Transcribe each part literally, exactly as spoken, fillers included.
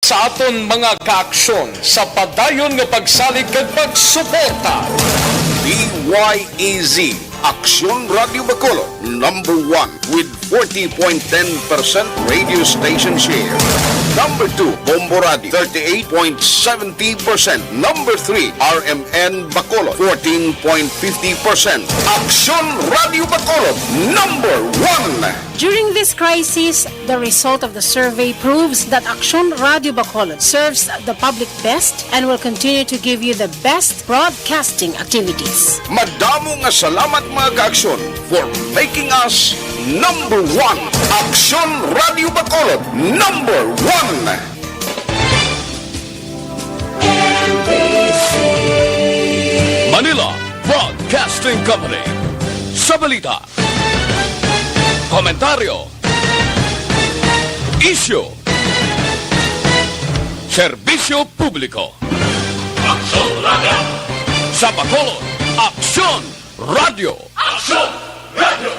sa aton mga kaaksyon sa padayon nga pagsalig kag pagsuporta. D Y E Z, Aksyon Radio Bacolod, number one with forty point ten percent radio station share. Number two, Bombo Radio, thirty-eight point seventy percent. Number three, R M N Bacolod, fourteen point fifty percent. Aksyon Radio Bacolod, number one. During this crisis, the result of the survey proves that Aksyon Radio Bacolod serves the public best and will continue to give you the best broadcasting activities. Madamo nga salamat, mga kaaksyon, for making us number one. Aksyon Radio Bacolod, number one. Manila Broadcasting Company. Sa balita, komentaryo, isyu, serbisyo publiko. Aksyon Radio. Sa Bacolod, Aksyon Radio. Aksyon Radio.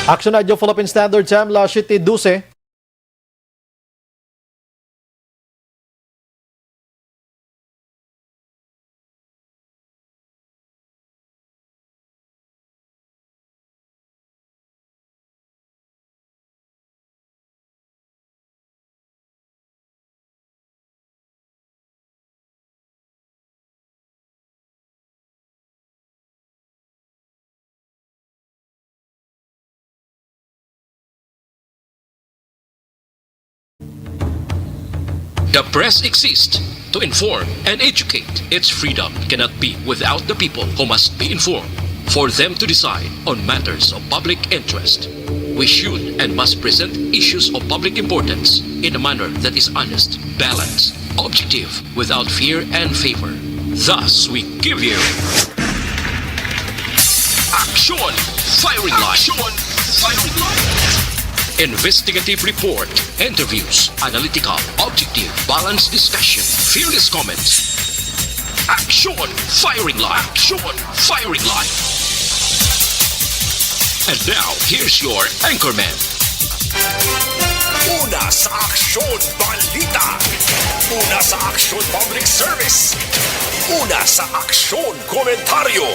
Aksyon Radio Philippine Standard Time, las siete doce. The press exists to inform and educate. Its freedom cannot be without the people, who must be informed for them to decide on matters of public interest. We should and must present issues of public importance in a manner that is honest, balanced, objective, without fear and favor. Thus, we give you Aksyon Firing Line. Aksyon Firing Line. Investigative report, interviews, analytical, objective, balanced discussion, fearless comments. Aksyon Firing Line. Aksyon Firing Line. And now, here's your anchorman. Una sa aksyon, balita. Una sa aksyon, public service. Una sa aksyon, komentaryo.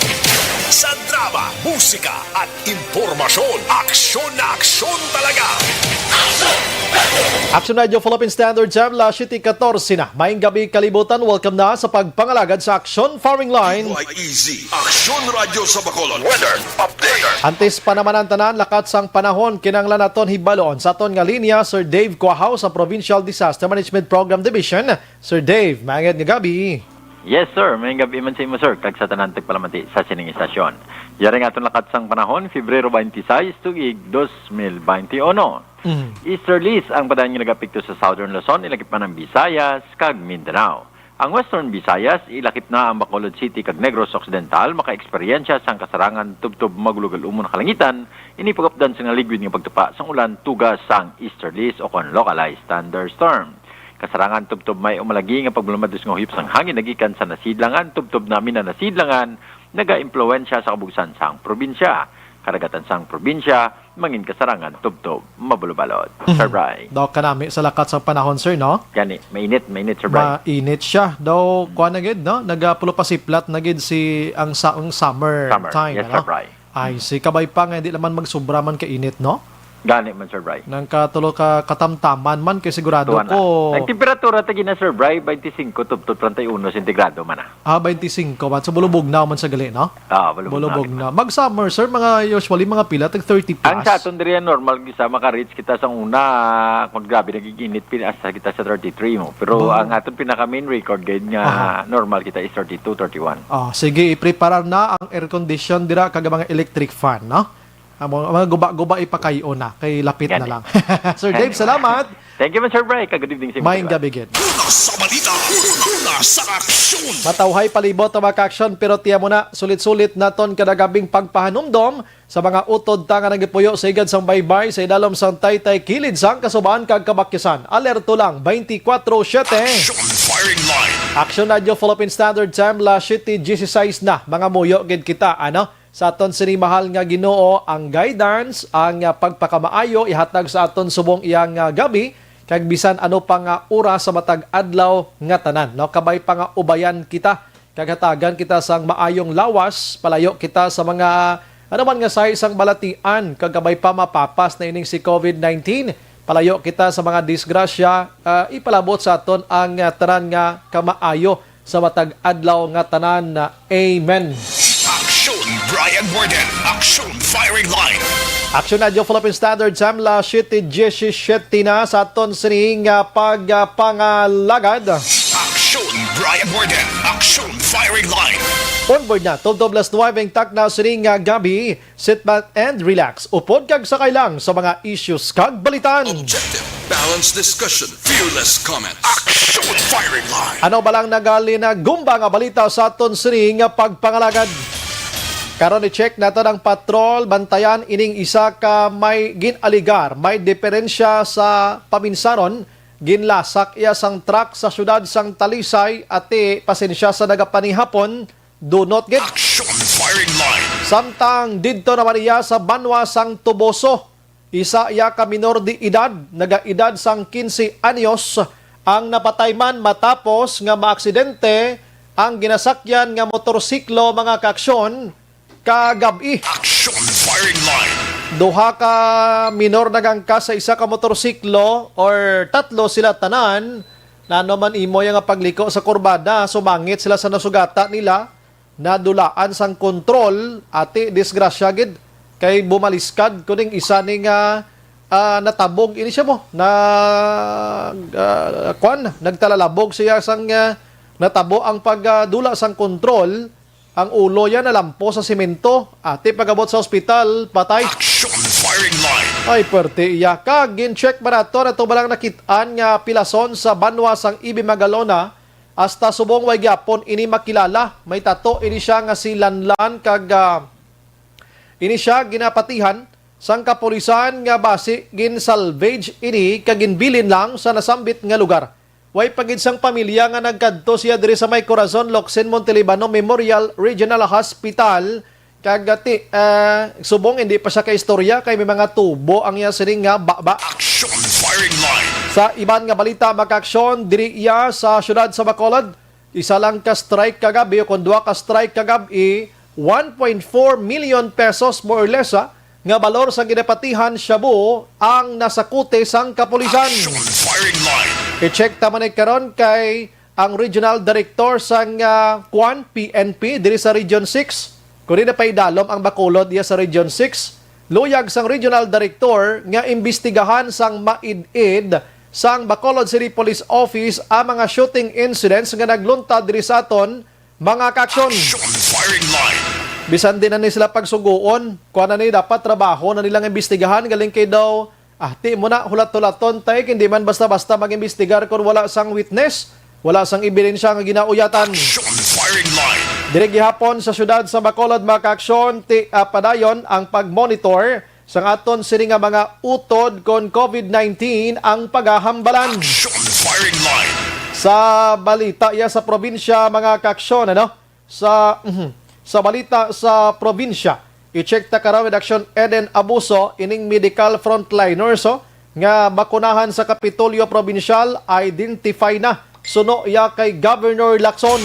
Sa drama, musika, at impormasyon, aksyon na aksyon talaga. Aksyon Radio Philippine Standard Time, las siete catorce na. Maayong gabi, kalibutan. Welcome na sa pagpangalagad sa Aksyon Firing Line. D Y E Z, Aksyon Radio sa Bacolod. Weather update. Antes pa naman ang tanan, lakat sang panahon, kinahanglan naton hibalon sa aton nga linya, Sir Dave Cuahaw sa Provincial Disaster Management Program Division. Sir Dave, maayong nga gabi. Yes, sir. Maayong gabi man sa imo, sir, kag sa tanan tigpalamati sa sining istasyon. Yari nga aton lakat sang panahon, Febrero twenty-six, tuig dos mil twenty-one. Mm. Easterlies ang padayon nga nagapekto sa Southern Luzon, ilagip man ang Visayas kag Mindanao. Ang Western Visayas, ilakip na ang Bacolod City kag Negros Occidental, makaeksperyensya sang kasarangan tubtob magulog-umon nga kalangitan, ini pag-updan sang naligwid nga pagtupa sang ulan tuga sang easterlies o kon localized thunderstorm. Kasarangan tubtob may umalagi nga pagmalumadus nga huyop sang hangin nagikan sa nasidlangan tubtob namin na nasidlangan, nagaimpluwensya sa kabugsan sang probinsya. Karagatan sang probinsya, mangin kasarangan tubtob mabalubalod. Mhm. Sir Bry. Daw kanami sa lakat sa panahon, sir, no? Gani, mainit, mainit, Sir Bry. Mainit siya. Daw, Mm. kuwan na gid, no? Nagapulupasiplat na gid si ang sa ang summer Summer. Time, Yes, ano? Sir Bry. Ay, Mm. si kabay pa nga, hindi naman magsubra man ka init, no? Gani man, Sir Bry. Nang katulo ka katamtaman man, kay sigurado Tuwa na. ko. Ang temperatura ta gina, Sir Bry, twenty-five tubtob treinta y uno sentigrado man, ah. Ah, twenty-five man. So, bulubog na man sa gali, no? Ah, bulubog na, Bulubog di ba? na. Mag-summer, sir, mga usually, mga pila, tag thirty plus. Ang sa aton diri, normal, gisa, maka-reach kita sa una, kung grabe, nagig-init, pin-, asa kita sa thirty-three mo. Pero Ba? ang aton pinaka-main record, gayud nga, Aha. normal kita is thirty-two, thirty-one. Ah, sige, i-preparar na ang air condition dira, kag mga electric fan, no? Ang mga, mga guba-guba ipakayo na, kay lapit na Gani. lang. Sir Dave, Gani. salamat. Thank you, Mister Bry. Kag good evening sa inyo, Maayong Mister Bry. gabi gid. Una sa balita, una sa aksyon. Matawhay palibot ang mga aksyon, pero tiya mo na, sulit-sulit naton kada gabing pagpahanumdom sa mga utod ta nga nagipuyo sa higad sang baybay sa idalom sang taytay kilid sang kasubahan kag kabakyasan. Alerto lang, twenty-four seven. Action Firing Line. Action Radio Philippine Standard Time, las siete dieciséis na. Mga muyo gid kita, ano? sa aton sini mahal nga Ginoo ang guidance, ang, ah, pagpakamaayo ihatag sa aton subong iyang, ah, gabi, kag bisan ano pa nga oras sa matag adlaw nga tanan, no? Kabay pa nga ubayan kita, kag hatagan kita sang maayong lawas, palayo kita sa mga ano man nga sahi sang balatian, kag kabay pa mapapas na ining si covid nineteen. Palayo kita sa mga disgrasya, ah, ipalabot sa aton ang, ah, tanan nga kamaayo sa matag adlaw nga tanan. Amen. Action Brian Warden, Action Firing Line. Action Radio Philippine Standard Time, la siete diecisiete na sa aton sining, ah, pagpangalagad. Action Brian Warden, Action Firing Line. Onboard na, twelve to las nuwebe ang takna sining, ah, gabi. Sit back and relax. Upod kag sakay lang sa mga issues kag balitan. Objective, balanced discussion, fearless comments. Action Firing Line. Ano ba lang nagalin na gumba nga balita sa aton sining nga pagpangalagad? Karon i-check naton ang patrol, bantayan ining isa ka may gin-aligar, may diferensya sa paminsaron, ginlasak iya sang truck sa siyudad sang Talisay, ati pasensya sa nagapanihapon, dunot gid. Action Firing Line. Samtang didto naman iya sa banwa sang Toboso, isa iya ka minor de edad, nagaedad sang quince anyos, ang napatay man matapos nga maaksidente ang ginasakyan nga motorsiklo, mga kaaksyon, kagab-i. Action Firing Line. Duha ka minor nagangkas sa isa ka motorsiklo, or tatlo sila tanan. Nano man imo ya nga pagliko sa kurbada, sumangit sila sa nasugata nila, nadulaan sang kontrol, ati disgrasya gid, kay bumaliskad kuning isa ni nga, ah, natabog ini siya mo, na, ah, kwan, nagtalalabog siya sang, ah, natabo ang pagdula sang kontrol, ang ulo ya nalampo sa semento, ati pagabot sa ospital, patay. Action Firing Line. Ay, perte iya. Kag gin-check ba nato na to ba lang nakit-an nga pilason sa banwa sang Ibi Magalona, hasta subong way gyapon ini makilala. May tato ini siya nga si Lanlan kag, ah, ini siya ginapatihan sang kapulisan nga basi gin-salvage ini kag ginbilin lang sa nasambit nga lugar. Way pa gid sang pamilya nga nagkadto siya diri sa may Corazon Locsin Montelibano Memorial Regional Hospital, kag ati, ah, subong hindi pa siya kaistorya kay may mga tubo ang iya sining nga baba. Action Firing Line. Sa iban nga balita, mga kaaksyon, diri iya sa siyudad sa Bacolod, isa lang ka strike kagab-i o kon duha ka strike kagab-i, one point four million pesos more or less, ah, nga balor sa ginapatihan shabu ang nasakute sang kapulisan. Action Firing Line. I-check ta man ni karon kay ang regional director sang, ah, kwan, P N P diri sa Region six, kundi napaidalom ang Bacolod iya sa Region six, luyag sang regional director nga imbestigahan sang maid-id sang Bacolod City Police Office ang mga shooting incidents nga nagluntad diri sa aton, mga kaaksyon. Action Firing Line. Bisan din na ni sila pagsugoon, kuha na ni dapat trabaho na nilang imbestigahan, galing kay daw, ah, ti mo na hulat-hulaton, tay, hindi man basta-basta mag-imbestigar kung wala sang witness, wala sang ebidensya nga ginauyatan. Action Firing Line. Diri gihapon sa siyudad sa Bacolod, mga kaaksyon, ti, ah, padayon ang pag-monitor sang aton sini nga mga utod kon covid nineteen ang pagahambalan. Action Firing Line. Sa balita iya sa probinsya, mga kaaksyon, ano? Sa, mhm, sa balita sa probinsya, i-check ta karon with Action Eden Abuso, ining medical frontliners, oh, nga bakunahan sa Kapitolyo Probinsyal, identify na suno iya kay Governor Lacson.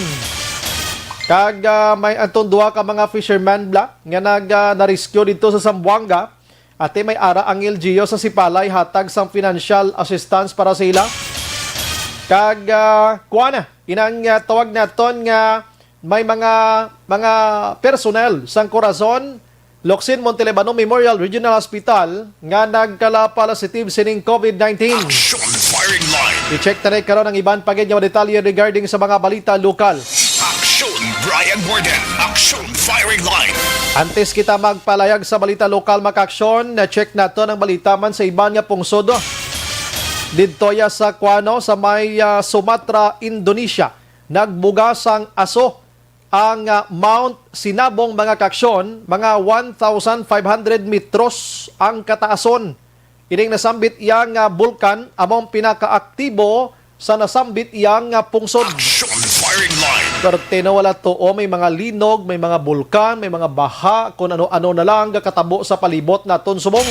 Kag, ah, may anton duha ka mga fisherman bla nga nag, ah, na-rescue didto sa Zamboanga. Ati may ara ang L G U sa Sipalay hatag sang financial assistance para sa ila. Kag, ah, kuan, inang, ah, tawag naton nga may mga, mga personnel sang Corazon Locsin Montelibano Memorial Regional Hospital nga nagkala positive sining covid nineteen. Action Firing Line. I-check ta na karon ang iban pa gid nga mga detalye regarding sa mga balita lokal. Action Brian Warden. Action Firing Line. Antes kita magpalayag sa balita lokal, mga kaaksyon, na-check naton ang balita man sa iban nga pungsod. Didto ya sa kuano, sa may, ah, Sumatra, Indonesia, nagbuga sang aso ang, ah, Mount Sinabung, mga kaaksyon, mga one thousand five hundred metros ang kataason. Ining nasambit iya nga bulkan amo ang pinakaaktibo sa nasambit iya nga pungsod. Action Firing line. Perti na wala tuo, may mga linog, may mga bulkan, may mga baha, kung ano-ano na lang gakatabo sa palibot naton subong.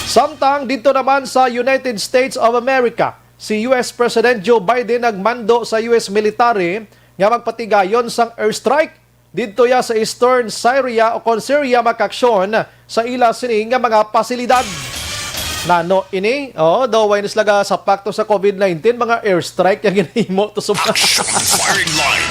Samtang dito naman sa United States of America, si U S President Joe Biden nagmando sa U S military nga magpatigayon sang airstrike didto ya sa eastern Syria o kon Syria, makaaksyon sa ila sini nga mga pasilidad. Nano ini? Oh, daw way na sila ga sa pakto sa COVID nineteen, mga airstrike yang ginahimo to sa mga Action firing line.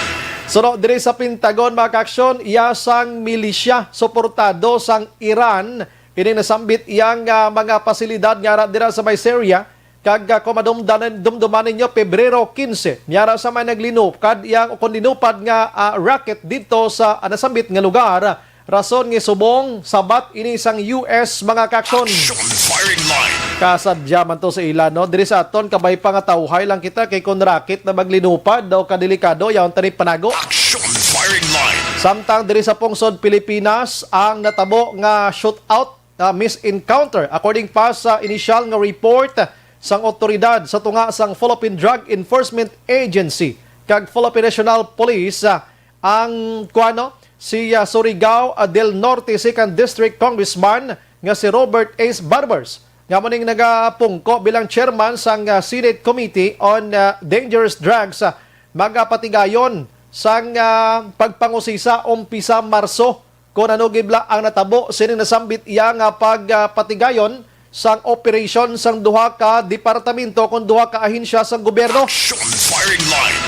Suno diri sa Pentagon, makaaksyon iya sang milisya suportado sang Iran, ini nasambit iyang ah, mga pasilidad nga ara dira sa may Syria. Kag ah, kung madumdanan, dumduman ninyo, Pebrero quince, niara sa may naglinupad iyang o kung linupad nga ah, rocket dito sa ah, nasambit nga lugar, rason nga subong sabat ini sang U S mga kaaksyon. Action firing line. Kasadya man to sa ila, no? Diri sa aton, kabay pa nga tawhay lang kita kay kung rocket na maglinupad, daw kadelikado, yaon tani panago. Action firing line. Samtang diri sa pungsod Pilipinas, ang natabo nga shootout, ah, misencounter, according pa sa inisyal nga report sang otoridad sa tunga sang Philippine Drug Enforcement Agency kag Philippine National Police, ah, ang kuano si ah, Surigao ah, del Norte Second District Congressman nga si Robert Ace Barbers, nga mo ning nagapungko bilang chairman sang ah, Senate Committee on ah, Dangerous Drugs, ah, magapatigayon sang ah, pagpangusisa umpisa Marso. Kon ano gid bala ang natabo sining nasambit iya nga pagpatigayon sang operasyon sang duha ka departamento kon duha ka ahensya sang gobyerno. Action firing line.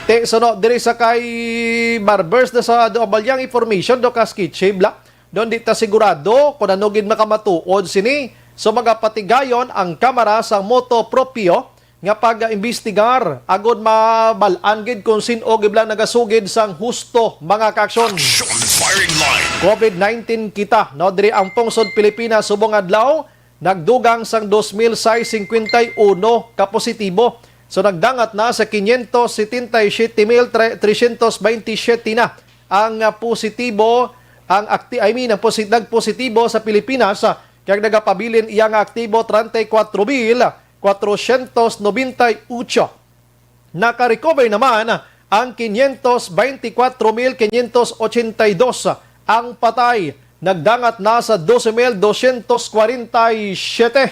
Te, suno diri sa kay Barbers, na sa duha balyang information, do ka sketchy bala. Don di ta sigurado kon ano gid makamatuod sini. So magapatigayon ang Kamara sang motu proprio nga pag-imbestigar agod mabal-an gid kung sin-o gid bala nagasugid sang husto mga kaaksyon. Action firing line. COVID nineteen kita, no? Diri ang pungsod Pilipinas subong adlaw nagdugang sang dos mil sais singkwenta y uno ka positibo. So nagdangat na sa quinientos setenta y siete mil trescientos veintisiete na ang ah, positibo, ang akti-, I mean, ang posi-, nagpositibo sa Pilipinas, ah, kag nagapabilin iya nga aktibo treinta y cuatro mil cuatrocientos noventa y ocho. Naka-recover naman ang quinientos veinticuatro mil quinientos ochenta y dos. Ang patay nagdangat na sa doce mil doscientos cuarenta y siete.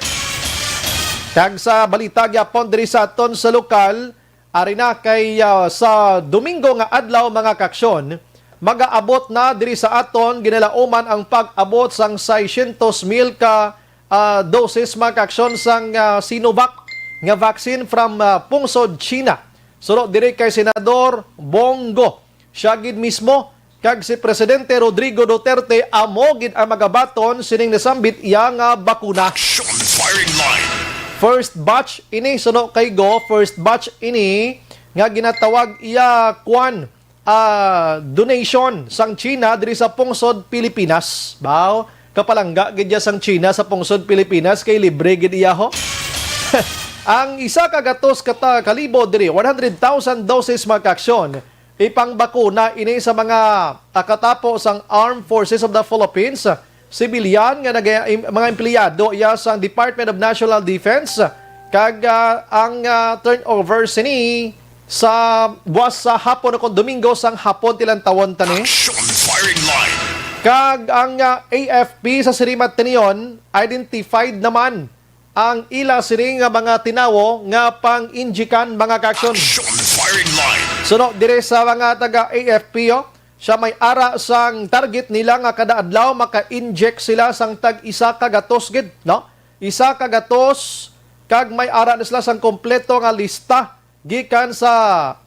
Kag sa balita gyapon diri sa aton sa lokal, ari na kay ah, sa Domingo nga adlaw, mga kaaksyon, magaabot na diri sa aton ginalauman ang pag-abot sang seiscientos mil ka ah, doses, mga kaaksyon, sang ah, Sinovac nga vaccine from ah, pungsod China. Suno diri kay Senador Bong Go, siya gid mismo kag si Presidente Rodrigo Duterte amo gid ang magabaton sining nasambit iya nga bakuna. Action firing line. First batch ini, suno kay Go, first batch ini nga ginatawag iya kwan, ah, donation sang China diri sa pungsod Pilipinas. Baw, kapalangga gid iya sang China sa pungsod Pilipinas kay libre gid iya, ho. Ang isa ka gatos ka ta-, kalibo diri, one hundred thousand doses, mga kaaksyon, ipangbakuna ini sa mga, ah, katapo sang Armed Forces of the Philippines, sibilyan nga naga-, im-, mga empleyado iya sang Department of National Defense, kag ah, ang ah, turnover sini sa buwas sa hapon o kon Domingo sang hapon, tilantawon tani. Action firing line. Kag ang ah, A F P sa sirimat tinion, identified naman ang ila sini nga mga tinawo nga pang-injikan, mga kaaksyon. Action firing line. Suno dire sa mga taga A F P, oh, siya may ara sang target nila nga kada adlaw maka-inject sila sang tag isa ka gatos gid, no? Isa ka gatos, kag may ara na sila sang kompleto nga lista gikan sa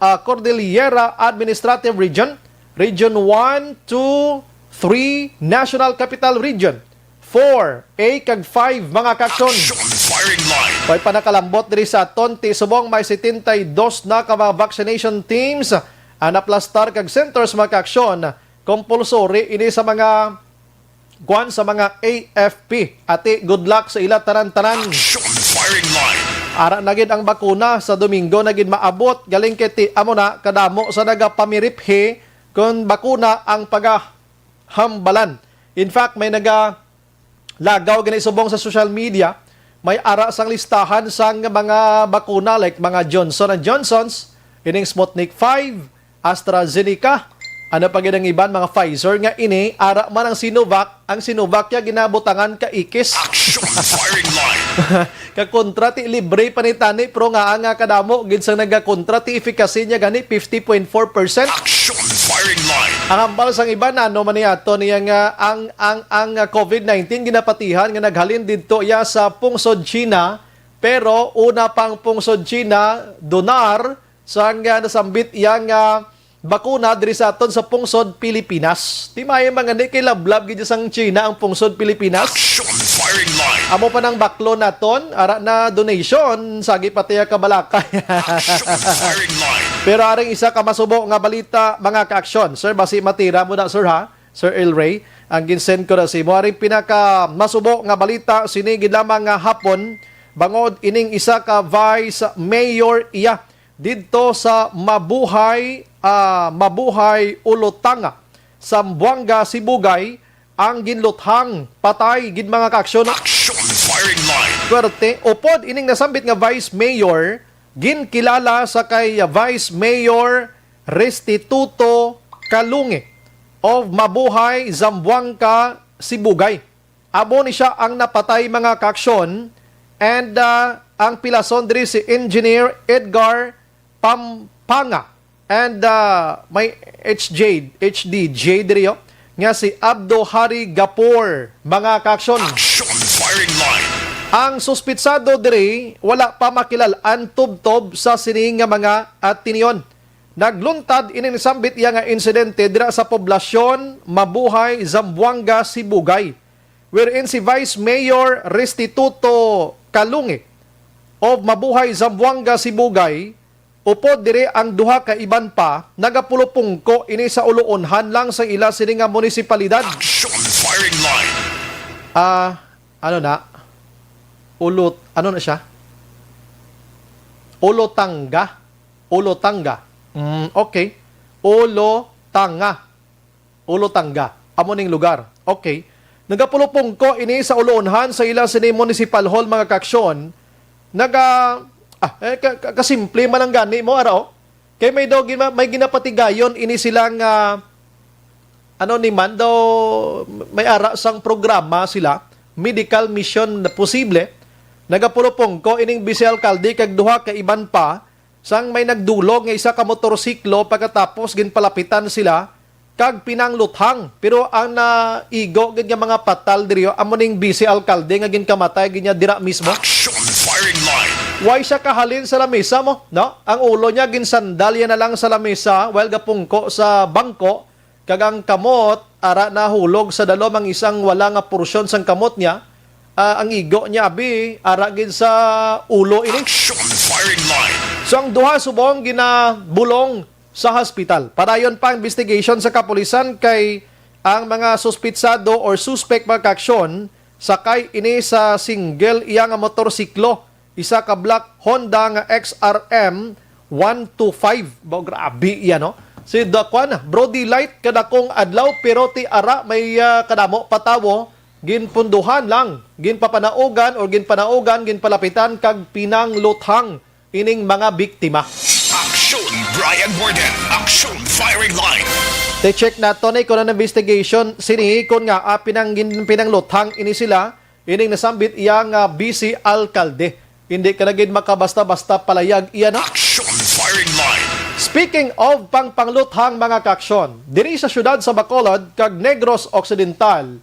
ah, Cordillera Administrative Region, Region one, two, three, National Capital Region four, A kag five, mga kaaksyon. Action firing line. May panakalambot diri sa aton, ti subong may setenta y dos na ka mga vaccination teams, ah, naplastar kag centers, mga kaaksyon. Compulsory ini sa mga kuan sa mga A F P. Ati, good luck sa ila tanan-tanan. Action firing line. Ara na gid ang bakuna, sa Domingo na gid maabot, galing kay ti amo na kadamo sa nagapamiriphi kon bakuna ang pagahambalan. In fact, may nagalagaw gani subong sa social media, may ara sang listahan sang mga bakuna like mga Johnson and Johnson's, ining Sputnik five, AstraZeneca. Ano pa gid ang iban, mga Pfizer nga ini, ara man ang Sinovac, ang Sinovac ya ginabutangan ka ikis. Action firing line. Kakontra ti libre pa ni tani, pero nga ang, ah, kadamo gid sang nagakontra ti efficacy niya gani fifty point four percent. Action firing line. Ang hambal sang iban, ano man ni ato niya nga ang, ang, ang, ah, covid nineteen ginapatihan nga naghalin didto iya sa pungsod China, pero una pang pungsod China, donar, sang, ah, nasambit iya nga bakuna diri sa aton sa pungsod Pilipinas. Di maayo man gani kay lablab gid sang China ang pungsod Pilipinas. Action firing line. Amo pa nang baklon naton, ara na donation, sagi pa tiya ka balakay. Action firing line. Pero aring isa ka masubo nga balita, mga ka-aksyon. Sir, basi matira mo na, sir, ha? Sir El Rey, ang ginsend ko na sa imo. Aring pinaka masubo nga balita, sini gid lamang nga hapon, bangod ining isa ka vice mayor iya didto sa Mabuhay, ah, Mabuhay Ulotanga, Zamboanga, Sibugay, ang ginluthang patay gid, mga ka-aksyon. Action firing line. Swerte, upod ining nasambit nga vice mayor, ginkilala sa kay Vice Mayor Restituto Calunge of Mabuhay, Zamboanga, Sibugay. Amo ni siya ang napatay, mga ka-aksyon, and, ah, ang pilason diri si Engineer Edgar Pampanga and, ah, may H J, H D J diri, oh, nga si Abdo Hari Gapor, mga ka-aksyon. Action firing line. Ang suspitsado diri wala pa makilal-an tubtob sa sini nga mga atenyon. Nagluntad ining sambit iya nga insidente dira sa poblasyon Mabuhay, Zamboanga, Sibugay, wherein si Vice Mayor Restituto Calungi of Mabuhay, Zamboanga, Sibugay, upod diri ang duha ka iban pa, nagapulupungko ini sa uloonhan lang sa ila sini nga munisipalidad. Action firing line. Ah, ano na? Ulot, ano na siya? Ulotanga. Ulotanga. Mm, okay. Ulotanga. Ulotanga. Amo ning lugar. Okay. Nagapulupungko ini sa uloonhan sa ila sini municipal hall, mga ka-aksyon. Naga, ah, eh, ka, ka, kasimple man ang gani mo, ara, oh. Kay may daw gina-, may ginapatigayon ini sila nga, ano ni man daw, may ara sang programa sila, medical mission na posible. Nagapulupungko ining vice alkalde kag duha ka iban pa, sang may nagdulog nga isa ka motorsiklo, pagkatapos ginpalapitan sila kag pinangluthang. Pero ang naigo gid nga mga patal diri, amo ning vice alkalde nga ginkamatay gid niya dira mismo. Action firing line. Way siya kahalin sa lamesa mo, no? Ang ulo niya ginsandal niya na lang sa lamesa while gapungko sa bangko, kag ang kamot ara nahulog sa dalom, ang isang wala nga porsyon sang kamot niya, ah, ang igo niya abi ara gid sa ulo ini. Action firing line. So ang duha subong ginabulong sa hospital. Padayon pa ang investigation sa kapulisan kay ang mga suspitsado or suspect, mga ka-aksyon, sakay ini sa single iya nga motorsiklo, isa ka black Honda nga X R M one two five. Ba, grabe iya, no? Si da-, kuan, Brody Light, kadakong adlaw, pero ti ara may, ah, kadamo pa tawo, ginpunduhan lang, ginpapanaugan or ginpanaugan, ginpalapitan kag pinangluthang ining mga biktima. Action, Brian Warden. Action, firing line. Te-check nato ni kung ano investigation sini, kung nga, ah, pinang-, pinangluthang ini sila, ining nasambit iya nga vice alkalde. Hindi ka na gid makabasta-basta palayag iya na. Action, firing line. Speaking of pangpangluthang, mga ka-aksyon, diri sa siyudad sa Bacolod kag Negros Occidental,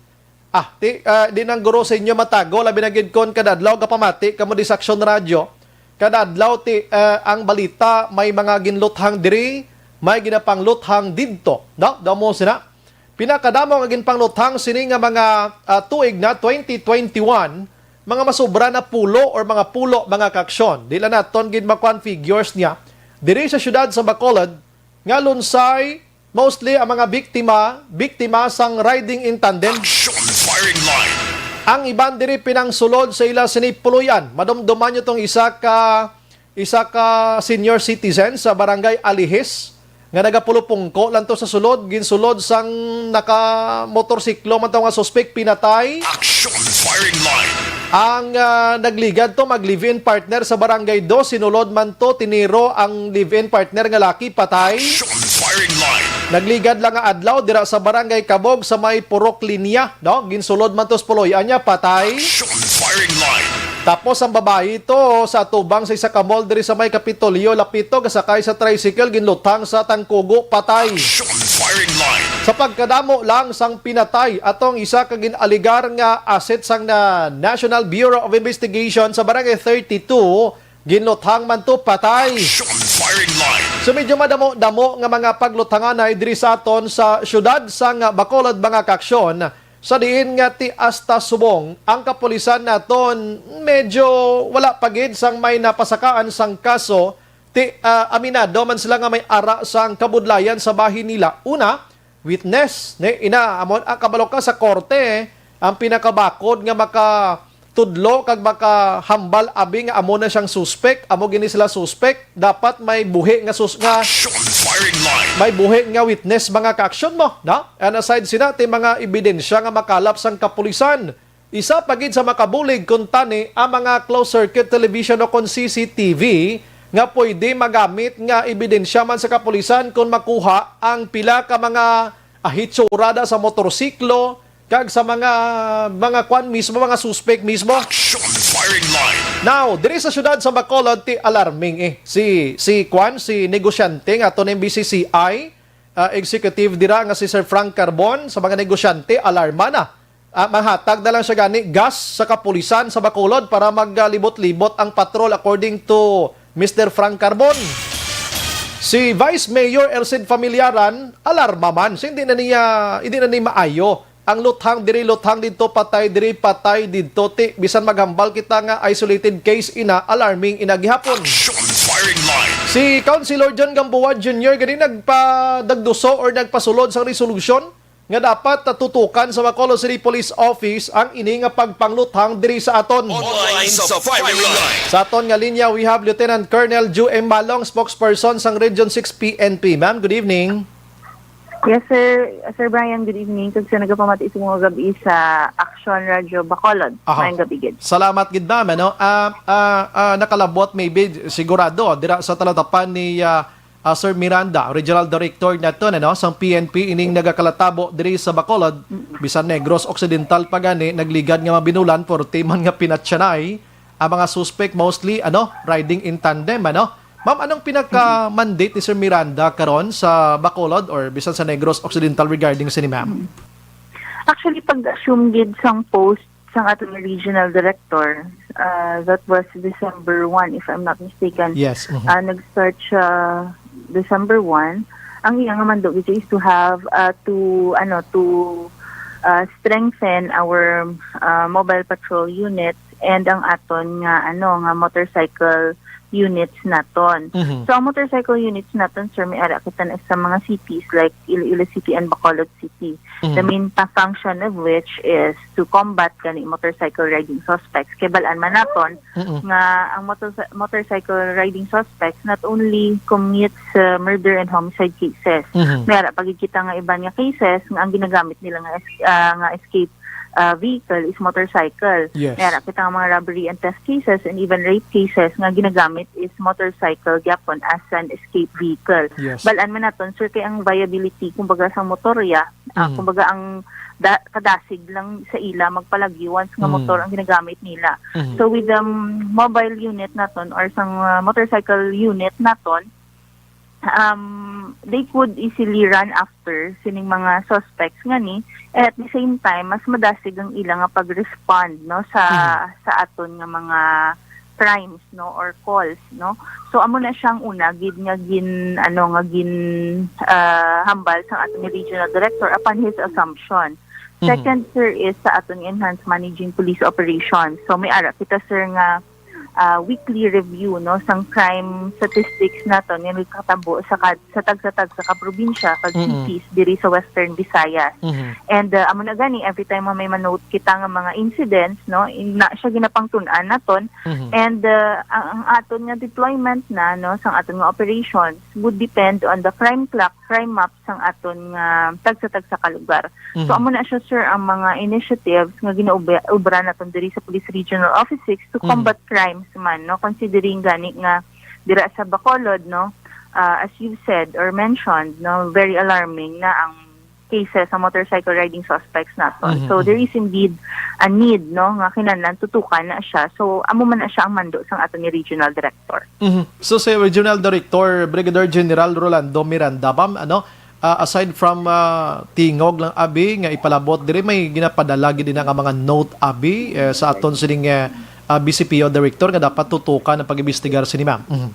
ah, ti, ah, di nang guro sa inyo matago, labi na gid kon kada adlaw gapamati kamo di sa Aksyon Radyo. Kada adlaw ti, ah, ang balita, may mga ginluthang diri, may ginapangluthang didto. No? Daw mo sina. Pinakadamo nga ginpangluthang sini nga mga, ah, tuig na twenty twenty-one, mga masobra na pulo or mga pulo, mga ka-aksyon. Di lang naton gid makuan figures niya. Diri sa siyudad sa Bacolod, nga lunsay, mostly ang mga biktima, biktima sang riding in tandem. Action firing line. Ang iban diri pinangsulod sa ila sini puloy-an. Madumduman nyo tong isa ka, isa ka senior citizen sa Barangay Alihis nga nagapulupungko lang to sa sulod, ginsulod sang naka-motorsiklo man to nga suspek, pinatay. Action firing line. Ang, ah, nagligad to, mag-live-in partner sa Barangay Dos, sinulod man to, tiniro ang live-in partner nga laki, patay. Action Firing line. Nagligad lang nga adlaw dira sa Barangay Kabog sa may Purok Linya, no? Ginsulod man to sa puloy-an niya, patay. Action. Firing line. Tapos ang babayi to sa atubang sa isa ka mall diri sa may Kapitolyo, Lapito, gasakay sa tricycle, ginluthang sa tangkugo, patay. Action. Firing line. Sa pagkadamo lang sang pinatay, atong isa ka gin-aligar nga asset sang na National Bureau of Investigation sa Barangay thirty-two, ginluthang man to, patay. Action. Firing line. So medyo madamo-damo nga mga pagluthanganay diri sa aton sa siyudad sang Bacolod, mga kaaksyon, sa diin nga ti hasta subong ang kapulisan naton medyo wala pa gid sang may napasakaan sang kaso, ti, ah, aminado man sila nga may ara sang kabudlayan sa bahin nila. Una, witness, ni ina, amo, ah, kabalo ka sa korte, ang pinakabakod nga makatudlo kag makahambal abi nga amo na siyang suspek, amo gini sila suspek, dapat may buhi nga sus-, nga Action. Firing line. May buhi nga witness, mga kaaksyon mo, no? And aside sina, ti mga ebidensya nga makalap sang kapulisan. Isa pa gid sa makabulig kuntani ang mga closed circuit television o kon C C T V nga pwede magamit nga ebidensya man sa kapulisan kung makuha ang pila ka mga, ah, hitsura da sa motorsiklo kag sa mga, mga kwan mismo, mga suspek mismo. Action. Firing line. Now, diri sa siyudad sa Bacolod, ti alarming, eh. Si, si kwan, si negosyante nga ato ning B C C I, ah, executive dira nga si Sir Frank Carbon, sa mga negosyante, alarma na. Ah, mahatag na lang siya gani gas sa kapulisan sa Bacolod para maglibot-libot ang patrol, according to Mister Frank Carbon. Si Vice Mayor Elcid Familiaran, alarma man. So, hindi na niya, hindi na ni maayo ang luthang diri, luthang didto, patay diri, patay didto. Ti, bisan maghambal kita nga isolated case ina, alarming ina gihapon. Action. Firing line. Si Councilor John Gamboa Junior gani nagpadagduso or nagpasulod sang resolusyon nga dapat tutukan sa Bacolod City Police Office ang ini nga pagpangluthang diri sa aton. Online sa firing line. Sa aton nga linya, we have Lieutenant Colonel Ju M Malong, spokesperson sang Region six P N P. Ma'am, good evening. Yes, sir. Sir Brian, good evening. Kag sa nagapamati sa mga gabi sa Action Radio Bacolod. Aha. Mayong gabi gid. Salamat gid, ma'am, ano? Ah, ah, ah, nakalabot, maybe, sigurado, dira sa talatapan ni, ah, ah, Sir Miranda, Regional Director naton, ano, sang P N P, ining nagakalatabo diri sa Bacolod, bisan Negros Occidental pa gani, nagligad nga mabinulan, forty man nga pinatyanay ang mga suspect, mostly, ano, riding in tandem, ano? Ma'am, anong pinaka-mandate ni Sir Miranda karon sa Bacolod or bisan sa Negros Occidental regarding sini, ma'am? Actually, pag-assume gid sang post sang aton regional director, uh, that was December one, if I'm not mistaken. Yes, mhm. Uh, nag-start siya December one. Ang iya nga mandate is to have, uh, to, ano, to, uh, strengthen our, uh, mobile patrol units and ang aton nga, ano, nga motorcycle units naton. Mhm. So, ang motorcycle units naton, sir, may ara kita na sa mga cities like Iloilo City and Bacolod City. Mhm. The main pa-, function of which is to combat gani motorcycle riding suspects. Kay bal-an man naton Mm-mm. nga ang motor-, motorcycle riding suspects not only commits, uh, murder and homicide cases. Mhm. May ara pa gid kita nga iban nga cases nga ang ginagamit nila nga es-, ah, nga escape, ah, vehicle is motorcycle. Yes. May ara kita nga mga robbery and theft cases and even rape cases nga ginagamit is motorcycle gyapon as an escape vehicle. Yes. Bal-an man naton, sir, kay ang viability, kumbaga, sa motorya, ah, Mm. kumbaga, ang da-, kadasig lang sa ila magpalagyo once nga Mm. motor ang ginagamit nila. Mm. So, with the mobile unit naton or sang, ah, motorcycle unit naton, um, they could easily run after sining mga suspects nga ni, and at the same time, mas madasig ang ila nga pag-respond, no, sa, Mm. sa aton nga mga crimes, no, or calls, no. So, amo na siyang una gid nga gin-, ano, nga gin-, ah, hambal sang aton nga regional director upon his assumption. Mhm. Second, sir, is sa aton enhanced managing police operations. So, may ara kita, sir, nga, ah, weekly review, no, sang crime statistics naton nga nagkatabo sa kad-, sa tagsa-tagsa ka probinsya kag Mm-mm. cities diri sa Western Visayas. Mhm. And, uh, amo na gani, every time nga may ma-note kita nga mga incidents, no, in-, na siya ginapangtun-an naton. Mhm. And, uh, ang, ang aton nga deployment na, no, sang aton nga operations would depend on the crime clock, crime map sang aton nga tagsa-tagsa ka lugar. So, Mhm. amo na siya, sir, ang mga initiatives nga ginaubra naton diri sa Police Regional Office six to Mhm. combat crimes man, no, considering gani nga dira sa Bacolod, no, ah, as you've said or mentioned, no, very alarming na ang cases sa motorcycle riding suspects naton. Mhm, So, there mhm. is indeed a need, no, nga kinahanglan tutukan na siya. So, amo man na siya ang mando sang aton ni regional director. Mhm. So, si Regional Director Brigadier General Rolando Miranda, ma'am, ano, ah, aside from, ah, tingog lang, abi, nga ipalabot diri, may ginapadala gid na nga mga note, abi, eh, sa aton sining, eh, ah, B C P O Director nga dapat tutukan ang pag-imbestigar sini, ma'am. Mhm.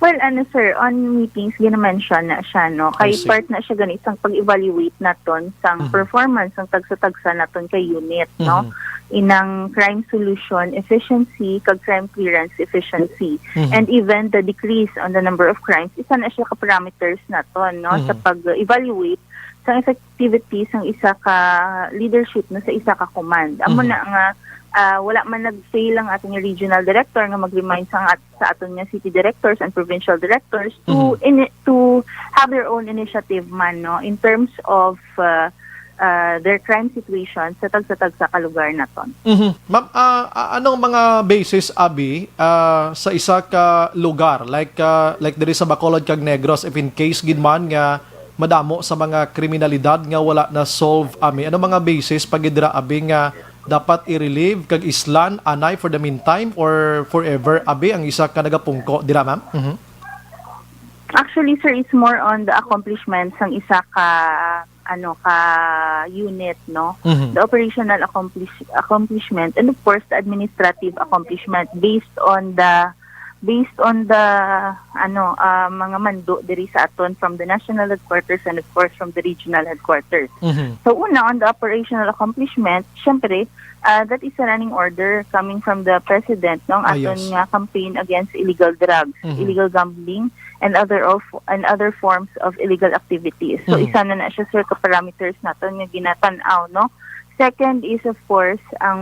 Well, ano, sir, on meetings, gina-mention na siya, no? I Kay see. part na siya gani sang pag-evaluate naton sang Mhm. performance sang tagsa-tagsa naton kay unit, no? Mhm. Inang crime solution efficiency kag crime clearance efficiency, Mhm. and even the decrease on the number of crimes, isa na siya ka parameters naton, no? Sa Mhm. pag-evaluate sang effectivity sang isa ka leadership, no, sa isa ka command. Amo Mhm. na nga, ah, wala man nag-fail ang aton nga regional director nga mag-remind sa, at-, sa aton nga city directors and provincial directors to Mhm. ini-, to have their own initiative man, no, in terms of, ah, ah, their crime situation sa tagsa-tagsa ka lugar naton. Mhm. Ma'am, ah, ah, anong mga basis, abi, ah, sa isa ka lugar, like, ah, like diri sa Bacolod kag Negros, if in case gid man nga madamo sa mga kriminalidad nga wala na solve, ami? Ano mga basis pa gid dira, abi, nga dapat i-relieve kag islan anay for the meantime or forever, abi, ang isa ka nagapungko dira, ma'am? Mhm. Actually, sir, it's more on the accomplishment sang isa ka, ano, ka unit, no? Mhm. The operational accomplish-, accomplishment, and of course the administrative accomplishment based on the based on the, ano, ah, mga mando diri sa aton from the national headquarters and of course from the regional headquarters. Mhm. So, una, on the operational accomplishment, syempre, ah, that is a running order coming from the president, no, ang Ah, aton yes. nga campaign against illegal drugs, Mhm. illegal gambling, and other of, and other forms of illegal activities. So, Mhm. isa na na siya, sir, ka parameters naton nga ginatan-aw, no? Second is, of course, ang,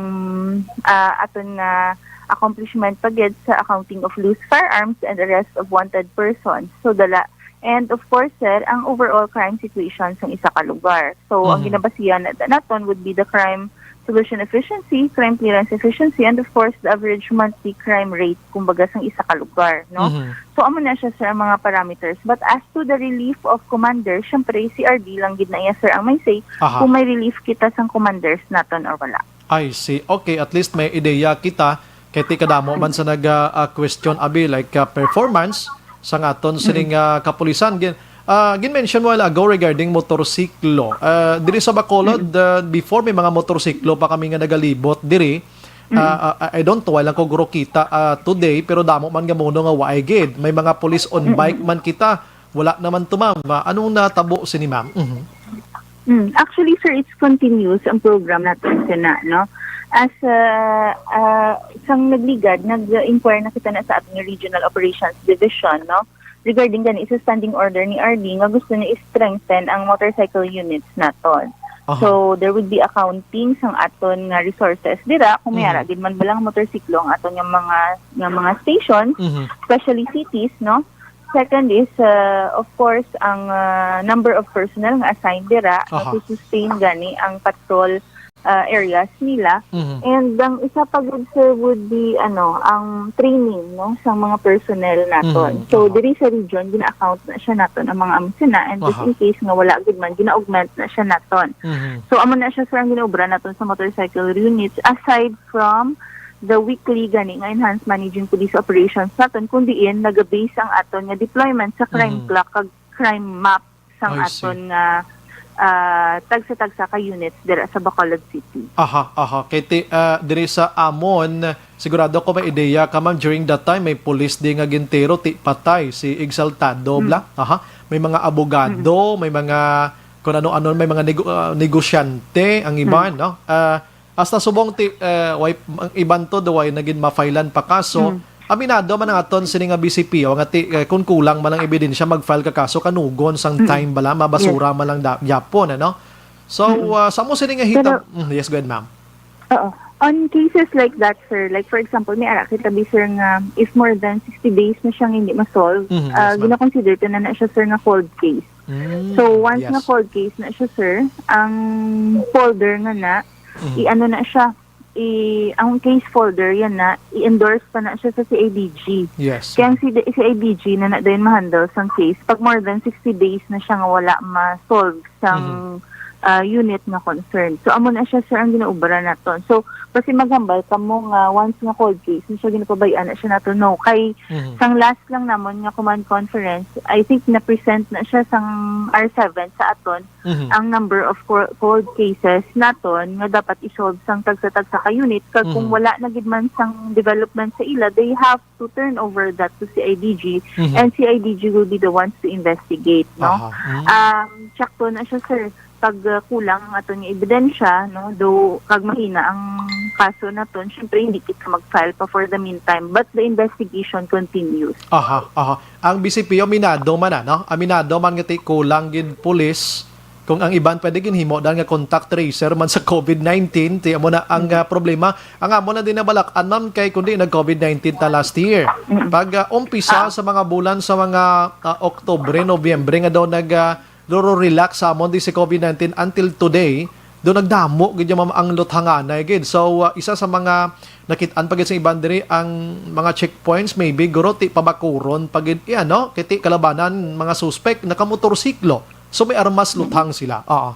ah, aton nga accomplishment pa gid sa accounting of loose firearms and arrest of wanted persons. So, dala, and of course, sir, ang overall crime situation sa isa ka lugar. So, ang Mhm. ginabasihan nat-, naton would be the crime solution efficiency, crime clearance efficiency, and of course, the average monthly crime rate, kumbaga, sang isa ka lugar, no? Mhm. So, amo na siya, sir, ang mga parameters. But as to the relief of commander, syempre, si R D lang gid na iya, sir, ang may say Aha. kung may relief kita sang commanders naton or wala. I see. Okay, at least may ideya kita. Kay ti kadamo man sa nag, ah, ah, question, abi, like, ah, performance sang aton sining, Mm. ah, kapulisan. Gin-, ah, gin-mention mo a while ago regarding motorsiklo. Ah, diri sa Bacolod, Mm. ah, before may mga motorsiklo pa kami nga nagalibot diri. Mm. Ah, ah, I don't know, wala ko guro kita, ah, today, pero damo man nga muno nga waay gid. May mga police on Mm. bike man kita. Wala naman to, ma'am. Ah, anong natabo sini, ma'am? Mhm. Mm, actually, sir, it's continuous ang program natin sa na, no? As, uh, uh, sang nagligad, nag-inquire na kita na sa ating Regional Operations Division, no? Regarding gani sa standing order ni R D nga gusto niya i-strengthen ang motorcycle units naton. Aha. So, there would be accounting sang aton nga resources dira, kung may Mhm. ara gid man ba lang motorsiklo ang aton nga mga, nga mga stations, Mhm. especially cities, no? Second is, uh, of course, ang, uh, number of personnel nga assigned dira, no, Aha. to sustain gani ang patrol, uh, areas nila. Mhm. And ang isa pa gud, sir, would be, ano, ang training, no, sa mga personnel naton. Mhm. So, Aha. diri sa region, gina-account na siya naton ang mga amo sina, and just Aha. in case nga wala gud man, gina-augment na siya naton. Mhm. So, amo na siya, sir, ang ginaobra naton sa motorcycle units. Aside from the weekly gani nga enhanced managing police operations naton, kung diin naga-base ang aton nga deployment sa crime Mhm. clock kag crime map sang I see. aton nga, ah, tagsa-tagsa ka units dira sa Bacolod City. Aha, aha. Kay ti-, ah, diri sa amon, sigurado ko may ideya ka, ma'am, during that time, may pulis di nga gintiro, ti patay, si Exaltado, Mm. bla? Aha. May mga abogado, Mm. may mga, kung ano-ano, may mga nego-, ah, negosyante, ang iban, Mm. no? Ah, Hasta subong ti, eh, way, ang iban to, do way nagin ma-filean pa kaso. Mm. Aminado man ang aton sini nga B C P O nga ti, eh, kun kulang man ang ebidensya, mag-file ka kaso, kanugon sang Mm. time bala, mabasura Yes. man lang da-, gyapon, ano? So, Mm. ah, sa mo sini nga hitab-, Pero mm, yes, go ahead, ma'am. Oo. On cases like that, sir, like, for example, may ara kita bi, sir, nga if more than sixty days na siya nga hindi ma-solve, Mhm, ah, yes, ma'am. gina-consider to na na siya, sir, nga cold case. Mm, So, once yes. nga cold case na siya, sir, ang folder nga na, Mhm. i-ano na siya, i-, ang case folder yan na, i-endorse pa na siya sa C I D G. Yes. Kaya ang C D, C I D G na na din ma-handle sang case pag more than sixty days na siya nga wala ma-solve sang, Mhm. ah, unit nga concern. So, amo na siya, sir, ang ginaubra naton. So, kasi maghambal kamo nga once nga cold case, na siya ginapabay-an na siya nato, no? Kay, Mhm. sang last lang namon nga command conference, I think na-present na siya sang R seven sa aton, Mhm. ang number of co-, cold cases naton nga dapat i-solve sang tagsa-tagsa ka unit. Kag kung Mhm. wala na gid man sang development sa ila, they have to turn over that to C I D G, Mhm. and C I D G will be the ones to investigate, no? Aha. Mm. Um, sakto na siya, sir. Pag, uh, kulang ang aton nga ebidensya, no, do kag mahina ang kaso naton, syempre hindi kita mag-file pa for the meantime, but the investigation continues. Aha, aha. Ang B C P aminado man, ano? Aminado man nga ti kulang gid pulis. Kung ang iban pwede ginhimo dan nga contact tracer man sa COVID nineteen, ti amo na ang, Mm. ah, problema. Ang amo na din nabalak-an, ma'am, kay kundi nag-COVID nineteen ta last year. Mm. Pag, ah, umpisa Ah. sa mga bulan sa mga, ah, Oktubre, Nobyembre nga daw nag, ah, relax sa amon di si COVID nineteen until today, do nagdamo gid yung mga ang luthanganay gid. So, ah, isa sa mga nakit-an pa gid sa iban diri ang mga checkpoints, maybe guro ti pabakuron pa gid iya, no? Kay ti kalabanan mga suspek nakamotorsiklo. So may armas luthang sila. Oo.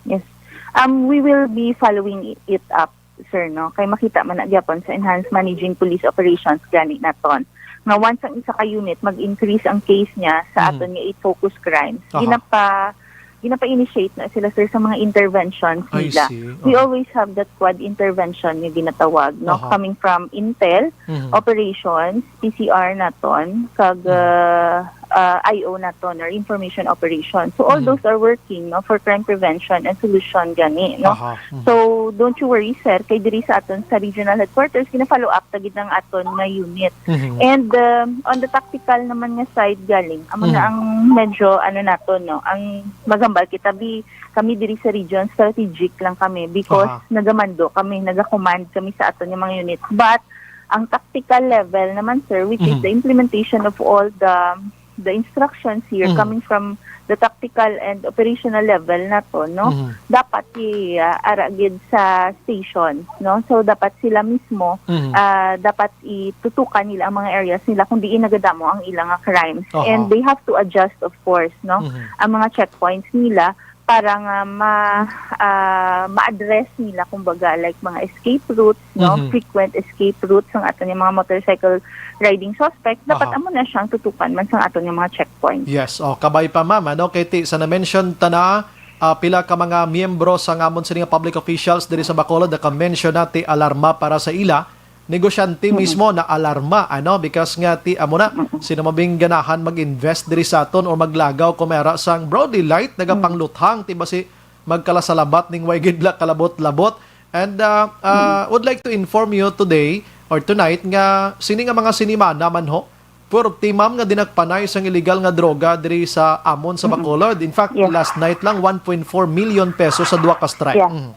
Yes. Um, we will be following it up, sir, no? Kay makita man na gyapon sa enhanced managing police operations gani naton. Nga once ang isa ka unit mag-increase ang case niya sa Mm. aton nga eight focus crimes, Aha. ginapa-, ginapa-initiate na sila, sir, sa mga interventions I nila. see. We Aha. always have that quad intervention nga ginatawag, no? Aha. Coming from intel, Mhm. operations, P C R naton, kag, Mhm. uh, uh, I O naton, or information operation. So, all Mhm. those are working, no, for crime prevention and solution gani, no? Aha. Mhm. So, don't you worry, sir, kay diri sa aton sa regional headquarters, gina-follow up ta gid ang aton nga unit. Mhm. And, um, on the tactical naman nga side galing, amo na Mhm. ang medyo, ano naton, no, ang maghambal kita, bi-, kami diri sa region, strategic lang kami because Aha. nagamando kami, nagakommand kami sa aton nga mga units. But, ang tactical level naman, sir, which is Mhm. the implementation of all the, the instructions here Mhm. coming from the tactical and operational level nato, no? Mhm. Dapat i-, ah, ara gid sa station, no? So, dapat sila mismo, Mhm. ah, dapat itutukan nila ang mga areas nila kung diin nagadamo ang ilang nga crimes. Aha. And they have to adjust, of course, no? Mhm. Ang mga checkpoints nila para nga ma-, ah, ma-address nila, kumbaga, like, mga escape routes, no? Mhm. Frequent escape routes ang aton nga mga motorcycle riding suspects. Dapat Aha. amo na siyang tutukan man sang aton nga mga checkpoints. Yes, oh, kabay pa, ma'am, ano, kay ti sa na-mention ta na, ah, pila ka mga miyembro sa ngamon sini nga public officials diri sa Bacolod, naka-mention na ti alarma para sa ila. Negosyante Mm-mm. mismo na alarma, ano, because nga ti amo na, Mm-mm. sino mabing ganahan mag-invest diri sa aton or maglagaw kung may ara sang broad daylight, nagapangluthang, ti basi magkalasalabat ning way gid la kalabot-labot. And, uh, uh, Mm-mm. would like to inform you today or tonight nga sini nga mga sinimana man ho, purti, ma'am, nga dinakpanay sang illegal nga droga diri sa amon sa Mm-mm. Bacolod. In fact, Yes. last night lang, one point four million pesos sa duha ka strike. Yeah. Mm.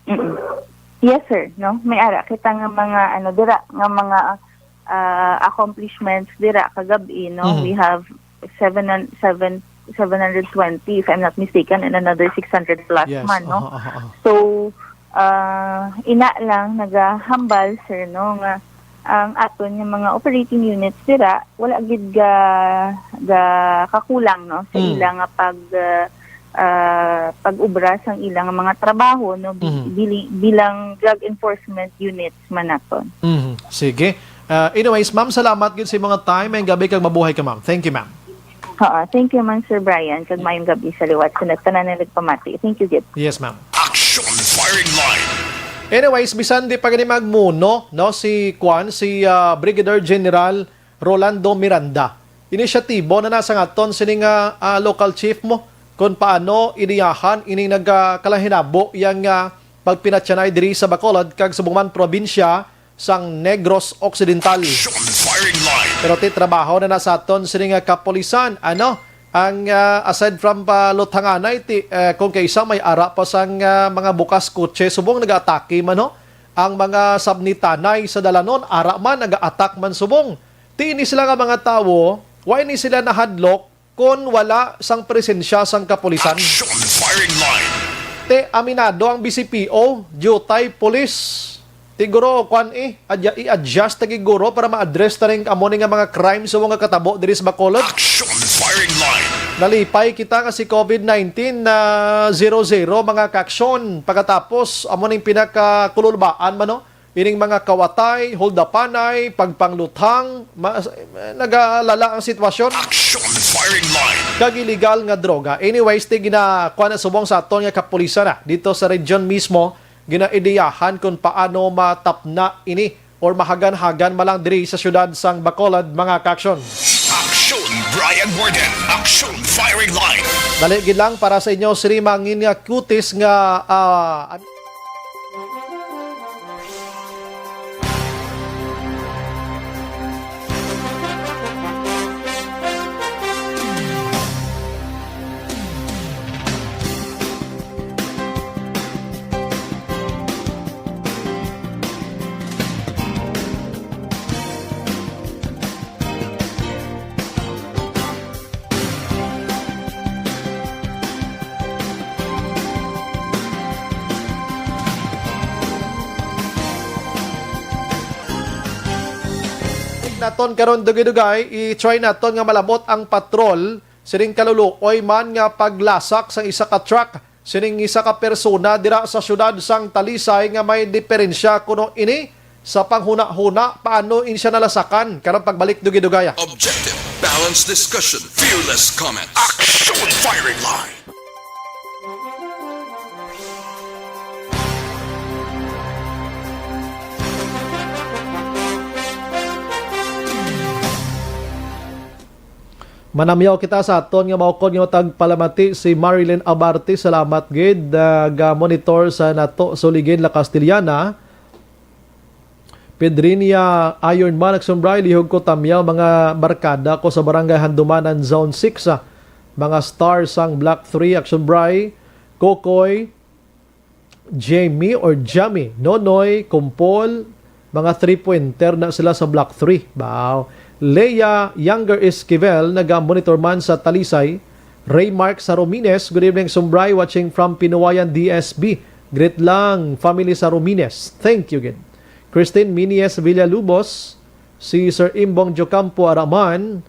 Mm-mm. Yes, sir. No, may ara kita nga mga, ano, dira nga mga, ah, accomplishments dira kagab-i, no. Mhm. We have seven and seven, seven hundred twenty, if I'm not mistaken, and another six hundred plus Yes. man, no. Aha, aha, aha. So, ah, ina lang nagahambal, sir, no, nga ang aton nga mga operating units dira wala gid ga, ga kakulang, no, sa Mm. ila nga pag, ah, ah, pag-ubra sang ila nga mga trabaho, no, bi-, Mhm. bili-, bilang drug enforcement units man naton. Mhm. Sige. Ah, anyways, ma'am, salamat gid sa mga time. Maayong gabi kag mabuhay ka, ma'am. Thank you, ma'am. Oo, thank you man, Sir Brian, kag maayong gabi sa liwat sa tanan nga nagpamati. Thank you gid. Yes, ma'am. Action Firing Line. Anyways, bisan di pa gani magmuno, no, si Kwan, si, ah, Brigadier General Rolando Miranda. Inisyatibo na nasa ngaton sini nga, ah, local chief mo kung paano iniyahan ining nagkalahinabo yang, ah, pagpinatyanay diri sa Bacolod kag subong man probinsya sang Negros Occidental. Action Firing Line. Pero ti trabaho na na sa aton sini nga kapulisan, ano? Ang, ah, aside from paluthanganay, ti, eh, kung kaisa may ara pa sang, ah, mga bukas kotse, subong nag-aatake man, ho? Ang mga sabnitanay sa dalanon, ara man, nag-attack man subong. Ti ini sila nga mga tawo, why ni sila nahadlok kon wala sang presensya sang kapulisan? Action Firing Line. Te, aminado ang B C P O, diutay pulis. Siguro, kwan eh, adya, i-adjust na gid guro para ma-address na rin amo ni nga mga crime sa mga katabo diri sa Bacolod. Action firing line. Nalipay kita nga si covid nineteen na zero zero, mga kaaksyon. Pagkatapos, amo ning pinakakululbaan man, no? Ining mga kawatay, holdapanay, pagpangluthang, ma-, nagalala ang sitwasyon. Action firing line. Kag illegal nga droga. Anyways, ti gina-, kuha na subong sa aton nga kapulisan na dito sa region mismo, ginaideyahan kung paano matapna ini or mahagan-hagan man lang diri sa siyudad sang Bacolod, mga kaaksyon. Action, Brian Warden. Action, firing line. Dali gid lang para sa inyo, siri mangin nga kutis nga, ah, Naton karon, dugay-dugay, i-try naton nga malabot ang patrol sining kaluluoy man nga paglasak sang isa ka truck sining isa ka persona dira sa siyudad sang Talisay nga may diferensya kuno ini sa panghunahuna paano in siya nalasakan. Karong pagbalik, dugay-dugaya. Objective, balanced discussion, fearless comment. Action firing line. Manamyaw kita sa aton nga maukod nga tagpalamati, si Marilyn Abarte. Salamat gid, ah, ga-monitor sa nato Suligin, La Castellana. Pedrinia Ironman, Action Bri, lihog ko tamyaw, mga barkada ko sa Barangay Handumanan, Zone six, ah. Mga stars sang Block three, Action Bri, Kokoy, Jamie or Jamie, Nonoy, Kumpol, mga three-pointer na sila sa Block three. Wow. Leia Younger Esquivel, naga-monitor man sa Talisay. Raymark Sarumines, good evening, Sumbray, watching from Pinuwayan, D S B. Greet lang, family Sarumines. Thank you, gid. Christine Minies Villalubos, si Sir Imbong Jocampo Araman,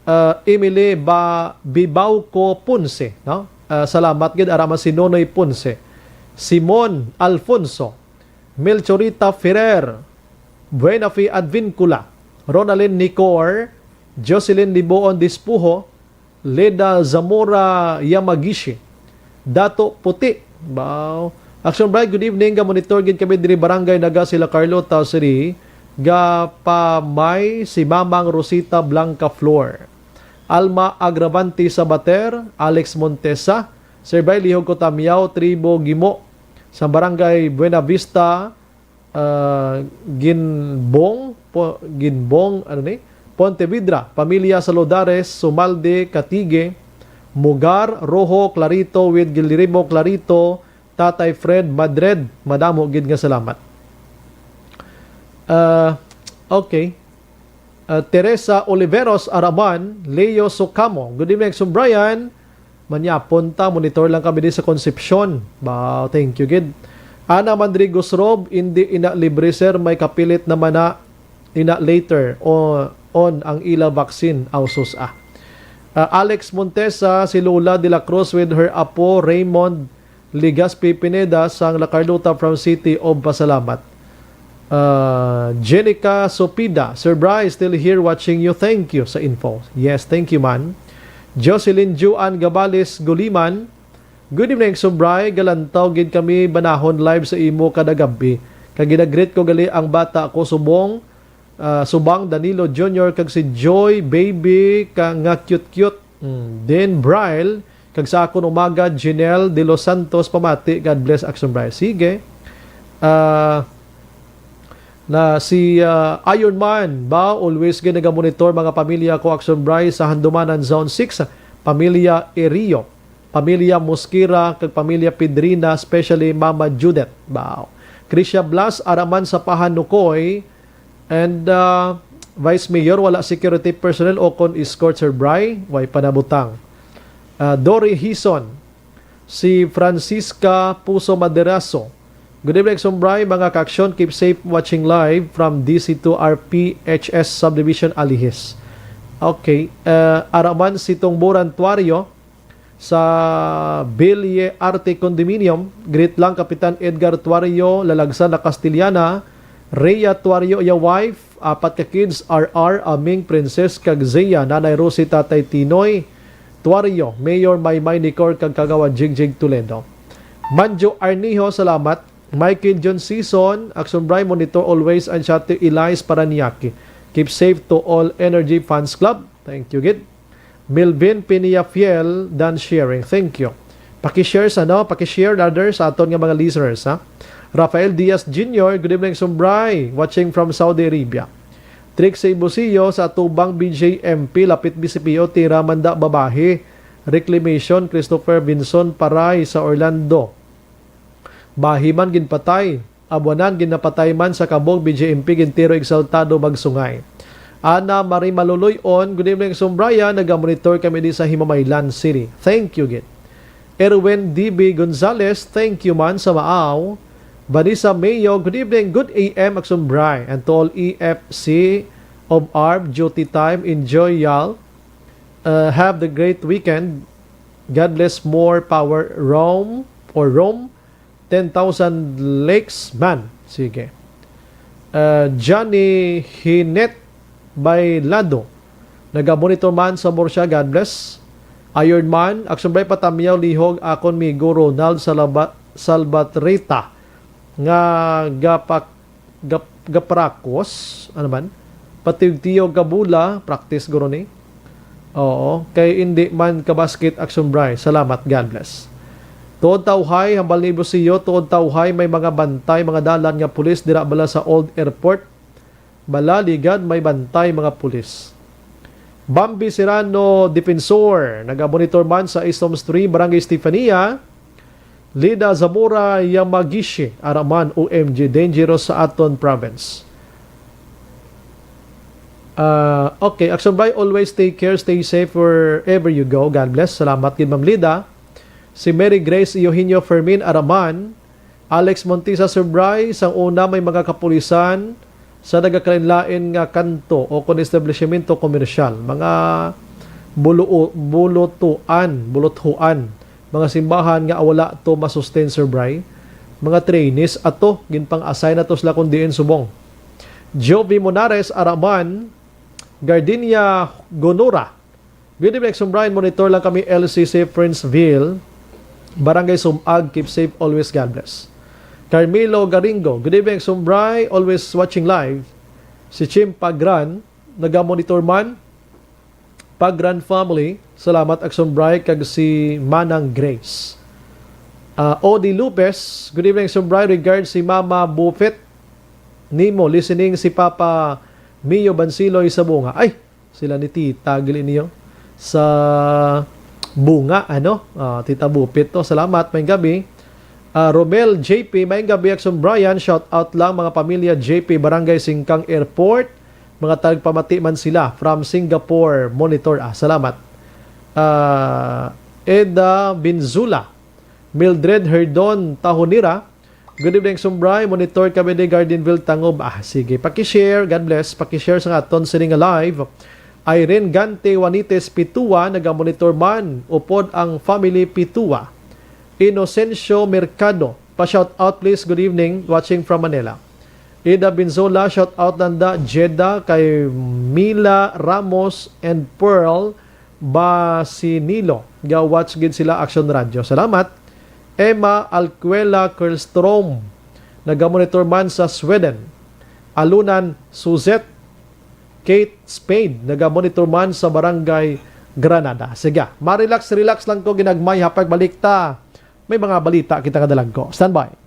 ah, Emily Ba-, Bibauco Ponce, no? Ah, salamat gid, araman si Nonoy Ponce, Simon Alfonso, Melchorita Ferrer, Buenafe Advincula, Ronalyn Nicor, Jocelyn Liboon Dispuho, Leda Zamora Yamagishi, Dato Puti. Wow. Action Bright, good evening. Ga-monitor gid kami diri Barangay Naga, Sila Carlota City. Ga pa may si Mamang Rosita Blanca Flor, Alma Agravante Sabater, Alex Montesa, Sir Bay Lihog Kutamiao, Tribo Gimo, sa Barangay Buena Vista, ah, Ginbong, Po-, Ginbong, ano ni? Pontevedra, pamilya Saludares, Sumalde, Katige, Mugar, Rojo, Clarito, with Guillermo Clarito, Tatay Fred Madred, madamo gid nga salamat. Ah, okay. Ah, Teresa Oliveros Araman, Leo Socamo. Good evening, Sir Brian. Manyapon ta, monitor lang kami di sa Concepcion. Ba, thank you gid. Ana Mandrigos Rob, hindi ina libre, sir, may kapilit naman na ina later o on ang ila vaccine, ausos ah. Ah, Alex Montesa, si Lola de la Cruz with her apo Raymond Legazpi Pineda sang La Carlota from City of Pasalamat. Ah, Jenica Sopida, Sir Bry, still here watching you. Thank you sa info. Yes, thank you, man. Jocelyn Juan Gabales Guliman, good evening, Sir Bry. Galantaw gid kami banahon live sa imo kada gab-i. Kag ginagreet ko gali ang bata ko subong, ah, subang Danilo Junior kag si Joy Baby ka nga cute-cute. Mm, Din Bryle, kag sa akon umaga, Jinel De Los Santos, pamati, God bless, Action Bright. Sige. Ah, na si, ah, Iron Man, ba, always gid nagamonitor, mga pamilya ko, Action Bright, sa Handumanan Zone six, pamilya Erio, pamilya Mosquera, kag pamilya Pedrina, especially Mama Judith. Wow. Krisha Blas, araman sa Pahanukoy, And, uh, Vice Mayor, wala security personnel o kon escort, Sir Bry, way panabutang. Uh, Dory Hison, si Francisca Puso Maderaso, Good evening, Sumbray, mga kaaksyon. Keep safe, watching live from D C two R P H S Subdivision, Alihis. Okay, uh, araman si Tungburan Tuario sa Ville Arte Condominium. Greet lang Kapitan Edgar Tuario, Lalagsan na Castellana, Rhea Tuario, your wife, apat ka kids, R R, Aming, Princess, kag Zia, Nanay Rosie, Tatay Tinoy Tuario, Mayor Maymay Nicor, kag Kagawad Jigjig Toledo. Manjo Arnijo, salamat. Michael John Season, Action Bray, monitor always, and shout to Elias Paranaque. Keep safe to all Energy Fans Club. Thank you, gid. Melvin Pinilla Fiel, done sharing. Thank you. Paki-share sa, no? Paki-share, others, sa aton nga mga listeners, ha? Rafael Diaz Junior, good evening, Sumbray. Watching from Saudi Arabia. Trixie Busio sa Tubang B J M P, lapit B C P O, tira man da babahi. Reclamation, Christopher Vinson Paray sa Orlando. Bahi man ginpatay. Abuanan, ginapatay man sa kabog, B J M P, gintiro, eksaltado, magsungay. Ana Marie Maluloy-on, good evening, Sumbraya. Nagamonitor kami di sa Himamaylan City. Thank you, gid. Erwin D B Gonzalez, thank you man sa Maaw. Vanessa Mayo, good evening, good A M, Aksumbray. And to all E F C of ARB, duty time, enjoy y'all. Uh, have the great weekend. God bless, more power, Rome, or Rome. Ten thousand likes man. Sige. Uh, Johnny Hinet Bailado. Nagamonitor man sa Murcia, God bless. Iron Man, Action Bray, patamyaw lihog akon migo Ronald Salaba-, Salbatrita nga gapak-, gap-, gaprakos, ano man, patiyog-tiyog kabula, practice guro ni. Oo, kay indi man kabaskit, Action Bray. Salamat, God bless. Tuod tawhay, hambal ni Busio, tuod tawhay, may mga bantay, mga dalan nga pulis dira bala sa Old Airport. Bala, ligad, may bantay, mga pulis. Bambi Serrano Defensor, nagamonitor man sa Isom Stream, Barangay Stefania. Lida Zamora Yamagishi, araman, O M G, dangerous sa aton province. Ah, okay, Action Bray, always take care, stay safe wherever you go. God bless. Salamat gid, Ma'am Lida. Si Mary Grace Eugenio Fermin, araman, Alex Montisa, Sumbray, sang una may mga kapulisan sa nagakalain-lain nga kanto o kon establishmento komersyal, mga bulu-, bulutuan, buluthuan, mga simbahan nga wala to masustain, Sumbray, mga trainees ato, ginpang-assign na to sila kung diin subong. Jovi Monares, araman, Gardenia Gonora, good evening, Sumbray. Monitor lang kami, L C C Princeville, Barangay Sumag. Keep safe always. God bless. Carmelo Garingo, good evening, Sumbray. Always watching live. Si Chim Pagran, nagamonitor man. Pagran family, salamat, Action Bray, kag si Manang Grace. Ah, Odi Lopez, good evening, Sumbray. Regard si Mama Bufet. Nimo, listening si Papa Mio Bansiloy sa Bunga. Ay, sila ni Tita, gali niyo sa Bunga, ano? Ah, Tita Bupit to. Salamat, may gabi. Ah, Romel J P, may gabi, Action Brian. Shout out lang, mga pamilya J P, Barangay Singkang Airport. Mga tagpamati man sila from Singapore, monitor. Ah, salamat. Ah, Eda Binzula, Mildred Herdon Tahonira, good evening, Sumbray. Monitor kami ni Gardenville, Tangob. Ah, sige. Paki-share. God bless. Paki-share sa aton sini nga live. Irene Gante Juanites Pitua, nagamonitor man. Upod ang family Pitua. Inocencio Mercado, pa-shout out, please. Good evening. Watching from Manila. Ida Binzola, shout out nanda. Jeddah, kay Mila Ramos and Pearl Basinilo. Ga-watch gid sila, Action Radio. Salamat. Emma Alcuela Kerlstrom, nagamonitor man sa Sweden. Alunan Suzette Kate Spade, nagamonitor man sa Barangay Granada. Sige, ma-relax, relax lang ko, ginagmay, ha, pagbalik ta. May mga balita kita nga dalagko. Standby.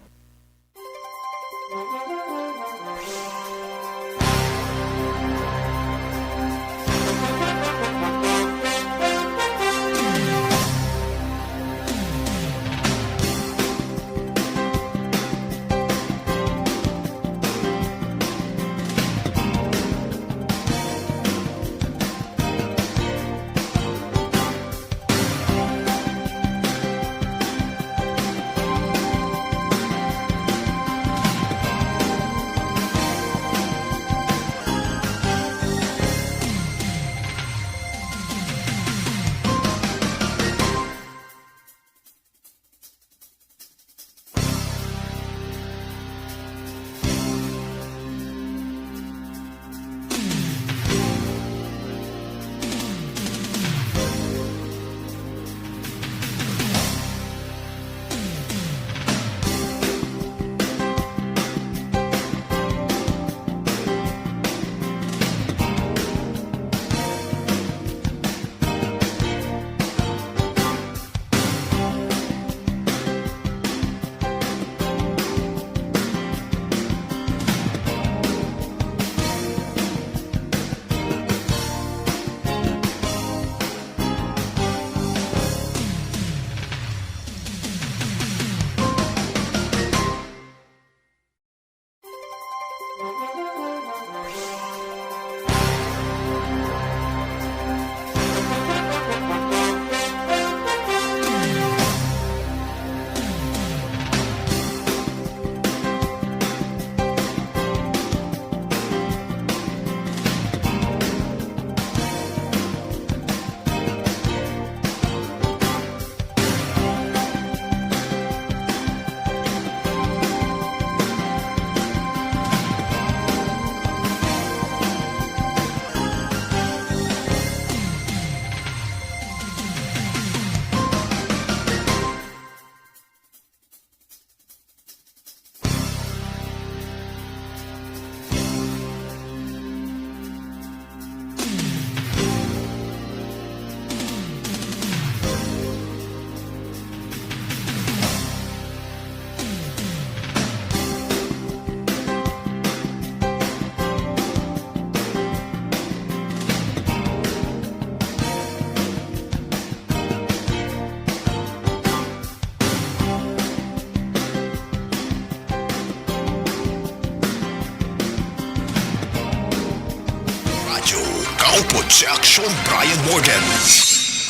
Aksyon Brian Morgan.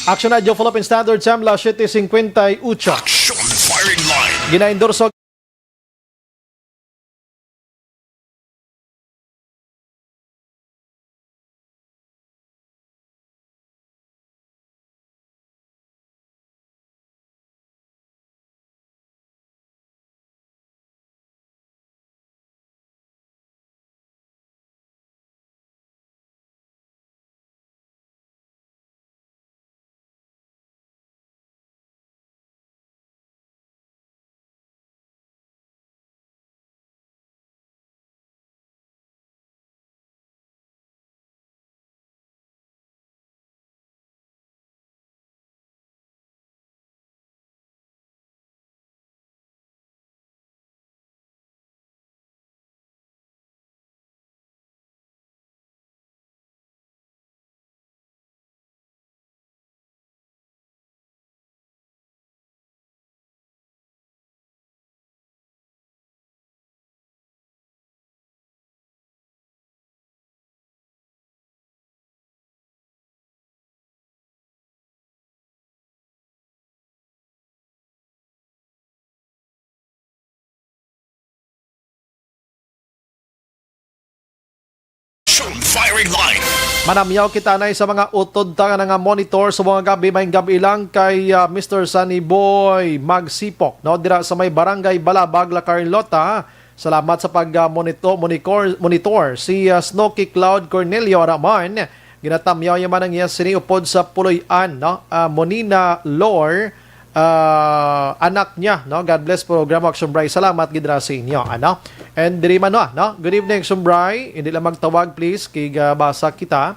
Aksyon Radyo Philippine Standard Time, las siete cincuenta y ocho. Aksyon Firing Line. Ginaendorso Action Firing Line. Manamyaw kita na sa mga utod ta nga monitor sa mga gabi, may gabi lang kay, ah, Mister Sunny Boy Magsipok, no, dira sa may Barangay Balabag, La Carlota. Salamat sa pag, ah, monito-, monitor, monitor. Si, ah, Snoky Cloud Cornelio Araman, ginatamyaw niya man ang iya sini upod sa Puloy-an, no? Ah, Monina Lore, ah, anak niya, no? God bless programa, Action Bray. Salamat gid ra sa inyo, ano? And diri man, no, no? Good evening, Action Bray. Hindi lang magtawag, please. Kay, ah, basa kita.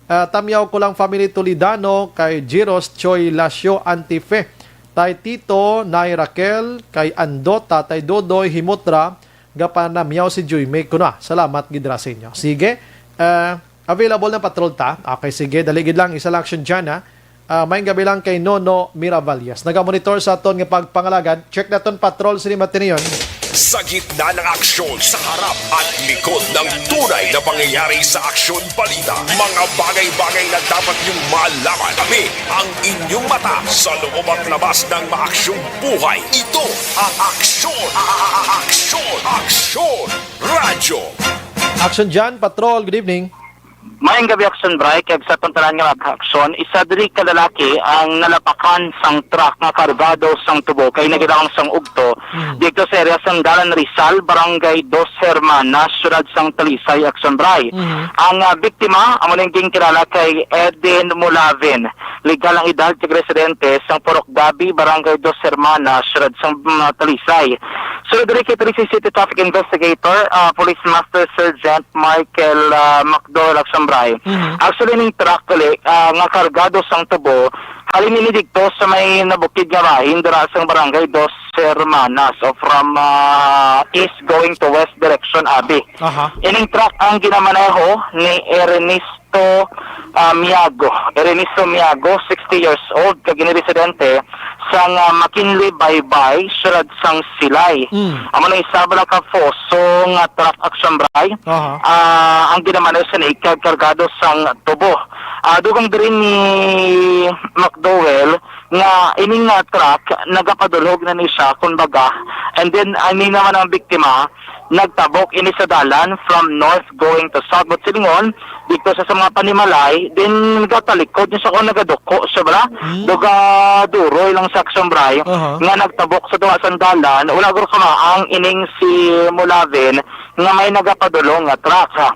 Ah, tamyaw ko lang family Toledano, kay Giros Choi Lasio Antife, Tay Tito, Nay Raquel, kay Ando, Tatay Dodoy, Himutra, gapanamyaw si Juymay kuno. Salamat gid ra sa inyo. Sige, ah, available na patrol ta. Okay, sige, dali gid lang, isa lang action dyan, ha. Ah, maayong gabi lang kay Nono Miravalles. Nagamonitor sa aton nga pagpangalagad. Check naton patrol sini matinuyon. Sa gitna ng aksyon, sa harap at likod ng tunay na pangyayari sa aksyon balita, mga bagay-bagay na dapat niyong malaman. Kami ang inyong mata sa loob at labas ng maaksyong buhay. Ito ang Aksyon, a-, a-, a-, Aksyon, Aksyon Radyo. Action dyan, Patrol. Good evening. Maayong gabi, Action Bray, kag sa aton tanan nga mag-aksyon. Isa diri ka lalaki ang nalapakan sang truck nga kargado sang tubo kay nagilawang sang ugto Mm. dito sa area sang Dalan Rizal, Barangay Dos Hermanas, siyudad sang Talisay, Action Bray. Mm. Ang, ah, biktima, amo ning ginkilala kay Eden Mulavin. Legal ang edad kag residente sang Purok Gabi, Barangay Dos Hermanas, siyudad sang, mm, Talisay. Sulod diri kay Talisay City Traffic Investigator, ah, Police Master Sergeant Michael, ah, McDowell Aksambray. Mhm. Actually, ning truck gali, ah, nga kargado sang tubo, halin ini didto sa may nabukid nga bahin dira sang Barangay Dos Hermanas o from, ah, east going to west direction, abi. Aha. Ining truck ang ginamaneho ni Ernest Ernesto, ah, Miago. Ernesto Miago, sixty years old, kag ini residente sang, ah, McKinley Baybay, siyudad sang Silay. Mm. Amo na isa bala ka Fuso nga truck, Action Bray. Aha. Ah, ang ginamaneho sini kag kargado sang tubo. Ah, dugang diri ni McDowell nga ining, ah, truck nagapadulhog na ni siya, kumbaga. And then, ani naman ang biktima, nagtabok ini sa dalan from north going to south. But silingon, dito sa, sa mga panimalay, then nagatalikod niya sa kung nagaduko siya, bala? Hmm. Duga duroy lang sa Action Bray, Aha. nga nagtabok sa tunga sang dalan. Wala guro kamaang ining si Mulavin nga may nagapadulong nga truck, ha.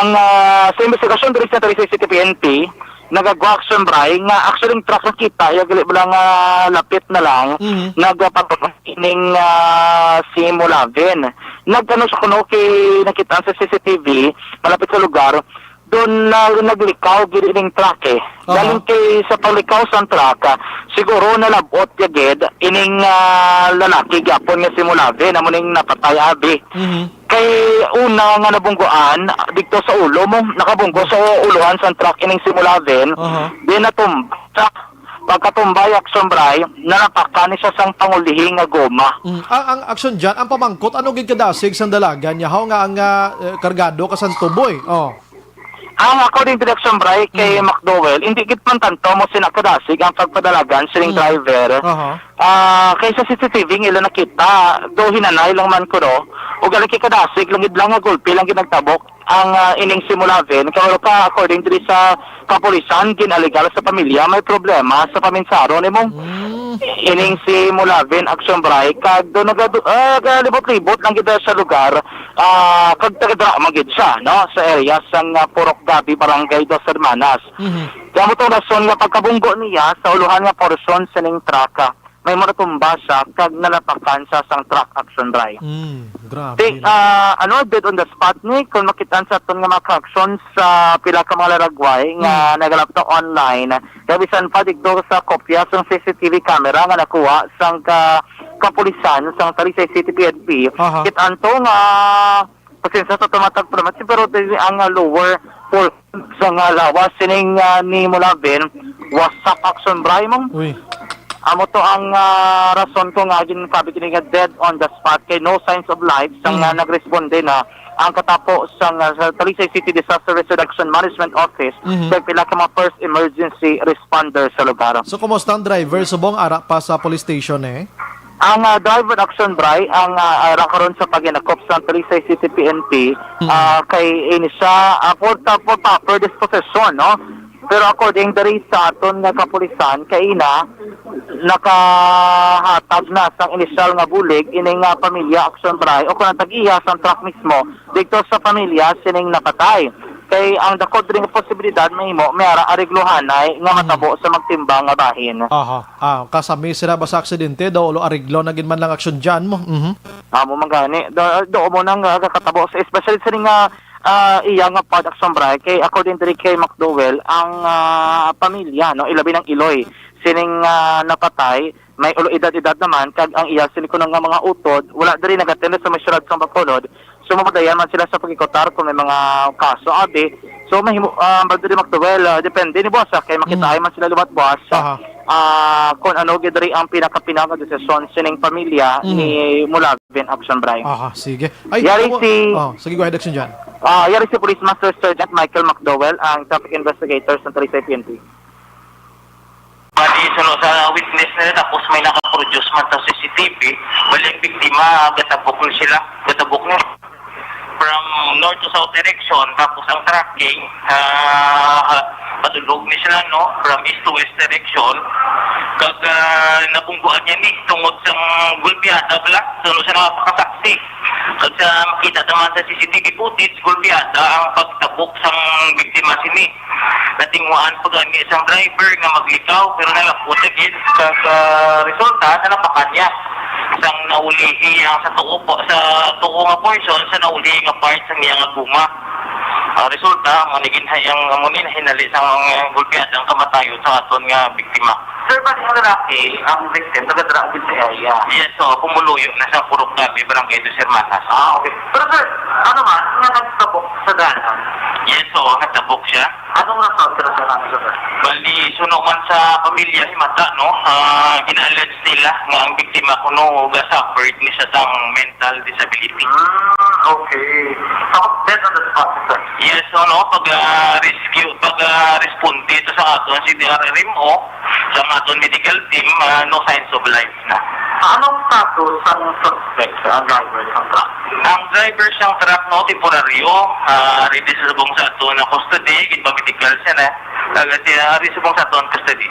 Ang, ah, sa investigasyon diri sa Talisay City P N P, nagagwa, Action Bray, nga actually ang truck nakita, ya gali bala nga lapit na lang, Mhm. nagapatulong ining, ah, si Mulavin. Nagano siya kuno kay nakita sa C C T V, malapit sa lugar, doon na naglikaw gid ining truck eh. Aha. Galing kay sa paglikaw sa truck, ah, siguro nalabot ya gid ining, ah, lalaki gyapon nga si Mulavin, amo ning napatay abi. Mhm. Kay una nga nabungguan, dito sa ulo mo, nakabunggo sa uluhan sang truck ining si Mulavin, Aha. Then natumba siya. Pagkatumba, Action Bray, nalapakan ni siya sang pangulihi nga goma. Mm. Ang, ang action dyan, ang pamangkot, ano gid kadasig sang dalagan niya? Haw nga ang, ah, eh, kargado ka sang tubo eh. Oh. Ang according to the action, Bri, kay Mm. McDowell, hindi gid man tanto mo sina kadasig ang pagpadalagan sining Mm. driver. Aha. Ah, kay sa C C T V nga ila nakita, do hinanay lang man kuno. Ug gali kay kadasig, langit lang nga gulpi lang ginagtabok ang, ah, ining si Mulavin. Kay wala ka, according diri sa kapulisan, ginalegal sa pamilya, may problema sa paminsaro nimo. Mm. Ining si Mulavin, action, Bri, kag do nagadu-, ah, galibot-libot lang gid sa lugar, ah, kag taga-dra man gid siya, no, sa area sang, ah, Purok Gabi, Barangay Dos Hermanas. Mhm. Kaya mo tong rason nga pagkabunggo niya sa uluhan nga porsyon sining truck, ah, may maratumba siya kag nalapakan siya sang truck, action, Bri. Mm, grabe, Ti, no? ah, ano, dead on the spot ni, kung makitaan sa aton nga mga ka-action sa pila ka mga laragway nga Mm. nagalapto online, kaya bisan pa dito sa kopya sang C C T V camera nga nakuha sang ka-, kapulisan sang Talisay City P N P, Aha. kitaan to nga Pasensya sa tumatag pa naman, pero dili ang, ah, lower portion sa nga lawas sining, ah, ni Mulavin, wasak, action, Bri, ma'am. Uy. Amo to ang, ah, rason ko nga ginsabi kini nga dead on the spot kay no signs of life sa nga Mm. nagresponde na ang katapo sa, nga, sa Talisay City Disaster Risk Reduction Management Office Mhm. kag pila ka mga first emergency responder sa lugar. So, kumusta ang driver? Subong ara pa sa police station, eh? Ang, ah, driver action, Bri, ang, ah, ara karon sa paghinakop sa Talisay City P N P, Mm. ah, kay ini siya, ah, for, for proper disposition, no? Pero according diri sa aton nga kapulisan, kay ina, nakahatag na sang inisyal nga bulig ini nga pamilya action, Bri, o kung ang tag-iya sang truck mismo, dito sa pamilya sining napatay. Kay ang dako diri nga posibilidad mahimo may ara areglohanay nga Mm. matabo sa magtimbang nga bahin. Aha. Ah, kasami sila ba sa aksidente? Daw ulo ariglo na gid man lang aksyon dyan mo. Mhm. Amo man gani. Do, do mo nang, ah, kakatabo sa, especially sa nga, ah, iya nga part action, Bri, kay according diri kay McDowell, ang, ah, pamilya, no, ilabi ng Iloy, sining, ah, napatay, may ulo edad-edad naman, kag ang iya sini kuno nga mga utod, wala diri nag-attend sa may syudad sa Bacolod, So, mapadayan man sila sa pagikutar kung may mga kaso, abi. So, mahimo, ah, Brother Mac Duel, ah, depende ni boss, ah, kay makitaan Mm. man sila liwat, boss, ah, Aha. ah, kung ano gid diri ang pinakapinaka desisyon sining pamilya Mm. ni Mulavin Action Bray. Aha, sige. Ay, Yari ako si Oh, sige, go ahead, Action John. Ah, yari si Police Master Sergeant Michael McDowell, ang traffic investigator sa Talisay P N P. Bali, suno sa witness nila, tapos may nakaproduce man sa C C T V, bali ang biktima, gatabok ni sila, gatabok ni from north to south direction, tapos ang tracking, ah, padulog ni sila, no, from east to west direction, kag, ah, nabungguan niya ni tungod sang gulpiada bala, suno sa nakapakasaksi. Kag sa makita naman sa C C T V footage, gulpiada ang pagtabok sang biktima sini. Natinguhaan pa gani sang driver nga maglikaw, pero nalapot na gid. Kag, ah, resulta, nalapakan niya sang naulihi ang sa tuo po, sa tuo nga portion sa naulihi nga part sa niya nga guma. Ah, resulta, amo ni ginhay-, ang amo ni nahinali sang gulpiada ang kamatayon sa aton nga biktima. Sir, bali ang lalaki, ang victim, taga-dra gid sa area. Yes, so, pumuluyo na sa Purok Gabi, Barangay Dos Hermanas. Ah, okay. Pero sir, ano man, nga nagtabok sa dalan? Yes, so, nagtabok siya. Anong rason, sir, sa nang sir? Bali, suno man sa pamilya, himata, no? Ah, gina-allege nila nga ang biktima kuno ga-suffered ni sa tang mental disability. Hmm, okay. So, dead on the spot, sir? Yes, so, no? Pag, ah, rescue, pag, ah, responde ito sa aton C D R R M O, sa aton medical team, ah, no signs of life na. Anong status sang suspect, ang driver sang truck? Ang driver sang truck, no, temporaryo, ah, ready sa subong sa aton na custody, ginpamedical siya na. Kag siya, ari subong sa aton custody.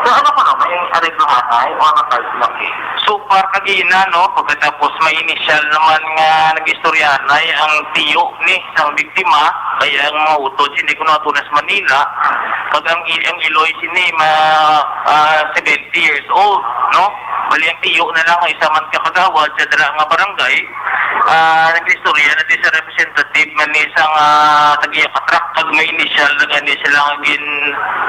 So, ano ko na, may areglohanay o ano tayo laki? So far, kagina, no, pagkatapos may initial naman nga nag-istoryanay ang tiyo ni sang biktima, kaya ang mga utod, hindi ko natunas Manila, pag ang, ang iloy sini, ma, ah, seventy years old, no? Bali, ang tiyo na lang, ang isa man ka kagawad sa dala nga barangay, ah, nag-istorya na di sa representative man ni isang, ah, tagiya ka truck, kag may initial na gani sila nga gin,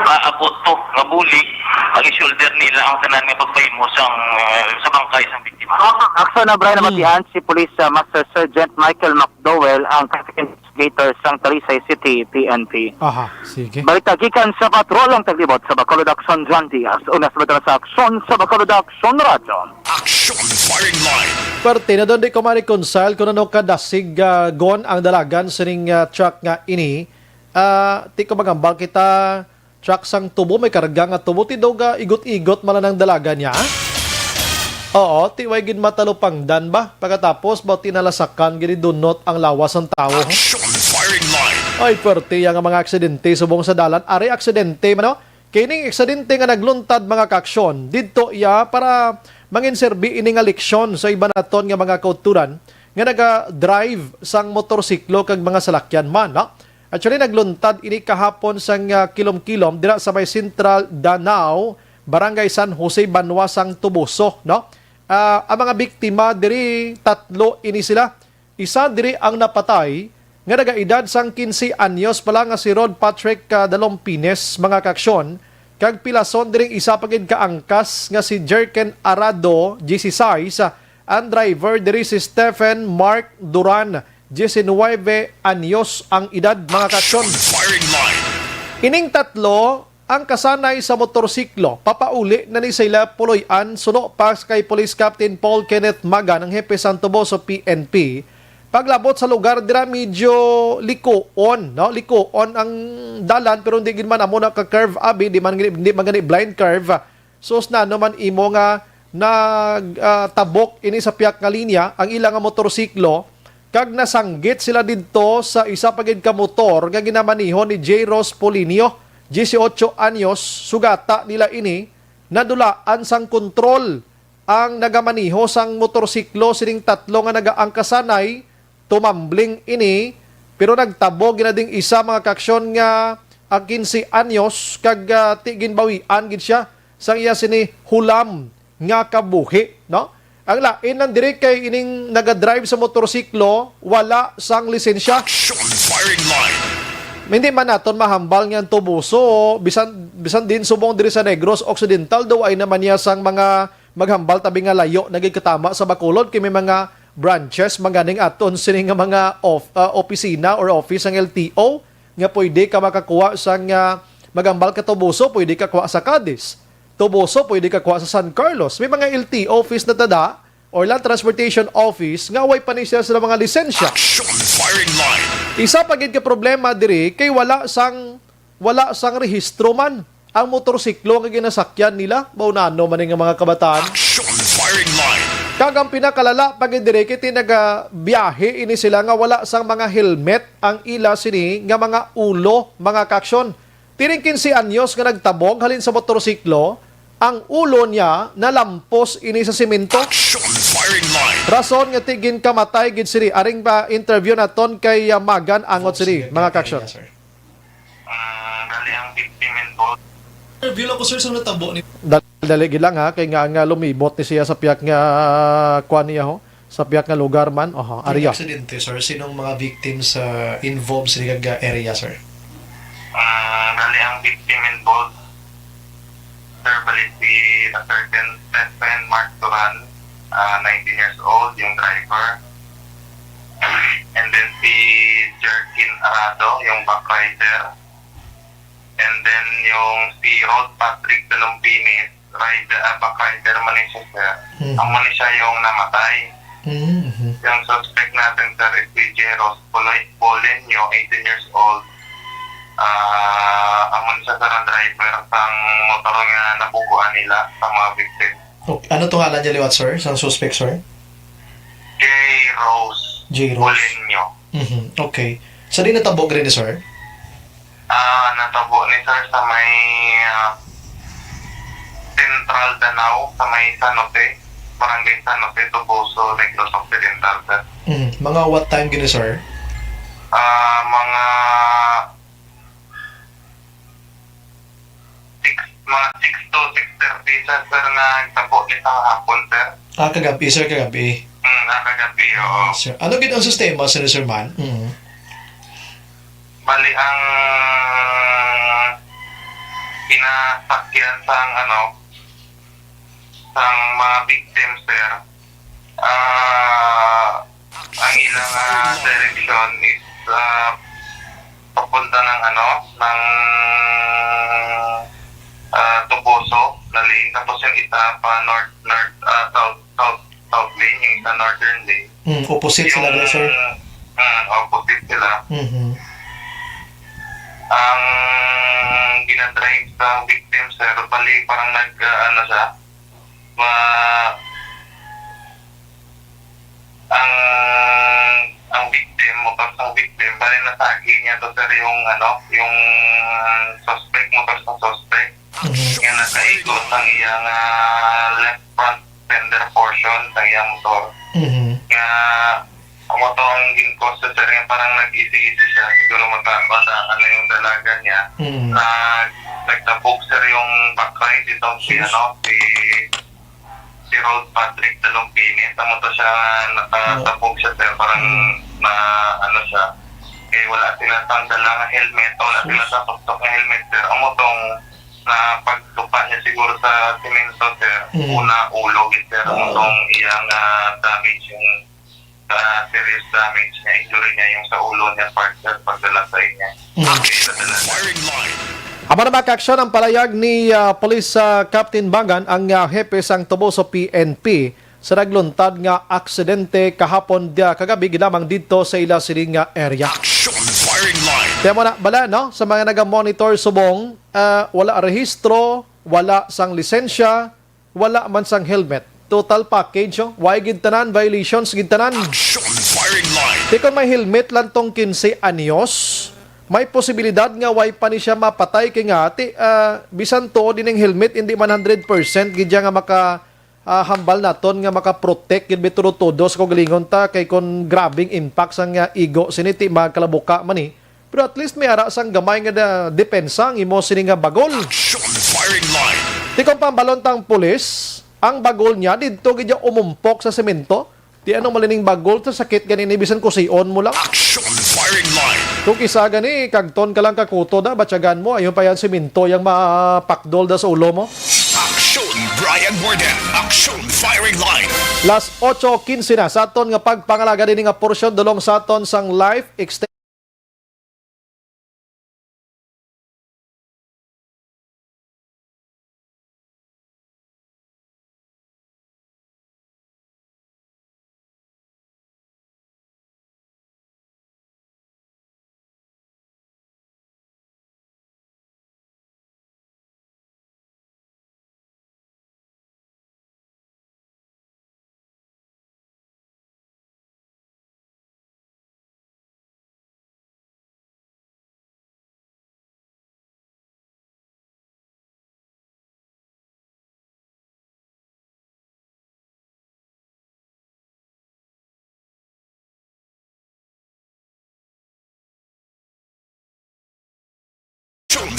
ah, abot to, nga bulig, ang i-shoulder nila ang tanan nga pagpahimo sang, ah, sa bangkay sang biktima. Akso na, Brian, Mm. namatian si Police, ah, Master Sergeant Michael McDowell, ang traffic investigator sang Talisay City P N P. Aha, sige. Balita gikan sa patrol ang taglibot sa Bacolod Action, John Diaz. Una sa madala sa aksyon sa Bacolod Action Radyo. Action Firing Line. Parte na doon di ko ma-reconcile kung ano kadasig, ah, gon ang dalagan sining, ah, truck nga ini. Ah, ti ko magambal kita, truck sang tubo, may karga nga tubo, ti daw ga igot-igot man lang ang dalaga niya. Oo, ti way gid matalupangdan ba? Pagkatapos, ba tinalasakan gid dunot ang lawas sang tawo. Action firing line. Ay, perte ya nga mga aksidente subong sa dalan. Ari aksidente man, no? Kining aksidente nga nagluntad, mga kaaksyon, didto iya para manginserbi ini nga leksyon sa iban naton nga mga kauturan nga naga-drive sang motorsiklo kag mga salakyan man, no? Actually, nagluntad ini kahapon sang, ah, kilom-kilom dira sa may Central Danao, Barangay San Jose, banwa sang Toboso, no? Ah, ang mga biktima diri, tatlo ini sila. Isa diri ang napatay nga nagaedad sang quince anyos pa lang nga si Rod Patrick, ah, Dalompines, mga kaaksyon, kag pilason diri isa pa gid ka angkas nga si Jerken Arado, dieciséis, ang driver diri si Stephen Mark Duran, diecinuebe anyos ang edad, mga kaaksyon. Action firing line. Ining tatlo ang kasanay sa motorsiklo. Papauli na ni sila Puloy-an suno pa kay Police Captain Paul Kenneth Magan, ang hepe sang Toboso P N P. Paglabot sa lugar dira, medyo likuon, no? Likuon ang dalan, pero hindi gid man amo na ka-curve, abi, di man gani, di man gani blind curve. Sus, na naman imo nga nag, ah, tabok ini sa piyak nga linya ang ila nga motorsiklo, kag nasanggit sila didto sa isa pa gid ka motor nga ginamaniho ni J Rose Polinio, dieciocho anyos, sugata nila ini, nadulaan sang kontrol ang nagamaneho sang motorsiklo sining tatlo nga nagaangkasanay. Tumambling ini, pero nagtabog gid na ding isa, mga kaaksyon, nga ang quince anyos kag, ah, ti ginbawian gid siya sang iya sini hulam nga kabuhi, no? Ang lain lang diri kay ining nagadrive sa motorsiklo wala sang lisensya. Action firing line. Hindi man naton mahambal nga ang Toboso, bisan, bisan din subong diri sa Negros Occidental, daw ay naman niya sang mga maghambal tabi nga layo na gid katama sa Bacolod, kay may mga branches man ganing aton sini nga mga of-, ah, opisina or office sang L T O nga pwede ka makakuha sang, ah, maghambal ka Toboso, pwede ka kuha sa Cadiz. Toboso, pwede ka kuha sa San Carlos. May mga L T O office na tada or Land Transportation Office nga way pa ni sila sa mga lisensya. Action firing line. Isa pa gid ka problema diri kay wala sang, wala sang rehistro man ang motorsiklo nga ginasakyan nila. Mao na ano man nga mga kabataan. Action firing line. Kag ang pinakalala pa gid diri kay ti nagabiyahe ini sila nga wala sang mga helmet ang ila sini nga mga ulo, mga kaaksyon. Tiring quince anyos nga nagtabog halin sa motorsiklo, ang ulo niya nalampos ini sa semento. Action firing line. Rason nga ti ginkamatay gid sini. Aring pa interview naton kay, ah, Magan angot sini, mga kaaksyon. Sir. Ah, gali ang victim involved. Interview lang ko, sir, sa natabo ni Dal-, dali gid lang, ha, kay nga, nga lumibot ni siya sa piyak nga, ah, kuan niya, ho, sa piyak nga lugar man. Oho, area. Aksidente, sir, sinong mga victims, ah, involved sa area, sir? Ah, gali ang victim involved, sir, bali si a certain Stephen Mark Duran, ah, nineteen years old, yung driver. And then si Jerkin Arado, yung back rider. And then yung si Rod Patrick Dalompines, rider, ah, back rider man ni siya, sir. Mhm. Amo ni siya yung namatay. Mhm. Yung suspect natin, sir, is si Jeros Poloy-, Polenyo, eighteen years old. Ah, amo ni siya, sir, ang driver sang motor nga nabuguan nila sa mga victim. Okay. Ano to ngalan niya liwat, sir? Sang suspect, sir? J Rose J Rose. Polenyo. Mhm. Okay. Sa di natabo rin, sir? Ah, natabo ni sir sa may, ah, Central Danao, sa may San Jose, Barangay San Jose, Toboso, Negros Occidental, sir. Mhm. Mga what time gini, sir? Ah, mga six, mga six to six thirty, sir, sir, nagtabo ni sa hapon, sir. Ah, kagabi, sir, kagabi. Mm, ah, kagabi, oo. Ah, sir. Ano gid ang sistema, sir, sir man? Mm. Bali, ang pinasakyan sang, ano, sang mga victim, sir, ah, ang ilang, ah, direction is, ah, papunta ng, ano, ng, ah, Toboso na lane. Tapos yung isa pa north, north, ah, south, south, south lane, yung isa northern lane. Hmm, opposite sila, sir? Mm, opposite sila. Mhm. Ang ginadrive sa victim, sir, bali parang nag, ah, ano siya, ma-, ang, ang victim, motor sang victim, bali nasagi niya to, sir, yung, ano, yung suspect, motor sang suspect. Mhm. Nga nakaigo sang iyang, ah, left front fender portion sang iyang motor. Mhm. Nga, amo to ang gin-cause sa, sir, nga parang nag-isi-isi siya. Siguro mata-, mata-, ano yung dalagan niya. Mhm. Nag-, nagtabog, sir, yung back right itong si, Sus. ano, si, si Rod Patrick Dalumpini. Amo to siya nakatabog siya, sir. Parang Mhm. na, ano siya. Kaya wala sila sang dala nga helmet, wala sila Sus. sang tuktok nga helmet, sir. Amo tong na pagtupa niya siguro sa semento, sir. Mhm. Una, ulo, gid, sir. Ang Oo. Tong iyang, ah, damage, yung, ah, serious damage niya, injury niya, yung sa ulo niya, part, sir, pagdala sa inyo. Mhm. Okay, padala, sir. Firing line. Amo na, mga kaaksyon, ang palayag ni, ah, Police, ah, Captain Bangan, ang, ah, hepe sang Toboso P N P, sa nagluntad nga aksidente kahapon, ah, kagabi, gid lamang didto sa ila sining nga area. Action firing line. Kaya mo na, bala, no? Sa mga naga-monitor subong, ah, wala rehistro, wala sang lisensya, wala man sang helmet. Total package, oh. Way gid tanan, violations gid tanan. Action firing line. Di kon may helmet lang tong quince anyos, may posibilidad nga way pa ni siya mapatay kay nga, ti, ah, bisan tuod ining helmet, hindi man hundred percent gid siya nga maka, ah, hambal naton nga maka-protect gid bitudo-tudo sa kaugalingon ta, kay kon grabing impact sang, ah, igo sini, ti magkalabuka man ni. Pero at least may ara sang gamay nga da-, depensa ang imo sini nga bagol. Action firing line. Ti kon pambalon tang pulis, ang bagol niya didto gid siya umumpok sa semento. Ti ano man ining bagol, ta sakit gani ni bisan kusion mo lang. Action firing line. Kung kisa gani, kagton ka lang kakuto da, batyagan mo, ayun pa yan semento yang mapakdol da sa ulo mo. Action, Brian Warden. Action firing line. Las ocho quince na sa aton nga pagpangalaga dini nga porsyon dulong sa aton sang life extension.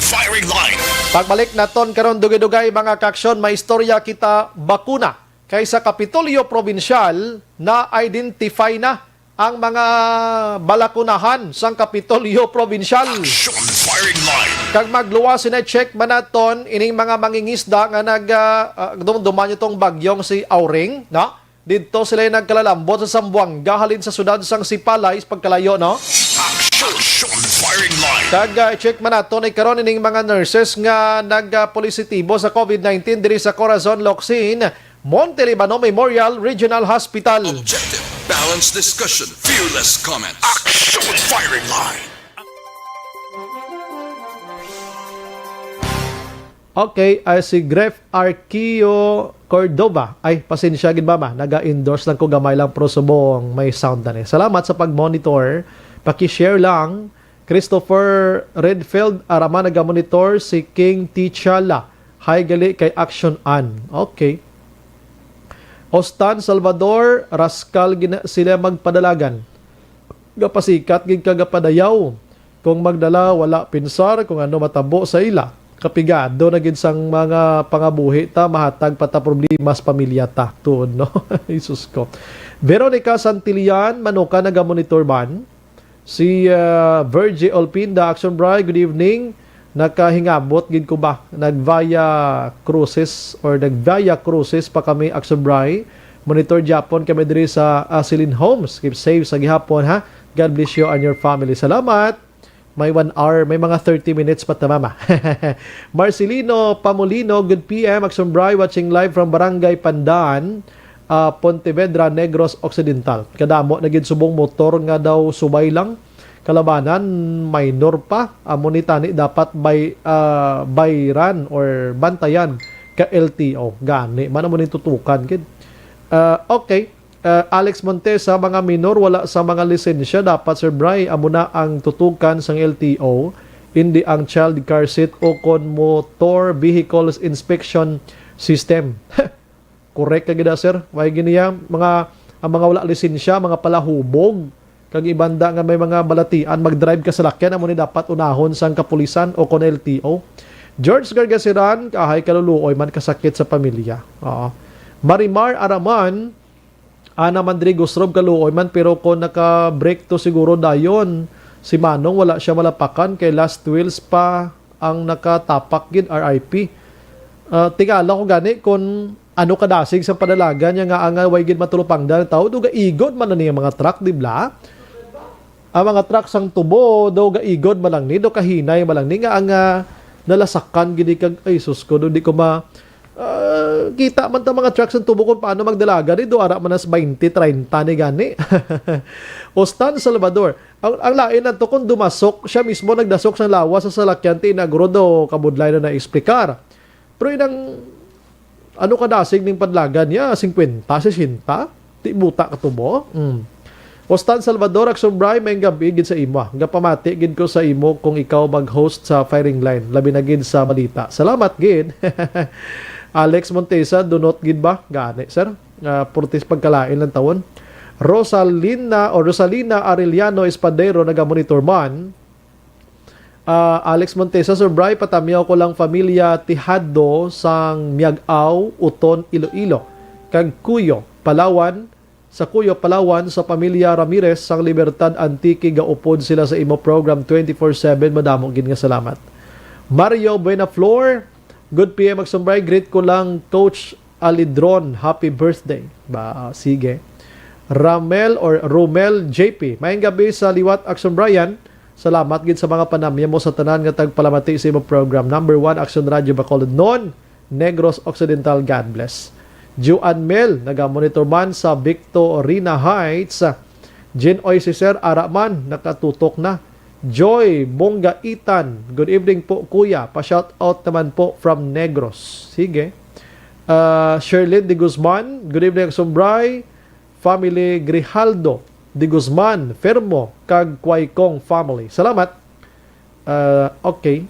Firing line. Pagbalik naton karon, dugay-dugay, mga kaaksyon, may istorya kita bakuna kay sa Kapitolyo Probinsyal na-identify na ang mga balakunahan sang Kapitolyo Probinsyal. Action firing line. Kag magluwas sina, check man naton ining mga mangingisda nga nag, ah, ah, dum-, duman itong bagyong si Auring, no? Didto sila nagkalalambot sa Zamboanga halin sa siyudad sang Sipalay sa pagkalayo, no? Action, action firing line. Kag, ah, check man naton ni karon ining mga nurses nga nagpositibo sa COVID nineteen diri sa Corazon, Locsin, Monte Libano Memorial Regional Hospital. Objective, balanced discussion, fearless comments. Action firing line. Okay, ay si Gref Arquio Cordova. Ay, pasensya gid, mama. Naga-endorse lang ko gamay lang, pero subong may sound na ni. Salamat sa pag-monitor. Paki-share lang. Christopher Redfield, arama naga-monitor si King Tichala. Hi gali kay Action An. Okay. Ostan Salvador, raskal gina sila magpadalagan. Gapasikat gid ka gapadayaw. Kung magdala, wala pinsar kung ano matabo sa ila. Kapigado na gid sang mga pangabuhi ta, mahatag pa ta problema sa pamilya ta. Tuod, no? Jesus ko. Veronica Santillan, manukan naga-monitor man. Si, ah, Virgie Olpinda, Action Bri, good evening. Nakahingabot gid ko ba? Nag-via cruises or nag-via cruises pa kami, Action Bri. Monitor gyapon kami diri sa, ah, Celine Homes. Keep safe sa gihapon, ha? God bless you and your family. Salamat. May one hour, may mga thirty minutes pa ta, mama. Marcelino Pamolino, good P M, Action Bri, watching live from Barangay Pandan, ah, Pontevedra, Negros Occidental. Kadamo na gid subong motor nga daw subay lang. kalabanan, minor pa. Amo ni tani dapat bay-, ah, bayran or bantayan ka L T O. Gani man amo ni tutukan gid. Ah, okay. Ah, Alex Montesa, mga minor wala sa mga lisensya, dapat, Sir Bry, amo na ang tutukan sang L T O, hindi ang child car seat o kon motor vehicles inspection system. Correct ka gid, sir. Way gini ya, mga, ang mga wala lisensya, mga palahubog, kag ibanda nga may mga balatian, mag-drive ka sa lakyan, amo ni dapat unahon sang kapulisan o kon L T O. George Gargasiran, kahay kaluluoy man, kasakit sa pamilya. Oo. Marimar Araman, Ana man diri, Gusrob, kaluoy man, pero kon naka-break to siguro dayon si Manong, wala siya malapakan kay last wheels pa ang nakatapak gid, R I P. Ah, tingala ko gani kon ano kadasig sa padalagan niya nga ang way gid matulupangdan ang tawo, do gaigod man lang ni ang mga truck, di bala? Ang mga truck sang tubo, do gaigod man lang ni, do kahinay man lang ni nga ang, ah, nalasakan gid kag, ay, sus ko, do di ko ma-, ah, kita man ta mga truck sang tubo kung paano magdalagan ni, do ara man as twenty, treinta ni gani. O Stan Salvador, ang, ang lain na to kung dumasok, siya mismo nagdasok sa lawas sa salakyan, ti inagro do kabudlay na na-explicar. Pero inang, ano kadasig ning padlagan niya? Singkwenta, sesenta? Di buta ka tubo? Mm. Ostan Salvador, Action Bry, may gabi gid sa imo. Gapamati gid ko sa imo kung ikaw mag-host sa firing line, labi na gid sa balita. Salamat gid. Alex Montesa, dunot gid ba? Gani, sir. Ah, purtis pagkalain lang tawon. Rosalina o Rosalina Arellano Espadero, naga-monitor man. Ah, Alex Montesa, Sir Bry, patamyaw ko lang familia Tijado sang Miag-ao, Uton, Iloilo, kag Cuyo, Palawan, sa Cuyo, Palawan, sa pamilya Ramirez sang Libertad, Antique, gaupod sila sa imo program twenty-four seven. Madamo gid nga salamat. Mario Buenaflor, good P M, Action Bry, greet ko lang Coach Alidron, happy birthday. Ba, sige. Ramel or Romel J P, maayong gabi sa liwat, Action Brian. Salamat gid sa mga panamya mo sa tanan nga tagpalamati sa imong program. Number one, Action Radio Bacolod, non, Negros Occidental. God bless. Juan Mel, naga-monitor man sa Victorina Heights. Jean Oy, si Sir, ara man, nakatutok na. Joy Bongaitan, good evening po, kuya. Pa-shout out naman po from Negros. Sige. Ah, Sherlyn de Guzman, good evening, Action Bry. Family Grijaldo de Guzman, Fermo, kag Quaicong family. Salamat. Ah, okay.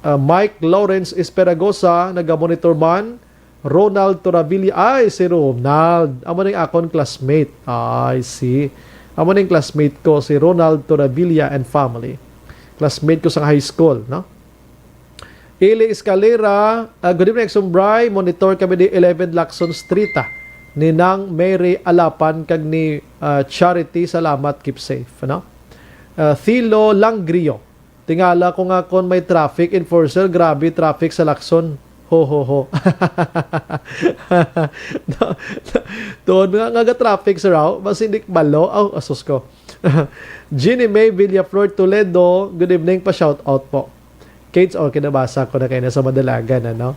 Ah, Mike Lawrence Esperagosa, naga-monitor man. Ronald Torabilia. Ay, si Ronald. Amo ning akon classmate. I see. Amo ning classmate ko, si Ronald Torabilia and family. Classmate ko sa high school, no? Ili Escalera, ah, good evening, Action Bry. Monitor kami di eleven Lacson Street, ah, ni Nang Mary Alapan kag ni, ah, Charity. Salamat, keep safe, no? Ah, Thilo Langrio. Tingala ko nga kon may traffic enforcer, grabe traffic sa Lacson. Ho, ho, ho. Doon nga, nga ga-traffic, sir, aw. Mas hindi balo. Aw, asus ko. Jeannie May Villaflor Toledo, good evening, pa-shout out po. Kids, okay, nabasa ko na kayo na sa madalagan, ano?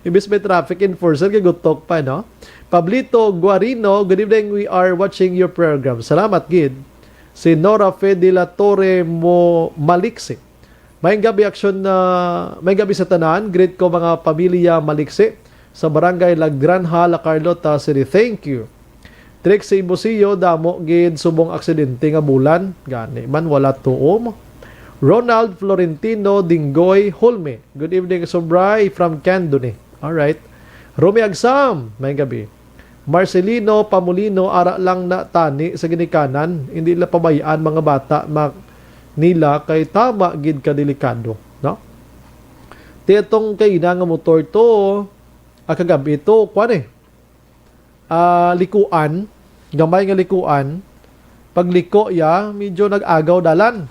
Imbis may traffic enforcer, gagutok pa, no? Pablito Guarino, good evening, we are watching your program. Salamat, gid. Si Nora Fe de la Torre mo Maliksi. Maayong gabi, Action, ah, maayong gabi sa tanan. Greet ko mga pamilya Maliksi sa Barangay La Granja, La Carlota City. Thank you. Trixie Busio, damo gid subong aksidente nga bulan. Gani man, wala tuom. Ronald Florentino Dinggoy Hulme. Good evening, Sobray, from Candoni. Alright. Romy Agsam, maayong gabi. Marcelino Pamulino, ara lang na tani sa ginikanan, hindi nila pabayaan mga bata ma-, nila kay tama gid ka delikado, no? Ti atong kay ina nga motor to, ah, kagabi to, kwan eh. Ah, likuan, gamay nga likuan. Pagliko ya, medyo nag-agaw dalan.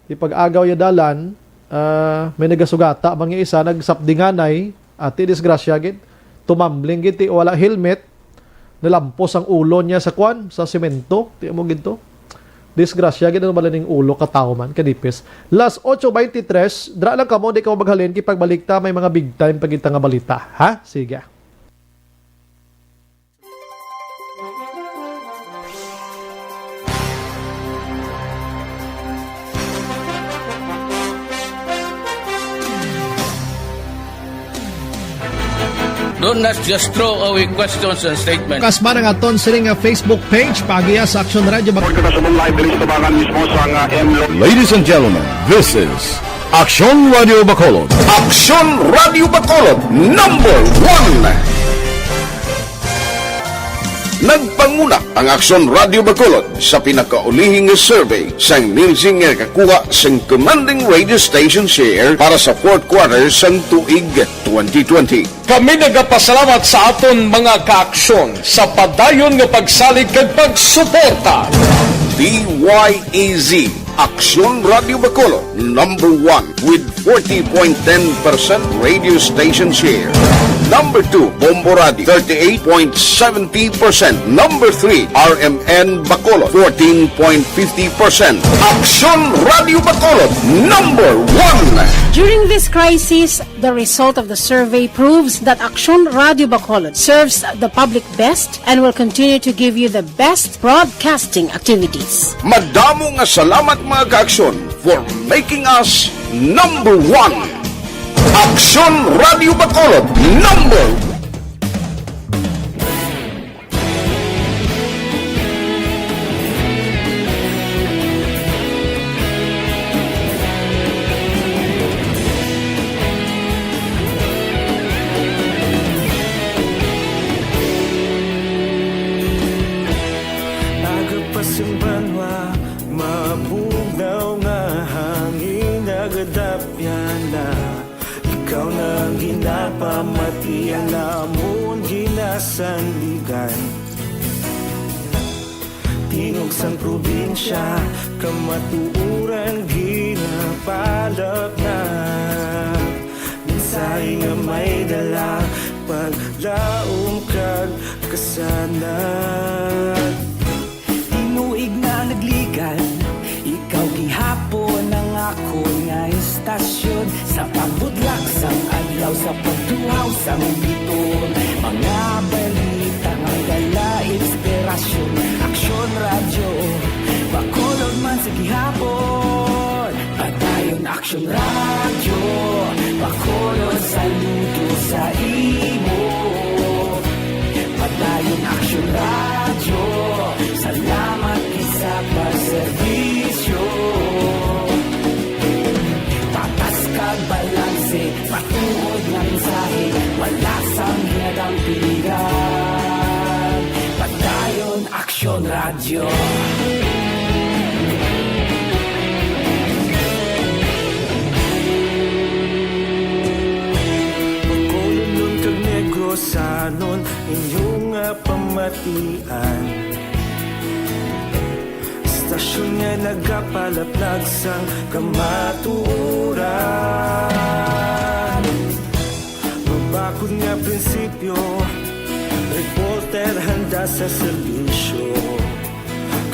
Di pag-agaw ya dalan, ah, may nagasugata, mga isa, nagsapdinganay, ati disgrasya gid. Tumambling gid, ti wala helmet, nalampos ang ulo niya sa kwan, sa semento, ti mo gid to. Disgrasya gid, ano bala ning ulo, katawo man, kanipis. Las ocho veintitrés, dra lang kamo, di kamo maghalin, kay pagbalik ta, may mga big time pa kita nga balita, ha? Sige. Do not just throw away questions and statements. Kas man ang aton sini nga Facebook page, paagiha sa Aksyon Radyo Bac- Report ka sa mong live diri sa tabangan mismo sa nga M Lo- Ladies and gentlemen, this is Aksyon Radio Bacolod. Aksyon Radio Bacolod, number one. Nagpanguna ang Aksyon Radio Bacolod sa pinakaulihing survey sang Nielsen nga nakakuha sang commanding radio station share para sa fourth quarter sang tuig twenty twenty. Kami nagapasalamat sa aton mga kaaksyon sa padayon nga pagsalig kag pagsuporta. D Y E Z, Aksyon Radio Bacolod, number one with forty point ten percent radio station share. Number two, Bombo Radio, thirty-eight point seventy percent. Number three, R M N Bacolod, fourteen point fifty percent. Aksyon Radio Bacolod, number one. During this crisis, the result of the survey proves that Aksyon Radio Bacolod serves the public best and will continue to give you the best broadcasting activities. Madamo nga salamat, mga kaaksyon, for making us number one. Aksyon Radio Bacolod, number Aga pa sa banwa, mabugnaw nga hangin nagadapyan na. Ikaw na ang ginapamati, ang amon ginasandigan. Tingog sang probinsya, kamatuoran ginapalapnag. Mensahe nga may dala, paglaom kag kasanag. Tinuig na nagligan, ikaw gihapon ang akon nga istasyon. Sa pagbutlak sang adlaw, sa pagtuhaw sang biton, mga balita nga dala inspirasyon. Aksyon Radyo, Bacolod man sa gihapon. Padayon Aksyon Radyo, Bacolod, saludo sa imo. Padayon Aksyon Radyo, salamat gid sa pagserbisyo. Patas kag balanse, matuod nga mensahe, wala sang ginadampigan. Padayon Aksyon Radyo. Bacolodnon kag Negrosanon, inyo nga pamatian. Istasyon nga nagapalaplag sang kamatuoran. Mabakod nga prinsipyo, reporter handa sa serbisyo.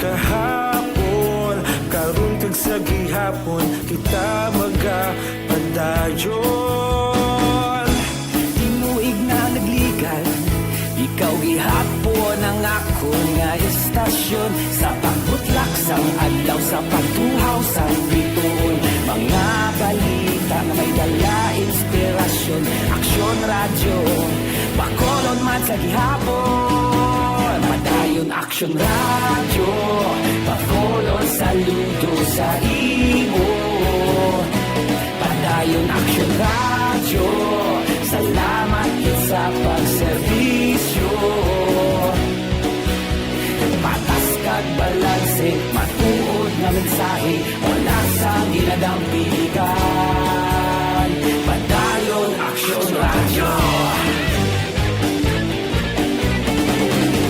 Kahapon, karon kag sa gihapon, kita magapadayon. Tinuig na nagligan, ikaw gihapon ang akon nga istasyon. Sa pagbutlak sang adlaw, sa pagtuhaw sang biton, mga balita nga may dala inspirasyon. Aksyon Radyo, Bacolod man sa gihapon. Padayon Aksyon Radyo, Bacolod, saludo sa imo. Padayon Aksyon Radyo, salamat gid sa pagserbisyo. Patas kag balanse, matuod nga mensahe, wala sang ginadampigan. Padayon Aksyon Radyo.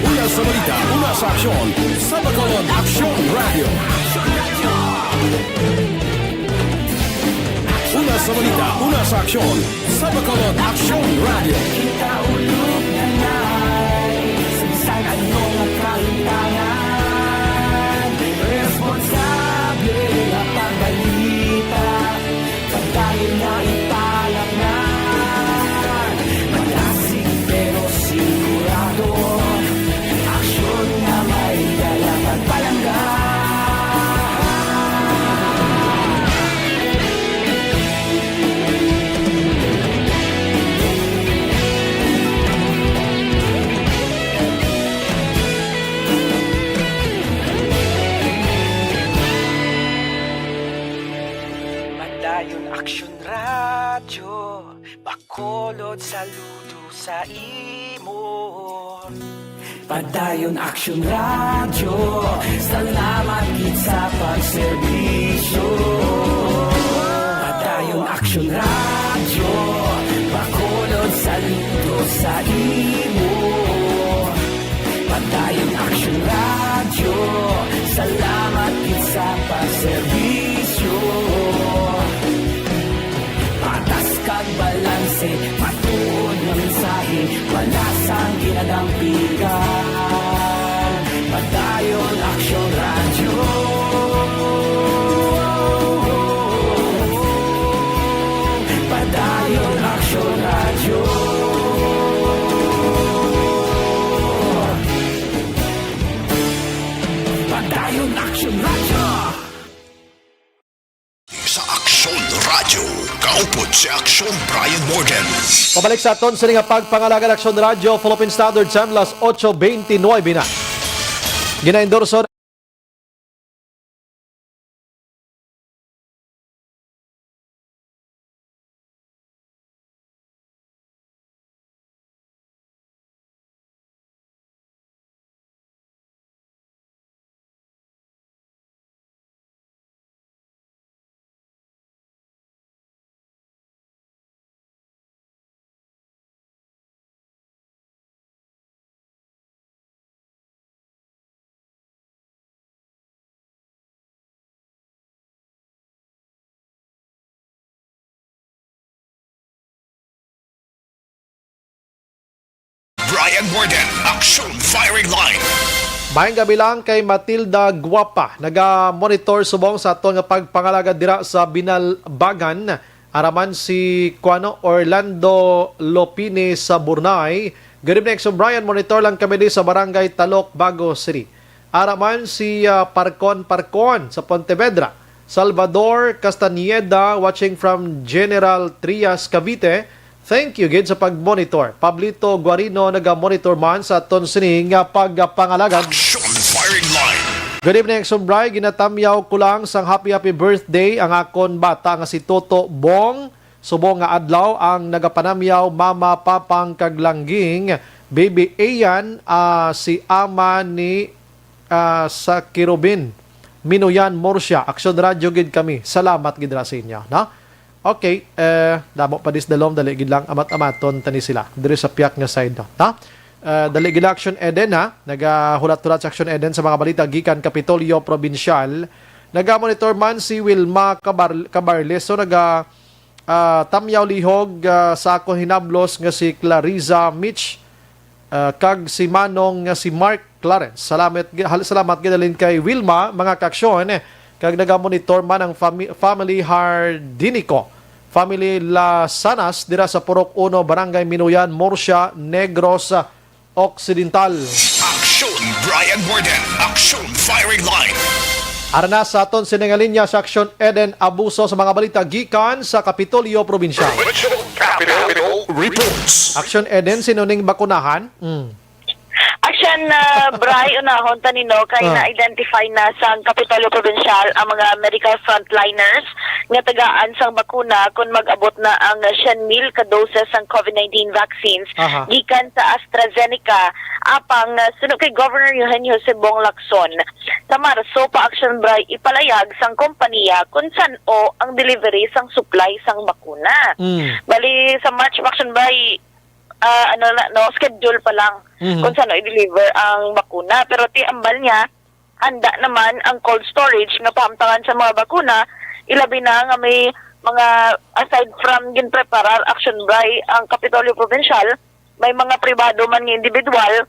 Una sa balita, una sa aksyon, sa Bacolod Aksyon Radyo. Una sa balita, una sa aksyon, sa Bacolod Aksyon Radyo. Kita ulog nga nay, sa bisan ano nga kalimtangan, responsable nga pagbalita. Padayon nga ipalapngan, malasig pero sigurado. Aksyon nga may dala pagpalangga. Bacolod, saludo sa imo. Padayon Aksyon Radyo, salamat gid sa pagserbisyo. Padayon Aksyon Radyo, Bacolod, saludo sa imo. Padayon Aksyon Radyo, salamat gid sa pagserbisyo. Patas kag balanse, matuod nga mensahe, wala sang ginadampigan. Padayon Aksyon Radyo. Padayon Aksyon Radyo. Padayon Aksyon Radyo. Sa Aksyon Radyo, kaupod si Aksyon Brian Morden. Pabalik sa aton sini nga pagpangalagad, Aksyon Radyo, Philippine Standard Time, las ocho veintinueve na. Ginaendorso Brian Morden, Aksyon Firing Line. Maayong gabi lang kay Matilda Guapa, naga-monitor subong sa aton nga pagpangalagad dira sa Binalbagan. Araman si kuano, Orlando Lopine sa Burnay. Good evening, Aksyon Brian. Monitor lang kami di sa Barangay Talok, Bago City. Araman si, ah, Parcon Parcon sa Pontevedra. Salvador Castañeda, watching from General Trias, Cavite. Thank you gid sa pag-monitor. Pablito Guarino, naga-monitor man sa aton sini nga pagpangalagad. Action Firing Line. Good evening, Aksyon Brian. Ginatamyaw ko lang sang happy, happy birthday ang akon bata nga si Toto Bong. Subong nga adlaw ang nagapanamyaw, mama, papang kag langging, baby Ian, ah, si ama ni, ah, sa Kirubin, Minuyan Murcia. Aksyon Radyo gid kami. Salamat gid ra sa inyo, no? Okay, eh, damo pa dis dalom, dali gid lang amat-amaton tani sila. Diri sa piyak nga side, no? Ta? Eh, dali gid lang, Action Eden, ha? Nagahulat-hulat sa Action Eden sa mga balita gikan Kapitolyo Probinsyal. Naga-monitor man si Wilma Cabar-, Cabarles. So, naga, ah, tamyaw lihog, ah, sa akon hinablos nga si Clariza Mitch, ah, kag si Manong nga si Mark Clarence. Salamat, gi-, hal-, salamat gid halin kay Wilma, mga kaaksyon, eh, kag nagamonitor man ang fami-, family Hardinico, family Lasanas, dira sa Purok Uno, Barangay Minuyan, Murcia, Negros Occidental. Action Brian Morden, Action Firing Line. Ara na sa aton sining linya sa Action Eden Abuso sa mga balita gikan sa Kapitolyo Probinsyal. Regional Capitol Reports. Action Eden, sino ning bakunahan? Mm. Action, ah, Bri, unahon ta nino kay Ah. na-identify na sang Kapitolyo Probinsyal ang mga medical frontliners nga tagaan sang bakuna kon mag-abot na ang siyam mil ka doses sang COVID nineteen vaccines Aha. gikan sa AstraZeneca. Apang, ah, suno kay Governor Eugenio Cebong Lacson, sa Marso pa, Action Bri, ipalayag sang kompanya kon san-o ang delivery sang supply sang bakuna. Mm. Bali, sa March, Action Bri, ah, ano na, no, schedule pa lang Mhm. kung saan i-deliver ang bakuna. Pero ti ambal niya, handa naman ang cold storage nga pahamtangan sa mga bakuna, ilabi na nga may mga, aside from ginpreparar, Action Bri, ang Kapitolyo Provincial, may mga pribado man nga individual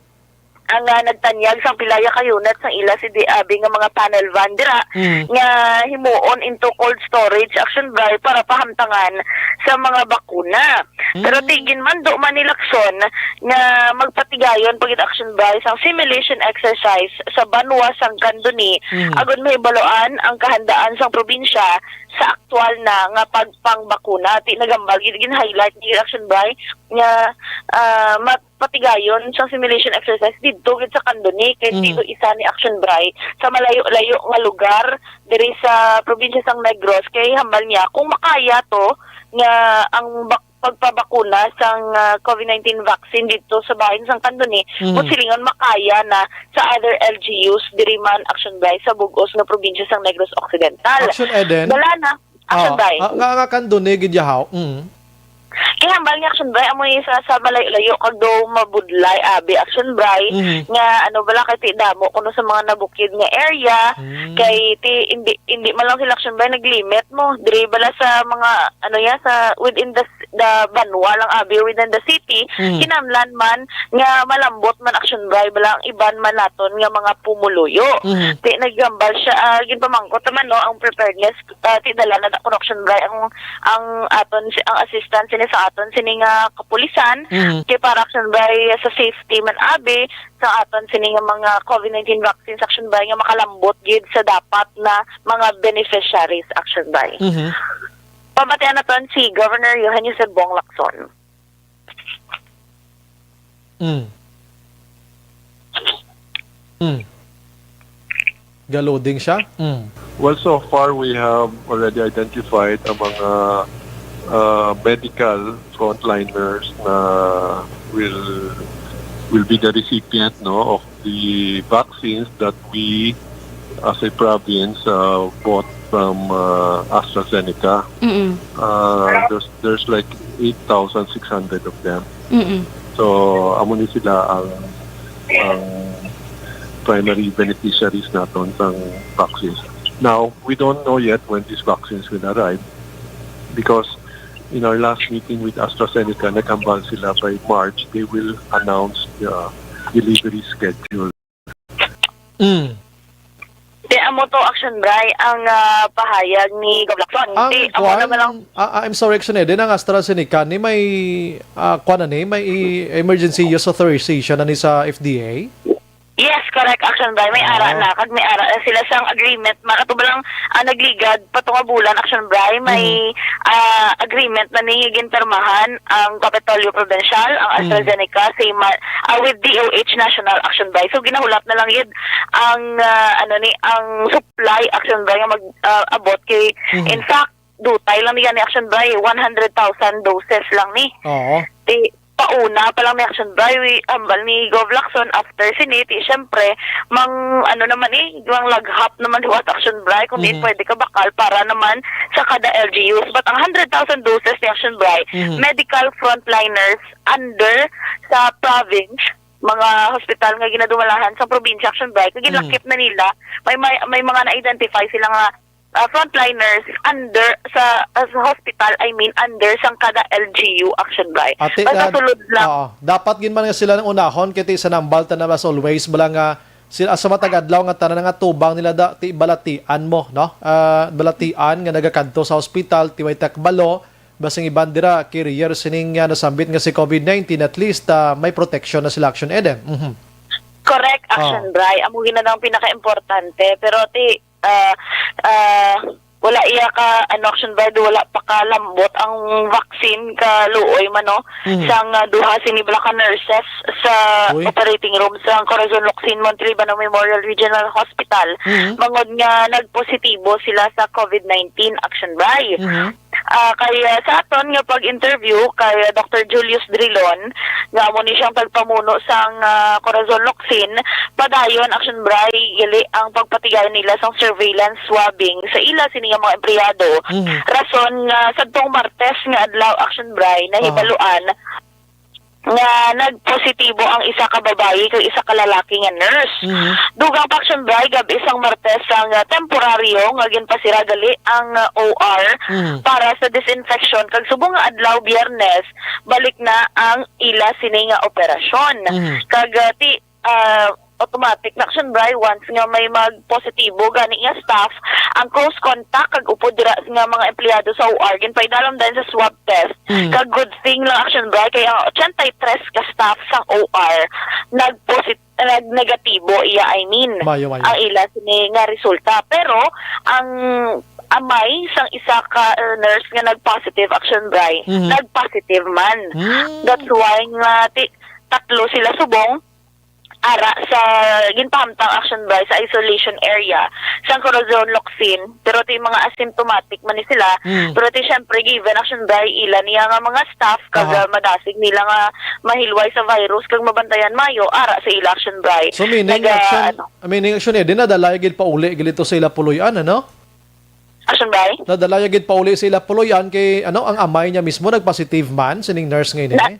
ang, ah, nagtanyag sang pilaya ka unit sang ila sidi abi nga mga panel van dira Mhm. nga himuon into cold storage, Action Bri, para pahamtangan sa mga bakuna. Pero Mm. ti ginmando man ni Lacson nga magpatigayon pa gid, Action Bri, sang simulation exercise sa banwa sang Candoni, Mm. agud mahibaloan ang kahandaan sang probinsya sa aktual na nga pagpangbakuna. Ti nagambal gid, gin-highlight ni Action Bri nga, ah, magpatigayon sang simulation exercise didto gid sa Candoni, kay Mm. dito isa ni, Action Bri, sa malayo-layo nga lugar diri sa probinsya sang Negros, kay hambal niya kung makaya to nga ang bak-, pagpabakuna sang, ah, COVID nineteen vaccine didto sa bahin sang Candoni, Mhm. buot silingon makaya na sa other L G Us diri man, Action Bri, sa bug-os nga probinsya sang Negros Occidental. Action Eden? Wala na. Action Ah, Bri. ah, nga, nga Candoni gid yahaw. Mm. Kay hambal ni Action Bri, amo ni sa, sa malayo-layo kag daw mabudlay, abi, Action Bri, Mhm. nga ano bala, kay ti damo kuno sa mga nabukid nga area, Mm. kay ti hindi, hindi man lang sila, Action Bri, nag-limit mo. Diri bala sa mga, ano ya, sa within the, the banwa lang, abi, within the city, Mhm. kinahanglan man nga malambot man, Action Bri, bala ang iban man naton nga mga pumuluyo. Mhm. Ti naghambal siya, ah, ginpamangkot naman, no, ang preparedness, ah, ti dala na da kuno, Action Bri, ang, ang aton si, ang assistance sini sa aton sini nga kapulisan, Mhm. kay para, Action Bri, sa safety man, abi, sa aton sini nga mga COVID nineteen vaccines, Action Bri, nga makalambot gid sa dapat na mga beneficiaries, Action Bri. Mhm. Pamatian naton si Governor Eugenio Sidbong Lacson. Mm. Mm. Ga-loading siya? Mm. Well, so far we have already identified ang mga, uh, medical frontliners na will, will be the recipient, no, of the vaccines that we, as a province, uh, bought from, uh, AstraZeneca. Mm-mm. Uh, there's, there's like eight thousand six hundred of them. Mm-mm. So, amo ni sila ang, ang primary beneficiaries naton sang vaccines. Now, we don't know yet when these vaccines will arrive because in our last meeting with AstraZeneca, naghambal sila by March, they will announce the delivery schedule. Mm. Ti amo to, Action Bri, ang, ah, pahayag ni Gov Lacson. Ang Ti amo kwan, naman ang ah, ah, I'm sorry, Action Eden, ang AstraZeneca ni may, ah, kwan na ni, may i-, emergency use authorization na ni sa F D A? Yes, correct, Action Bri. May ara Ah. na, kag may ara na sila sang agreement. Makato ba lang, ah, nagligad pa to nga bulan, Action Bri, may, Mhm. ah, agreement na ni ginpirmahan ang Kapitolyo Provincial, ang Mm. AstraZeneca, same ma-, ah, with D O H National, Action Bri. So, ginahulat na lang yun ang, ah, ano ni, ang supply, Action Bri, nga mag, ah, abot kay, Mhm. in fact, dutay lang ni gani, Action Bri, one hundred thousand doses lang ni. Oo. Ti, pauna pa lang ni, Action Bri, wi-, hambal ni Gov Lacson, after sini, ti, syempre, mang, ano naman eh, mang laghap naman liwat, Action Bri, kung diin Mhm. pwede ka bakal para naman sa kada L G Us. But ang hundred thousand doses ni, Action Bri, Mhm. medical frontliners under sa province, mga hospital nga ginadumalahan sa probinsya, Action Bri, kag Mhm. ginlakip na nila, may, may, may mga na-identify sila nga, ah, frontliners under sa, ah, sa hospital, I mean, under sang kada L G U, Action Bri. Ati, Basta ah, sulod lang. Oo. Dapat gid man nga sila nang unahon, kay ti sa nambal ta na as always, bala nga sila sa matag adlaw nga tanan nga tubang nila da, ti balatian mo, no? Ah, balatian nga nagakadto sa hospital, ti way takbalo, basing iban dira, carrier sining nga nasambit nga si COVID nineteen, at least, ah, may protection na sila, Action Eden. Mhm. Correct, Action Ah. Bri. Amo gid na ang pinaka-importante. Pero ti, ah, ah, wala iya ka, ano, Action Bri, wala pa ka lambot ang vaccine ka luoy man, no? Mhm. Sang, ah, duha sini bala ka nurses sa Uy. operating room sa Corazon Locsin Montelibano Memorial Regional Hospital. Mhm. Bangod nga nagpositibo sila sa COVID nineteen, Action Bri. Mhm. Ah, kay, ah, sa aton nga pag-interview kay, ah, Doctor Julius Drilon, nga amo ni siyang tagpamuno sang, ah, Corazon Locsin, padayon, Action Bri, gali ang pagpatigay nila sang surveillance swabbing sa ila sini nga mga empleyado. Mhm. Rason nga sadtong Martes nga adlaw, Action Bri, nahibaluan nga nagpositibo ang isa ka babayi kag isa ka lalaki nga nurse. Mhm. Dugang pa, Action Bri, gab-i sang Martes ang, ah, temporaryo nga ginpasira gali ang, ah, O R Mhm. para sa disinfection, kag subong nga adlaw, Biyernes, balik na ang ila sini nga operasyon. Mhm. Kag, ah, ti, ah, automatic na, Action Bri, once nga may magpositibo gani nga staff, ang close contact kag upod dira nga mga empleyado sa O R ginpaidalom dayon sa swab test. Mm. Kag good thing lang, Action Bri, kay ang ochenta y tres ka staff sang O R nagposit-, nag-negatibo iya, I mean, Mayo, mayo. ang ila sini nga resulta. Pero ang amay sang isa ka, uh, nurse nga nag-positive, Action Bri, Mhm. nag-positive man. Mm. That's why nga ti-, tatlo sila subong, ara sa ginpahamtang, Action Bri, sa isolation area sang Corazon, Locsin. Pero ti mga asymptomatic man ni sila, Mm. pero ti syempre given, Action Bri, ila niya nga mga staff kag Aha. ah, madasig nila nga mahilway sa virus kag mabantayan mayo ara sa ila, Action Bri. So, meaning, Naga-, Action, ano. meaning, Action, eh, di nadala gid pauli gid ito sa ila puloy-an, ano? Action Bri? Nadala gid pauli sa ila puloy-an kay, ano, ang amay niya mismo nag-positive man, sining nurse nga ini? Na-,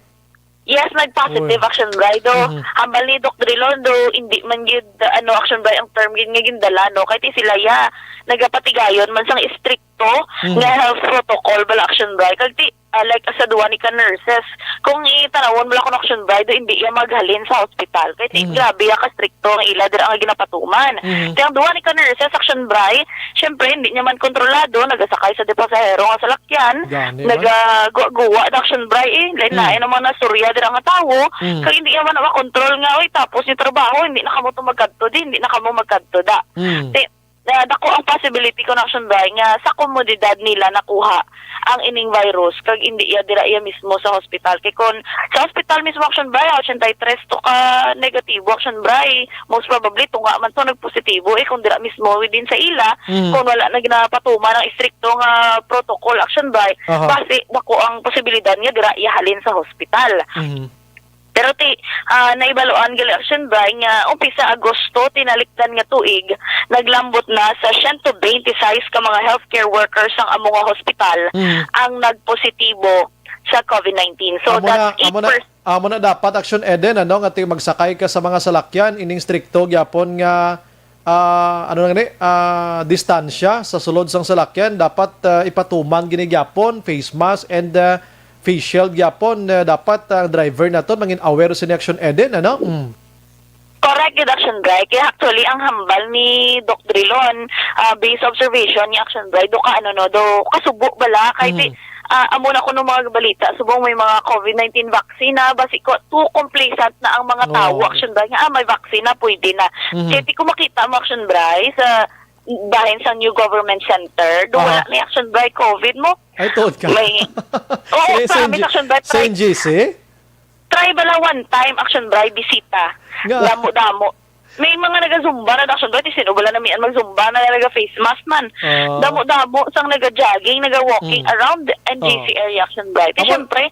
yes, nag-positive, Uy. Action Bri. Do, Mhm. hambal ni Doc Drilon, do, hindi man gid, ano, Action Bri, ang term gid nga gindala, no? Kay ti sila ya, nagapatigayon man sang istrikto Mhm. nga health protocol bala, Action Bri. Kag ti, ah, like, sa duwa ni ka nurses, kung itanawon mo lang kon, Action Bri, do, hindi ya maghalin sa hospital. Kay ti, Mhm. grabe ya ka strikto nga ila dira nga ginapatuman. Mhm. Ti ang duwa ni ka nurses, Action Bri, syempre, hindi niya man kontrolado, nagasakay sa di pasahero nga salakyan, Gani man. nagaguwa-guwa na, Action Bri, eh. Lain-lain Mm. ang mga nastorya dira nga tawo, Mm. kag hindi niya man makontrol nga, "Oy, tapos ni trabaho, hindi na kamo to magkadto di, hindi na kamo magkadto da." Mm. Ti, na dako ang possibility kon, Action Bri, nga sa komunidad nila nakuha ang ining virus, kag hindi iya dira iya mismo sa hospital. Kay kon sa hospital mismo, Action Bri, ochenta y tres to ka negatibo, Action Bri, most probably, tunga man to nagpositibo, eh, kung dira mismo within sa ila, Mm. kung wala na ginapatuman ang istrikto nga protocol, Action Bri, Aha. basi dako ang posibilidad nga dira ihalin sa hospital. Mhm. Pero ti, ah, naibaluan gali, Action Bri, nga umpisa Agosto, tinalikdan nga tuig, naglambot na sa siyento bente sais ka mga healthcare workers sang amo nga hospital Mhm. ang nagpositibo sa covid nineteen. So, Amo na, that's amo na, eight percent. amo na dapat, Action Eden, ano, nga ti magsakay ka sa mga salakyan, ining strikto gyapon nga, ah, ano na ni, ah, distansya sa sulod sang salakyan, dapat, ah, ipatuman gini gyapon, face mask and, ah, face shield gyapon, ah, dapat ang driver naton mangin aware sini, Action Eden, ano? Mm. Correct gid, Action Bri. Kaya actually, ang hambal ni Doc Drilon, ah, based observation ni Action Bri, do ka, ano, no, do kasubo bala, kay ti, Mhm. ah, amo na kuno mga balita, subong may mga covid nineteen vaccine na, basi ko, too complacent na ang mga Oo. tawo, Action Bri, nga, ah, may vaccine na, pwede na. Mhm. Kay ti kung makita mo, Action Bri, sa bahin sa new government center, do Aha. wala ni, Action Bri, covid mo. Ay, tuod ka. May, oo, Sa, sa promise, N G, Action Bri, sa try, N G C? try bala one time, Action Bri, bisita. Nga. Damo-damo. May mga naga-zumba na, Action Bri, ti sino bala namian mag-zumba na naga-face mask man. Ah. Damo-damo sang naga-jogging, naga-walking Mm. around the N G C Oh. area, Action Bri. Ti Amo, syempre,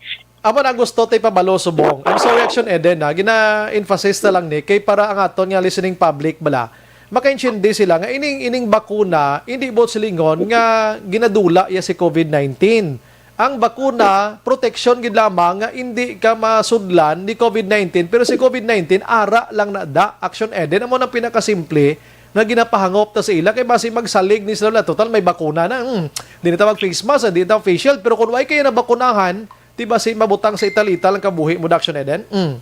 amo na gusto ti pabalo subong. I'm sorry, Action Eden, ha. Gina-emphasize na lang ni, kay para ang aton nga listening public bala, makaintindi sila nga ining, ining bakuna, hindi buot silingon nga ginadula ya si covid nineteen. Ang bakuna, protection gid lamang nga hindi ka masudlan ni covid nineteen, pero si covid nineteen, ara lang na da, Action Eden. Amo nang pinakasimple nga ginapahangop ta sa ila, kay basi magsalig ni sila, "Total, may bakuna na. Hmm, di na ta mag-face mask, di na ta face shield." Pero kung wala kayo nabakunahan, di basi mabutang sa ital-ital ang kabuhi mo, Action Eden? Mm.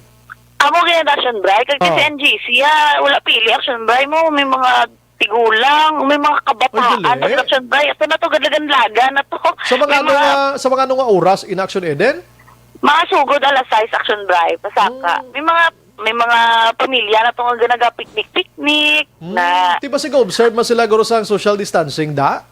Amo gid, Action Bri. Kag Oh. si N G C, ah, wala pili, Action Bri, mo. May mga tigulang, may mga kabataan, Ay, dali. Action Bri. Ito na to, galagan-laga na to. Sa mga May ano mga nga, sa mga ano nga oras in, Action Eden? Mga sugod alas sais, Action Bri, pasaka. Hmm. May mga, may mga pamilya na to nga nagapiknik-piknik Hmm. na. Ti ba, sige, observe man sila, guro, sa social distancing, da?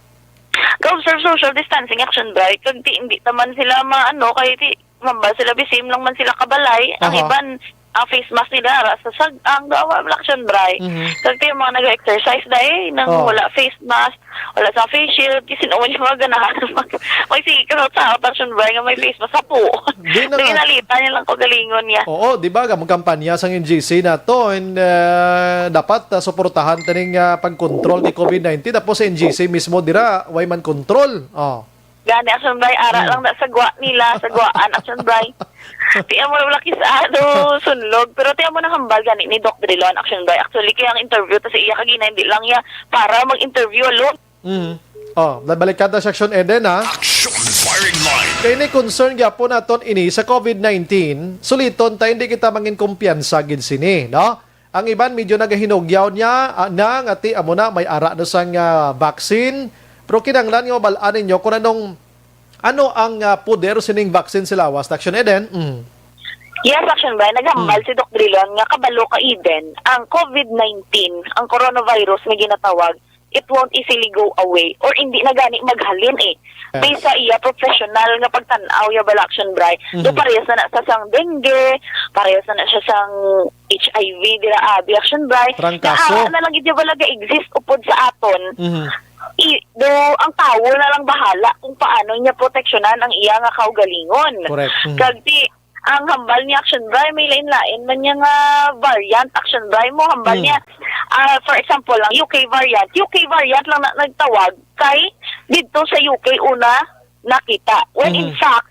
Ga-observe social distancing, Action Bri. Kag ti, hindi taman sila maano, kay ti, mamba sila, bisim lang man sila kabalay. Ang Aha. iban, ang face mask nila, ara sa sag-, ang gawa, Action Bri. Mhm. Kag ti, yung mga nag-exercise, dai, nang Oh. wala face mask, wala sa face shield, kasi naman yung mga ganahan. Mag-, magsige ka sa tao, Action Bri, nga may Di-, face mask, hapo. di na Di nga. nalita niya lang kagalingon niya. Oo, di ba, magkampanya sang N G C na to, and, uh, dapat, uh, suportahan taning, uh, pagkontrol kay covid nineteen, tapos sa N G C mismo dira, way man control. Oh. Gani, Action Bri, ara Hmm. lang na sa gwa nila, sa gwaan, Action Bri. Ti amo wala kisado, sunlog. Pero ti amo nang hambal gani ni Doc Drilon, Action Bri. Actually, kaya ang interview ta sa iya kagina, hindi lang iya para mag-interview alone. Hmm. Oh, nabalikan ta sa Action Eden, ha? Action Firing Line. Kay ni concern gyapon naton ini sa covid nineteen, suliton ta, hindi kita mangin kumpiyansa gid sini, no? Ang iban medyo nagahinugyaw niya, ah, na nga ti amo na may ara na sang, ah, vaccine. Pero kinahanglan nga mabal-an ninyo kung anong, ano ang, ah, poder sining vaccine sa lawas, Action Eden? Mm. Yes, Action Bri. Naghambal Mm. si Doc Drilon nga kabalo ka, Eden, ang covid nineteen, ang coronavirus nga ginatawag, it won't easily go away or hindi na gani maghalin eh. Yes. Based sa iya professional nga pagtan-aw ya bala, Action Bri. Do Mhm. parehas na na sa sang dengue, parehas na na siya sang H I V dira abi, Action Bri, Trangkaso. Nga ara na lang gid bala ga-exist upod sa aton. Mhm. I, do ang tawo na lang bahala kung paano niya proteksyonan ang iya nga kaugalingon. Correct. Mhm. Kag ti, ang hambal ni Action Bri, may lain-lain man niya nga variant, Action Bri mo. Hambal Mm. niya, ah, for example lang, U K variant. U K variant lang na nagtawag kay didto sa U K una nakita. When in Mhm. fact,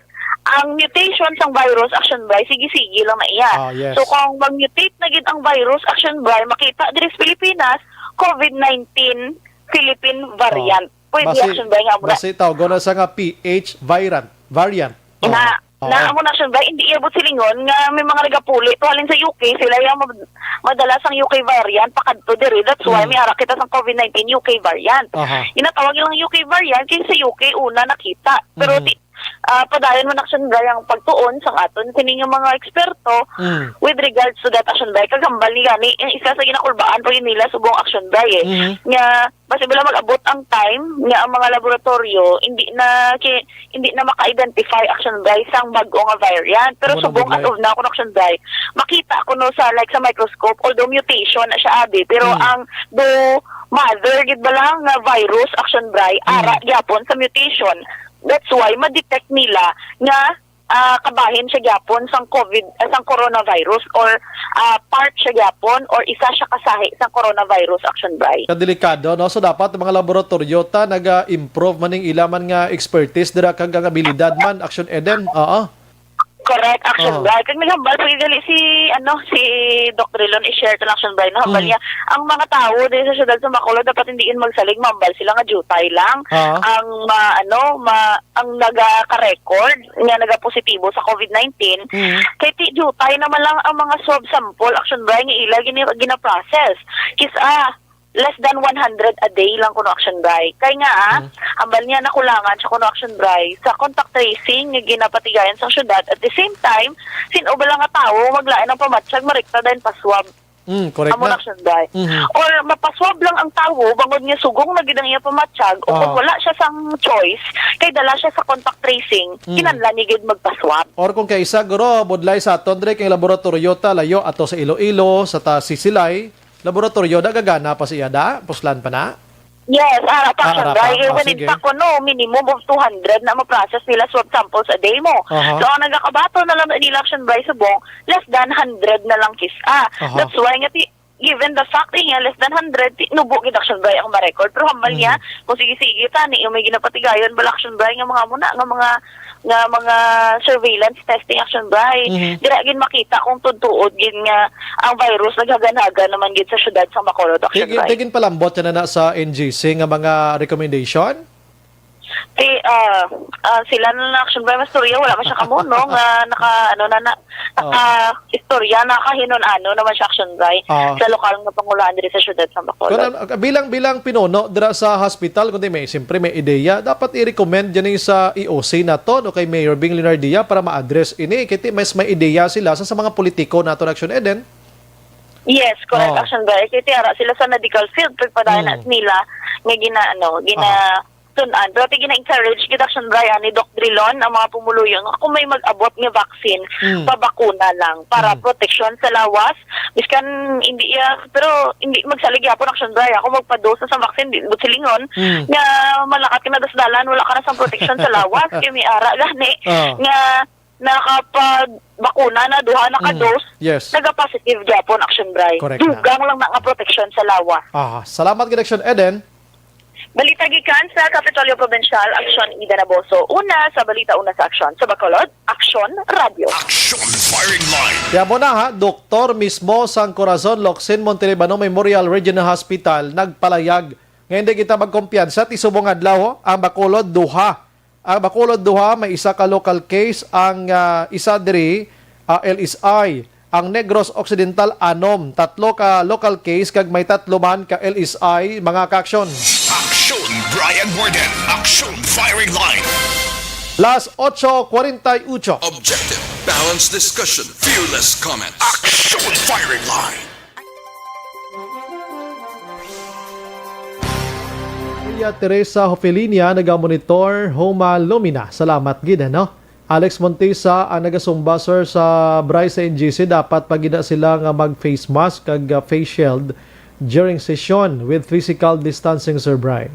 ang mutation sang virus, Action Bri, sige-sige lang na iya. Ah, yes. So, kung mag-mutate na gid ang virus, Action Bri, makita diri sa Pilipinas, COVID nineteen Philippine Oh. variant. Pwede, Basi, Action Bri, nga amo na. basi tawgon na sa nga P H variant. Variant. Na, Oo. na, Oo. amo na, Action Bri, hindi iabot silingon nga may mga nagapuli to halin sa U K, sila yung mad-, madala sang U K variant pakadto diri. That's why Mm. may ara kita sang COVID nineteen U K variant. Aha. Ginatawag nilang U K variant kay sa U K una nakita. Pero Mhm. ti-, ah, padayon man, Action Bri, ang pagtuon sang aton kini nga mga eksperto Mm. with regards to that, Action Bri. Kag hambal ni gani, ang isa sa ginakulbaan pa yun nila subong, Action Bri, eh. Mhm. Nga, basi bala mag-abot ang time nga ang mga laboratoryo hindi na ki-, hindi na maka-identify, Action Bri, sang bag-o nga variant. Pero Amo na subong gud, as of now, kuno, Action Bri, makita kuno sa, like, sa microscope, although mutation na siya abi, pero Mm. ang do mother gid bala nga virus, Action Bri, Mm. ara gyapon sa mutation. That's why ma-detect nila nga, ah, kabahin siya gyapon sang COVID, ah, sang coronavirus, or, ah, part siya gyapon, or isa siya kasahi sang coronavirus, Action Bri. Kadelikado, no? So, dapat ang mga laboratoryo ta naga-improve man ning ila man nga expertise dira kag ang abilidad man, Action Eden. Oo. Correct, Action Oo. Bri. Kag naghambal pa gid gali si, ano, si Doc Drilon, i-share to lang, Action Bri, no? Hambal Mm. niya, ang mga tawo diri sa siyudad sa Bacolod dapat hindi yun magsalig, mambal sila nga diutay lang. Ah. Ang ma-, ano, ma-, ang nagaka-record nga nagapositibo sa COVID nineteen, Mm. kay ti diutay naman lang ang mga swab sample, Action Bri, nga ila gini-, gina-process. Kis-a, less than one hundred a day lang kuno, Action Bri. Kay nga, ah, Mm. hambal niya nakulangan siya kuno, Action Bri, sa contact tracing nga ginapatigayan sa syudad. At the same time, sin-o bala nga tawo maglain ang pamatyag, marekta dayon pa-swab. Mm, correct Amo na. na, Action Bri. Mhm. Or mapaswab lang ang tawo bangod nga sugong na gid ang iya pamatyag, o kung Ah. wala siya sang choice, kay dala siya sa contact tracing, Mm. kinahanglan niya gid magpaswab. Or kung kaisa, guro, budlay sa aton, Dre, kay laboratoryo ta, layo ato sa Iloilo, sa ta Sisilay, laboratoryo, da, gagana pa siya, da? Puslan pa na? Yes, ara pa, Ah, ara Action Bri. pa. Ah, Even in sige. fact, kuno, minimum of two hundred na ma-process nila swab samples a day mo. Aha. So, ang nagakabaton na lang nila, Action Bri, subong, less than hundred na lang kis-a. Aha. That's why nga, ti-, given the fact nga less than hundred, ti-, nubo gid, Action Bri, ang ma-record. Pero hambal niya, Mhm. kung sige-sige ta, ni, yung may ginapatigayon, bala, Action Bri, nga mga muna, nga mga, nga mga surveillance testing, Action Bri. Mhm. Dira gid makita kung tuod-tuod gid nga ang virus naghaganhagan naman gid sa syudad sa Bacolod, Action Tig-, Bri. Tigin palambot yan na sa N G C nga mga recommendation? Ti, ah, ah, sila na lang, Action Bri, mastorya, wala man siya kamo, no, nga naka, ano, na, na, Oh. naka-istorya, nakahinon-ano naman siya, Action Bri, Oh. sa lokal nga pangulohan diri sa syudad sa Bacolod. Kun, ah, bilang, bilang pinuno dira sa hospital, kundi may, siyempre may ideya, dapat i-recommend yan sa E O C nato, no, kay Mayor Bing Leonardia para ma-address ini. Kay ti mas may ideya sila sa, sa mga politiko nato na, Action Eden. Yes, correct, Oh. Action Bri. Kay ti ara sila sa medical field, pagpadayon Mm. na nila nga gina-, ano, gina-, Aha. tun-an. Pero ti gina-encourage gid, Action Bri, ni Doc Drilon ang mga pumuluyo nga kung may mag-abot nga vaccine, Mm. pabakuna lang para Mm. proteksyon sa lawas. Biskan hindi iya, pero hindi magsalig gyapon, Action Bri, ako magpa-dose sa vaccine, di mo silingon Mm. nga malakat ka na das dalan, wala ka na sa proteksyon sa lawas, kay may ara gani Oh. nga nakapagbakuna na, duha na ka Mm. dose, Yes. naga-positive gyapon, Action Bri. Correct na. Dugang lang na nga proteksyon sa lawas. Ah, salamat gid, Action Eden. Balita gikan sa Kapitolyo Probinsyal, Action Eden Aboso. Una sa balita, una sa aksyon. Sa Bacolod, Action Radio. Action Firing Line. Kaya mo na ha, doktor mismo sang Corazon Locsin Montelibano Memorial Regional Hospital nagpalayag nga hindi kita magkumpiyansa ti subong adlaw, ho, ang Bacolod duha. Ang Bacolod duha, may isa ka local case, ang, ah, isa diri, ah, L S I. Ang Negros Occidental, anom, tatlo ka local case kag may tatlo man ka L S I, mga ka-aksyon. Action Brian Warden, Action Firing Line. Las ocho cuarenta y ocho. Objective, balanced discussion, fearless comment. Action Firing Line. Maria Teresa Hofelinia, nagamonitor, Homa Lumina. Salamat gid, ano? Alex Montesa, ang nagasumba, sir, sa Bryce sa N G C, dapat pa gid na sila nga mag-face mask kag, ah, face shield during session with physical distancing, Sir Bry.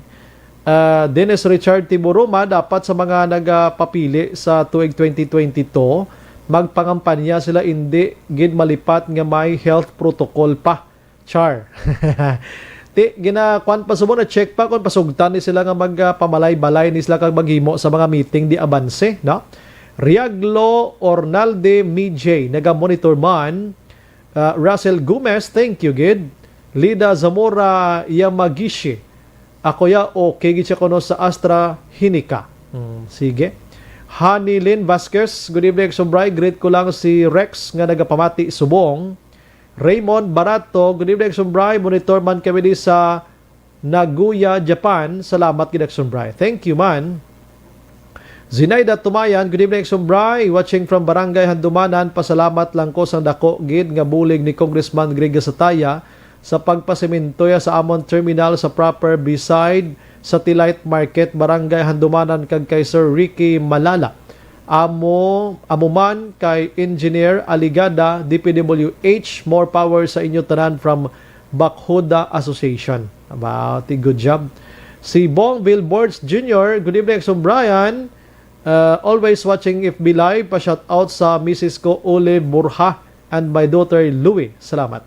Ah, Dennis Richard Tiburuma, dapat sa mga nagapapili sa tuig twenty twenty-two, magpangampanya sila, indi gid malipat nga may health protocol pa. Char. Ti, gina-, kwan pa subong, na-check pa kung pasugtan ni sila nga mag, ah, pamalay-balay ni sila kag maghimo sa mga meeting di abanse, no? Riaglo Ornalde Mijay, naga-monitor man. Ah, Russell Gomez, thank you gid. Lida Zamora Yamagishi, ako ya, okay gid siya kuno sa AstraZeneca. Hmm, sige. Honey Lynn Vasquez, good evening, Sir Bry. Greet ko lang si Rex nga nagapamati subong. Raymond Barato, good evening, Sir Bry. Monitor man kami di sa Nagoya, Japan. Salamat gid, Sir Bry. Thank you man. Zinaida Tumayan, good evening, Sir Bry. Watching from Barangay Handumanan. Pasalamat lang ko sang dako gid nga bulig ni Congressman Greg Gasataya sa pagpasemento ya sa amon terminal sa proper beside Satellite Market, Barangay Handumanan, kag kay Sir Ricky Malala. Amo, amo man kay Engineer Aligada, D P W H, more power sa inyo tanan from Bakhuda Association. Aba, ti, good job. Si Bong Billboards Junior, good evening, Sir Brian. Uh, always watching F B Live. Pa-shout out sa misis ko, Olive Borja, and my daughter, Louie. Salamat.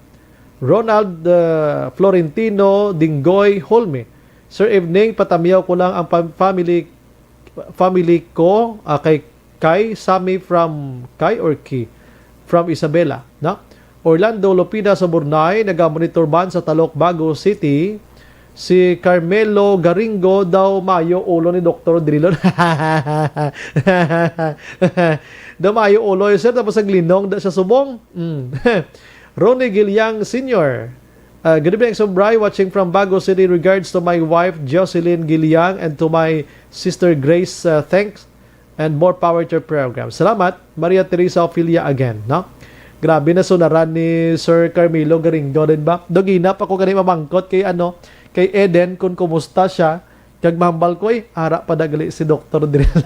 Ronald, uh, Florentino Dinggoy Holme. Sir, evening, patamyaw ko lang ang pam-, family, family ko, ah, kay, kay Sammy from, kay or ki? From Isabela, no? Orlando Lopida sa Burnay, naga-monitor man sa Talok, Bago City. Si Carmelo Garingo daw mayo ulo ni Doktor Drilon. Daw mayo ulo, eh, sir, tapos naglinong da siya subong. Mm. Ronnie Giliang Senior. Uh, good evening, Sir Bry. Watching from Bago City. Regards to my wife, Jocelyn Giliang, and to my sister, Grace. Uh, thanks and more power to your program. Salamat, Maria Teresa Ophelia again, no? Grabe na sunaran ni Sir Carmelo Garingo din ba? Dugina pa ko gani mamangkot kay, ano, kay Eden kung kumusta siya. Kag mahambal ko, eh, ara pa dagali si Doktor Drilon.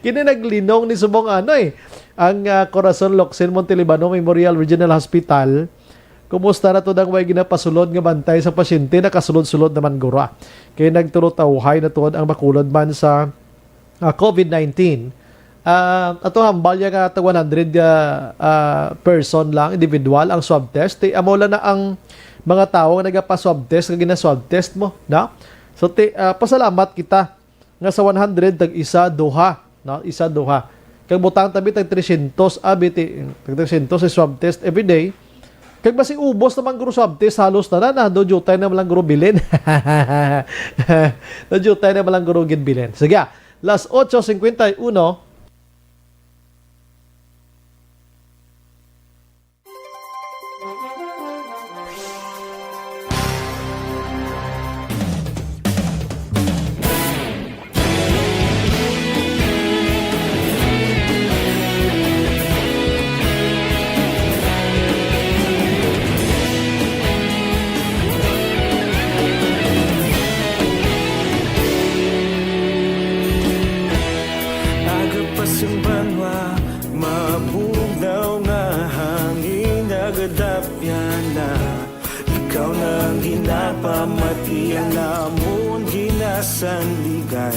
Kini naglinong ni subong, ano, eh, ang, ah, Corazon Locsin Montelibano Memorial Regional Hospital. Kumusta na to dang way ginapasulod nga bantay sa pasyente? Nakasulod-sulod naman guro, ah. Kay nagturotawhay na tuod ang bakulod man sa, ah, covid nineteen. Ah, ato hambal ya nga tag one hundred, ah, ah, person lang, individual, ang swab test. Ti, amo lang na ang mga tawo nga nagapa-swab test, nga gina-swab test mo, no? So, ti, ah, pasalamat kita nga sa one hundred, tag isa, duha, no? Isa, duha. Kag butang tabi, tag tresyentos, abi, ti, tag tresyentos sa swab test every day. Kag basi ubos naman guro swab test, halos tanan na, do jutay naman lang guro bilin. Do jutay naman lang guro ginbilin. Sige, ah. Las ocho cincuenta y uno. Aga pa sang banwa, mabugnaw nga hangin nagadapyan na. Ikaw na ang ginapamati, ang amon ginasandigan.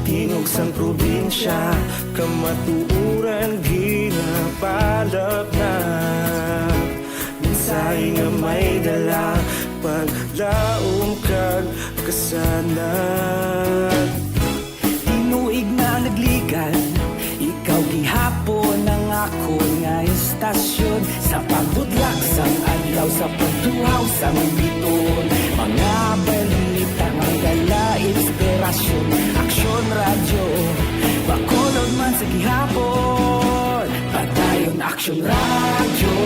Tingog sang probinsya, kamatuoran ginapalapnap. Mensahe nga may dala, paglaom kag kasanag. Tinuig na nagligan, ikaw gihapon ang akon nga estasyon. Sa pagbudlak sang adlaw, sa pagtuhaw sang biton, mga balita nga dala inspirasyon. Aksyon Radyo, Bacolod man sa gihapon. Padayon Aksyon Radyo,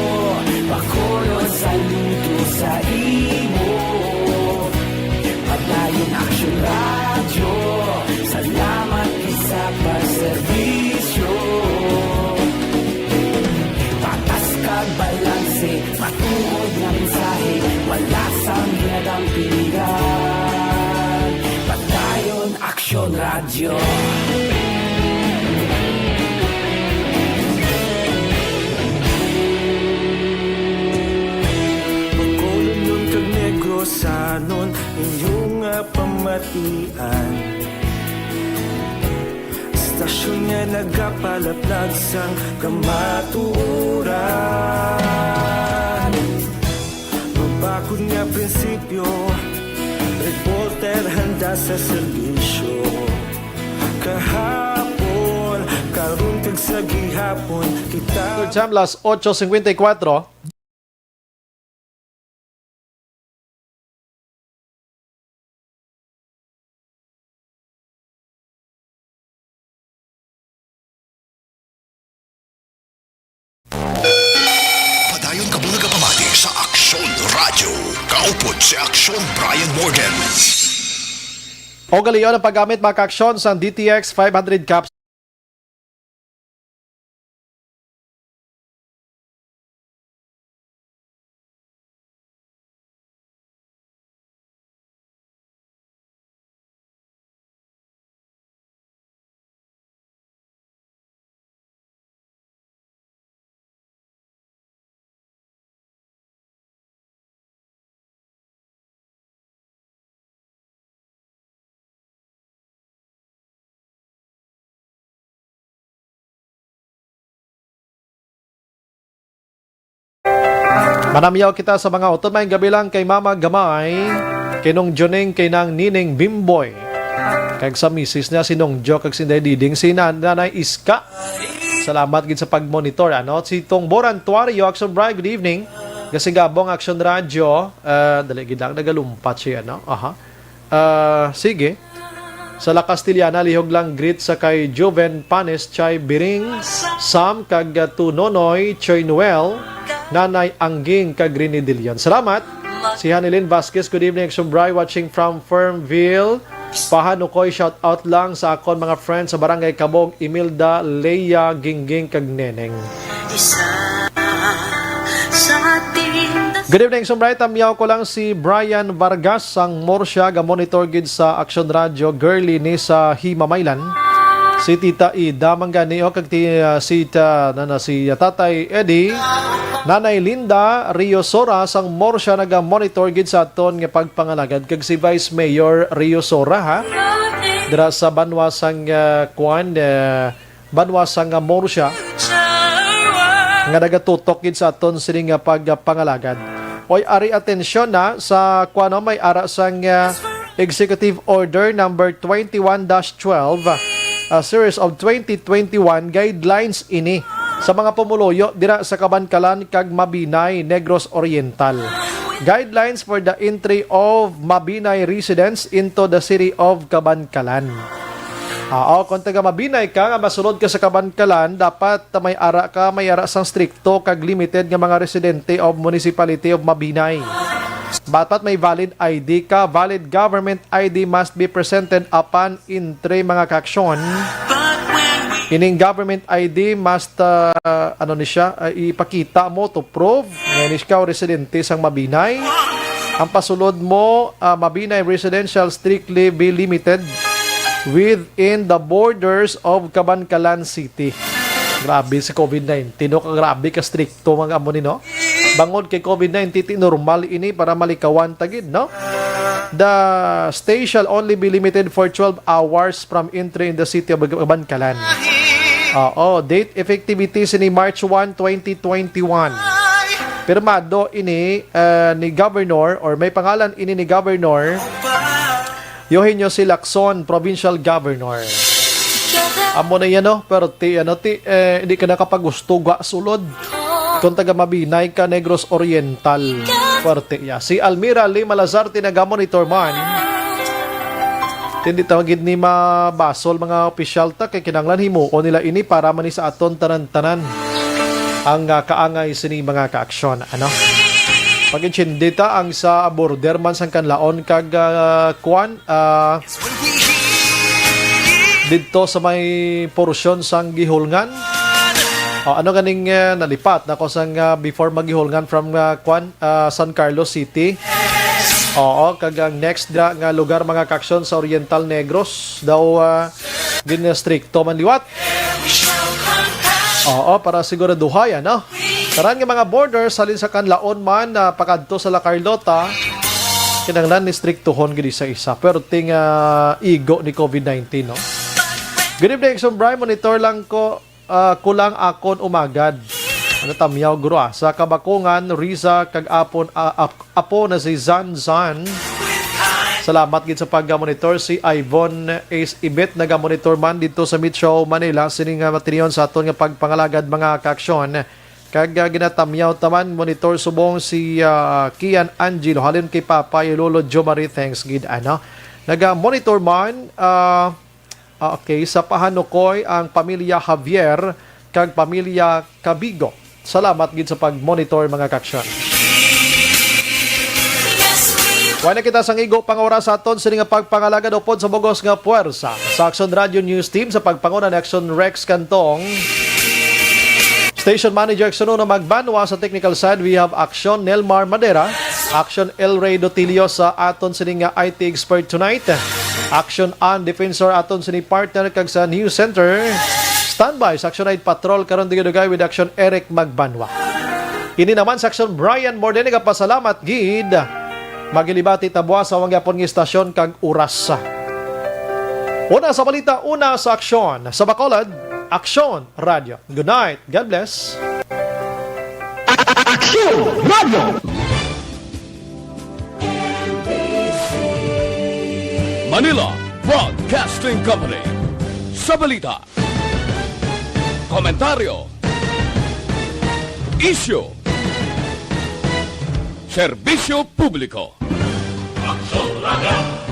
Bacolod, saludo sa imo. Padayon Aksyon Radyo, salamat gid sa pagserbisyo. Patas kag balanse, matuod nga mensahe, wala sang ginadampingan. Padayon Aksyon Radyo. Bacolodnon kag Negrosanon, inyo nga pamatian. Istasyon nga nagapalaplag sang kamatuoran. Mabakod nga prinsipyo, reporter handa sa serbisyo. Kahapon, karon kag sa gihapon, kita Time, las ocho cincuenta y cuatro. Padayon kamo nagapamati sa Aksyon Radyo. Kaupod si Aksyon Brian Morgan. O galion ang paggamit, mga kaaksyon, sa D T X five hundred caps. Manamyaw kita sa mga utod. Maayong gabi lang kay Mama Gamay, kay Nong Joning, kay Nang Nining Bimboy, kag sa misis niya, si Nong Jo, kag si Inday Diding, si Nan-, Nanay Iska. Salamat gid sa pagmonitor, ano? Si Tong Boran Tuario, Action Bright, good evening. Gasigabong Action Radio, ah, dali gid lang, nagalumpat siya, no? Aha. Ah, sige. Sa La Castellana, lihog lang greet sa kay Joven Panes, Chay Biring, Sam, kag, ah, to Nonoy, Choy Noel, Nanay Angging, kag Rini De Leon. Salamat. Si Hanilin Vasquez, good evening, Action Bright, watching from Fernville, Pahanukoy. Shout out lang sa akon mga friends sa Barangay Kabog, Imelda, Leia, Gingging, kag Neneng. Good evening, Action Bright. Tamyaw ko lang si Brian Vargas sang Murcia, ga-monitor gid sa Action Radio, girly ni sa Himamaylan. Si Tita Ida man gani, o, kag ti-, ah, si ta-, na, na, si, ah, Tatay Eddie, Nanay Linda Riosora sang Murcia, naga-monitor gid sa aton nga pagpangalagad, kag si Vice Mayor Riosora, ha, dira sa banwa sang, ah, kuan, ah, banwa sang, ah, Murcia, nga nagatutok gid sa aton sini nga pagpangalagad. Oy, ari, atensyon na sa kuan, no, may ara sang, ah, Executive Order number twenty-one dash twelve, ah, series of twenty twenty-one, guidelines ini sa mga pumuluyo dira sa Kabankalan kag Mabinay, Negros Oriental. Guidelines for the entry of Mabinay residents into the city of Kabankalan. Ah, o, kung taga Mabinay ka nga masulod ka sa Kabankalan, dapat may ara ka, may ara sang strikto kag limited nga mga residente of Municipality of Mabinay. Dapat may valid I D ka. Valid government I D must be presented upon entry, mga kaaksyon. Ining government I D must, ah, ano ni siya, ah, ipakita mo to prove nga ini ikaw residente sang Mabinay. Ang pasulod mo, ah, Mabinay residential strictly be limited within the borders of Kabankalan City. Grabe si COVID nineteen, no? Grabe ka strikto, mga amo ni, no? Bangod kay COVID nineteen, ti normal ini para malikawan ta gid, no? The stay shall only be limited for twelve hours from entry in the city of Kabankalan. Oo, date effectivity sini March one, twenty twenty-one. Pirmado ini, eh, ni Governor, or may pangalan ini ni Governor Eugenio C. Lacson, Provincial Governor. Amo na yan, no? Pero ti, ano, ti, eh, hindi ka nakapagusto, gwa sulod. Kung taga Mabinay ka, Negros Oriental, parte ya. Si Almira Lima Lazarte, naga-monitor man. Hindi tawag gid ni mabasol mga opisyal ta, kay kinahanglan himuon nila ini para man ni sa aton tanan-tanan ang, ah, kaangay sini mga kaaksyon. Ano? Pag-intindi ta ang sa border man sang Kanlaon kag, ah, kuan, ah, didto sa may porsyon sang Guihulngan. O, ano ganing, eh, nalipat na ko sang, ah, before mag-Guihulngan from, ah, kuan, ah, San Carlos City. Oo, kag ang next dira nga lugar, mga kaaksyon, sa Oriental Negros daw, ah, ginastrikto man liwat. Oo, para siguraduhay, ano? Karan nga mga borders, halin sa Canlaon man, ah, pakadto sa La Carlota, kinahanglan ni striktuhon gid isa-isa. Pero ting, ah, igo ni covid nineteen, no? Good evening, Action Brian. Monitor lang ko, ah, ko lang akon umagad. Ano, tamyaw, guro, ah, sa Kabakungan, Riza, kag apon, ah, ap-, apo na si Zan Zan. Salamat gid sa pag-monitor. Si Ivon Ace Ibit naga-monitor man dito sa Metro Manila. Sini nga matriyon sa aton nga pagpangalagad, mga kaaksyon. Kag, ah, ginatamyaw taman monitor subong si, ah, Kian Angelo, halin kay Papa, Lolo Jomari, thanks gid, ano. Naga-monitor man, ah, ah, okay, sa Pahanukoy ang pamilya Javier kag pamilya Cabigo. Salamat gid sa pag-monitor, mga kaaksyon. Wala na kita sang igo pang oras sa aton sini nga pagpangalagad upod sa bugos nga puwersa sa Action Radio News Team sa pagpanguna ni Action Rex Cantong. Station Manager Action Uno Magbanwa, sa technical side, we have Action Nelmar Madera, Action El Rey Dotilio sa aton sini nga I T expert tonight, Action An Defensor aton sini partner, kag sa News Center, standby sa Action Night Patrol karon dugay-dugay with Action Eric Magbanwa. Ini naman sa Action Brian Morde, nagapasalamat gid. Magilibati ta buwas sa wang yapon nga istasyon kag oras. Una sa balita, una sa aksyon. Sa Bacolod, Aksyon Radio. Good night. God bless. Aksyon Radio. Manila Broadcasting Company. Sa balita, komentaryo, isyu, serbisyo publiko. Aksyon Radio.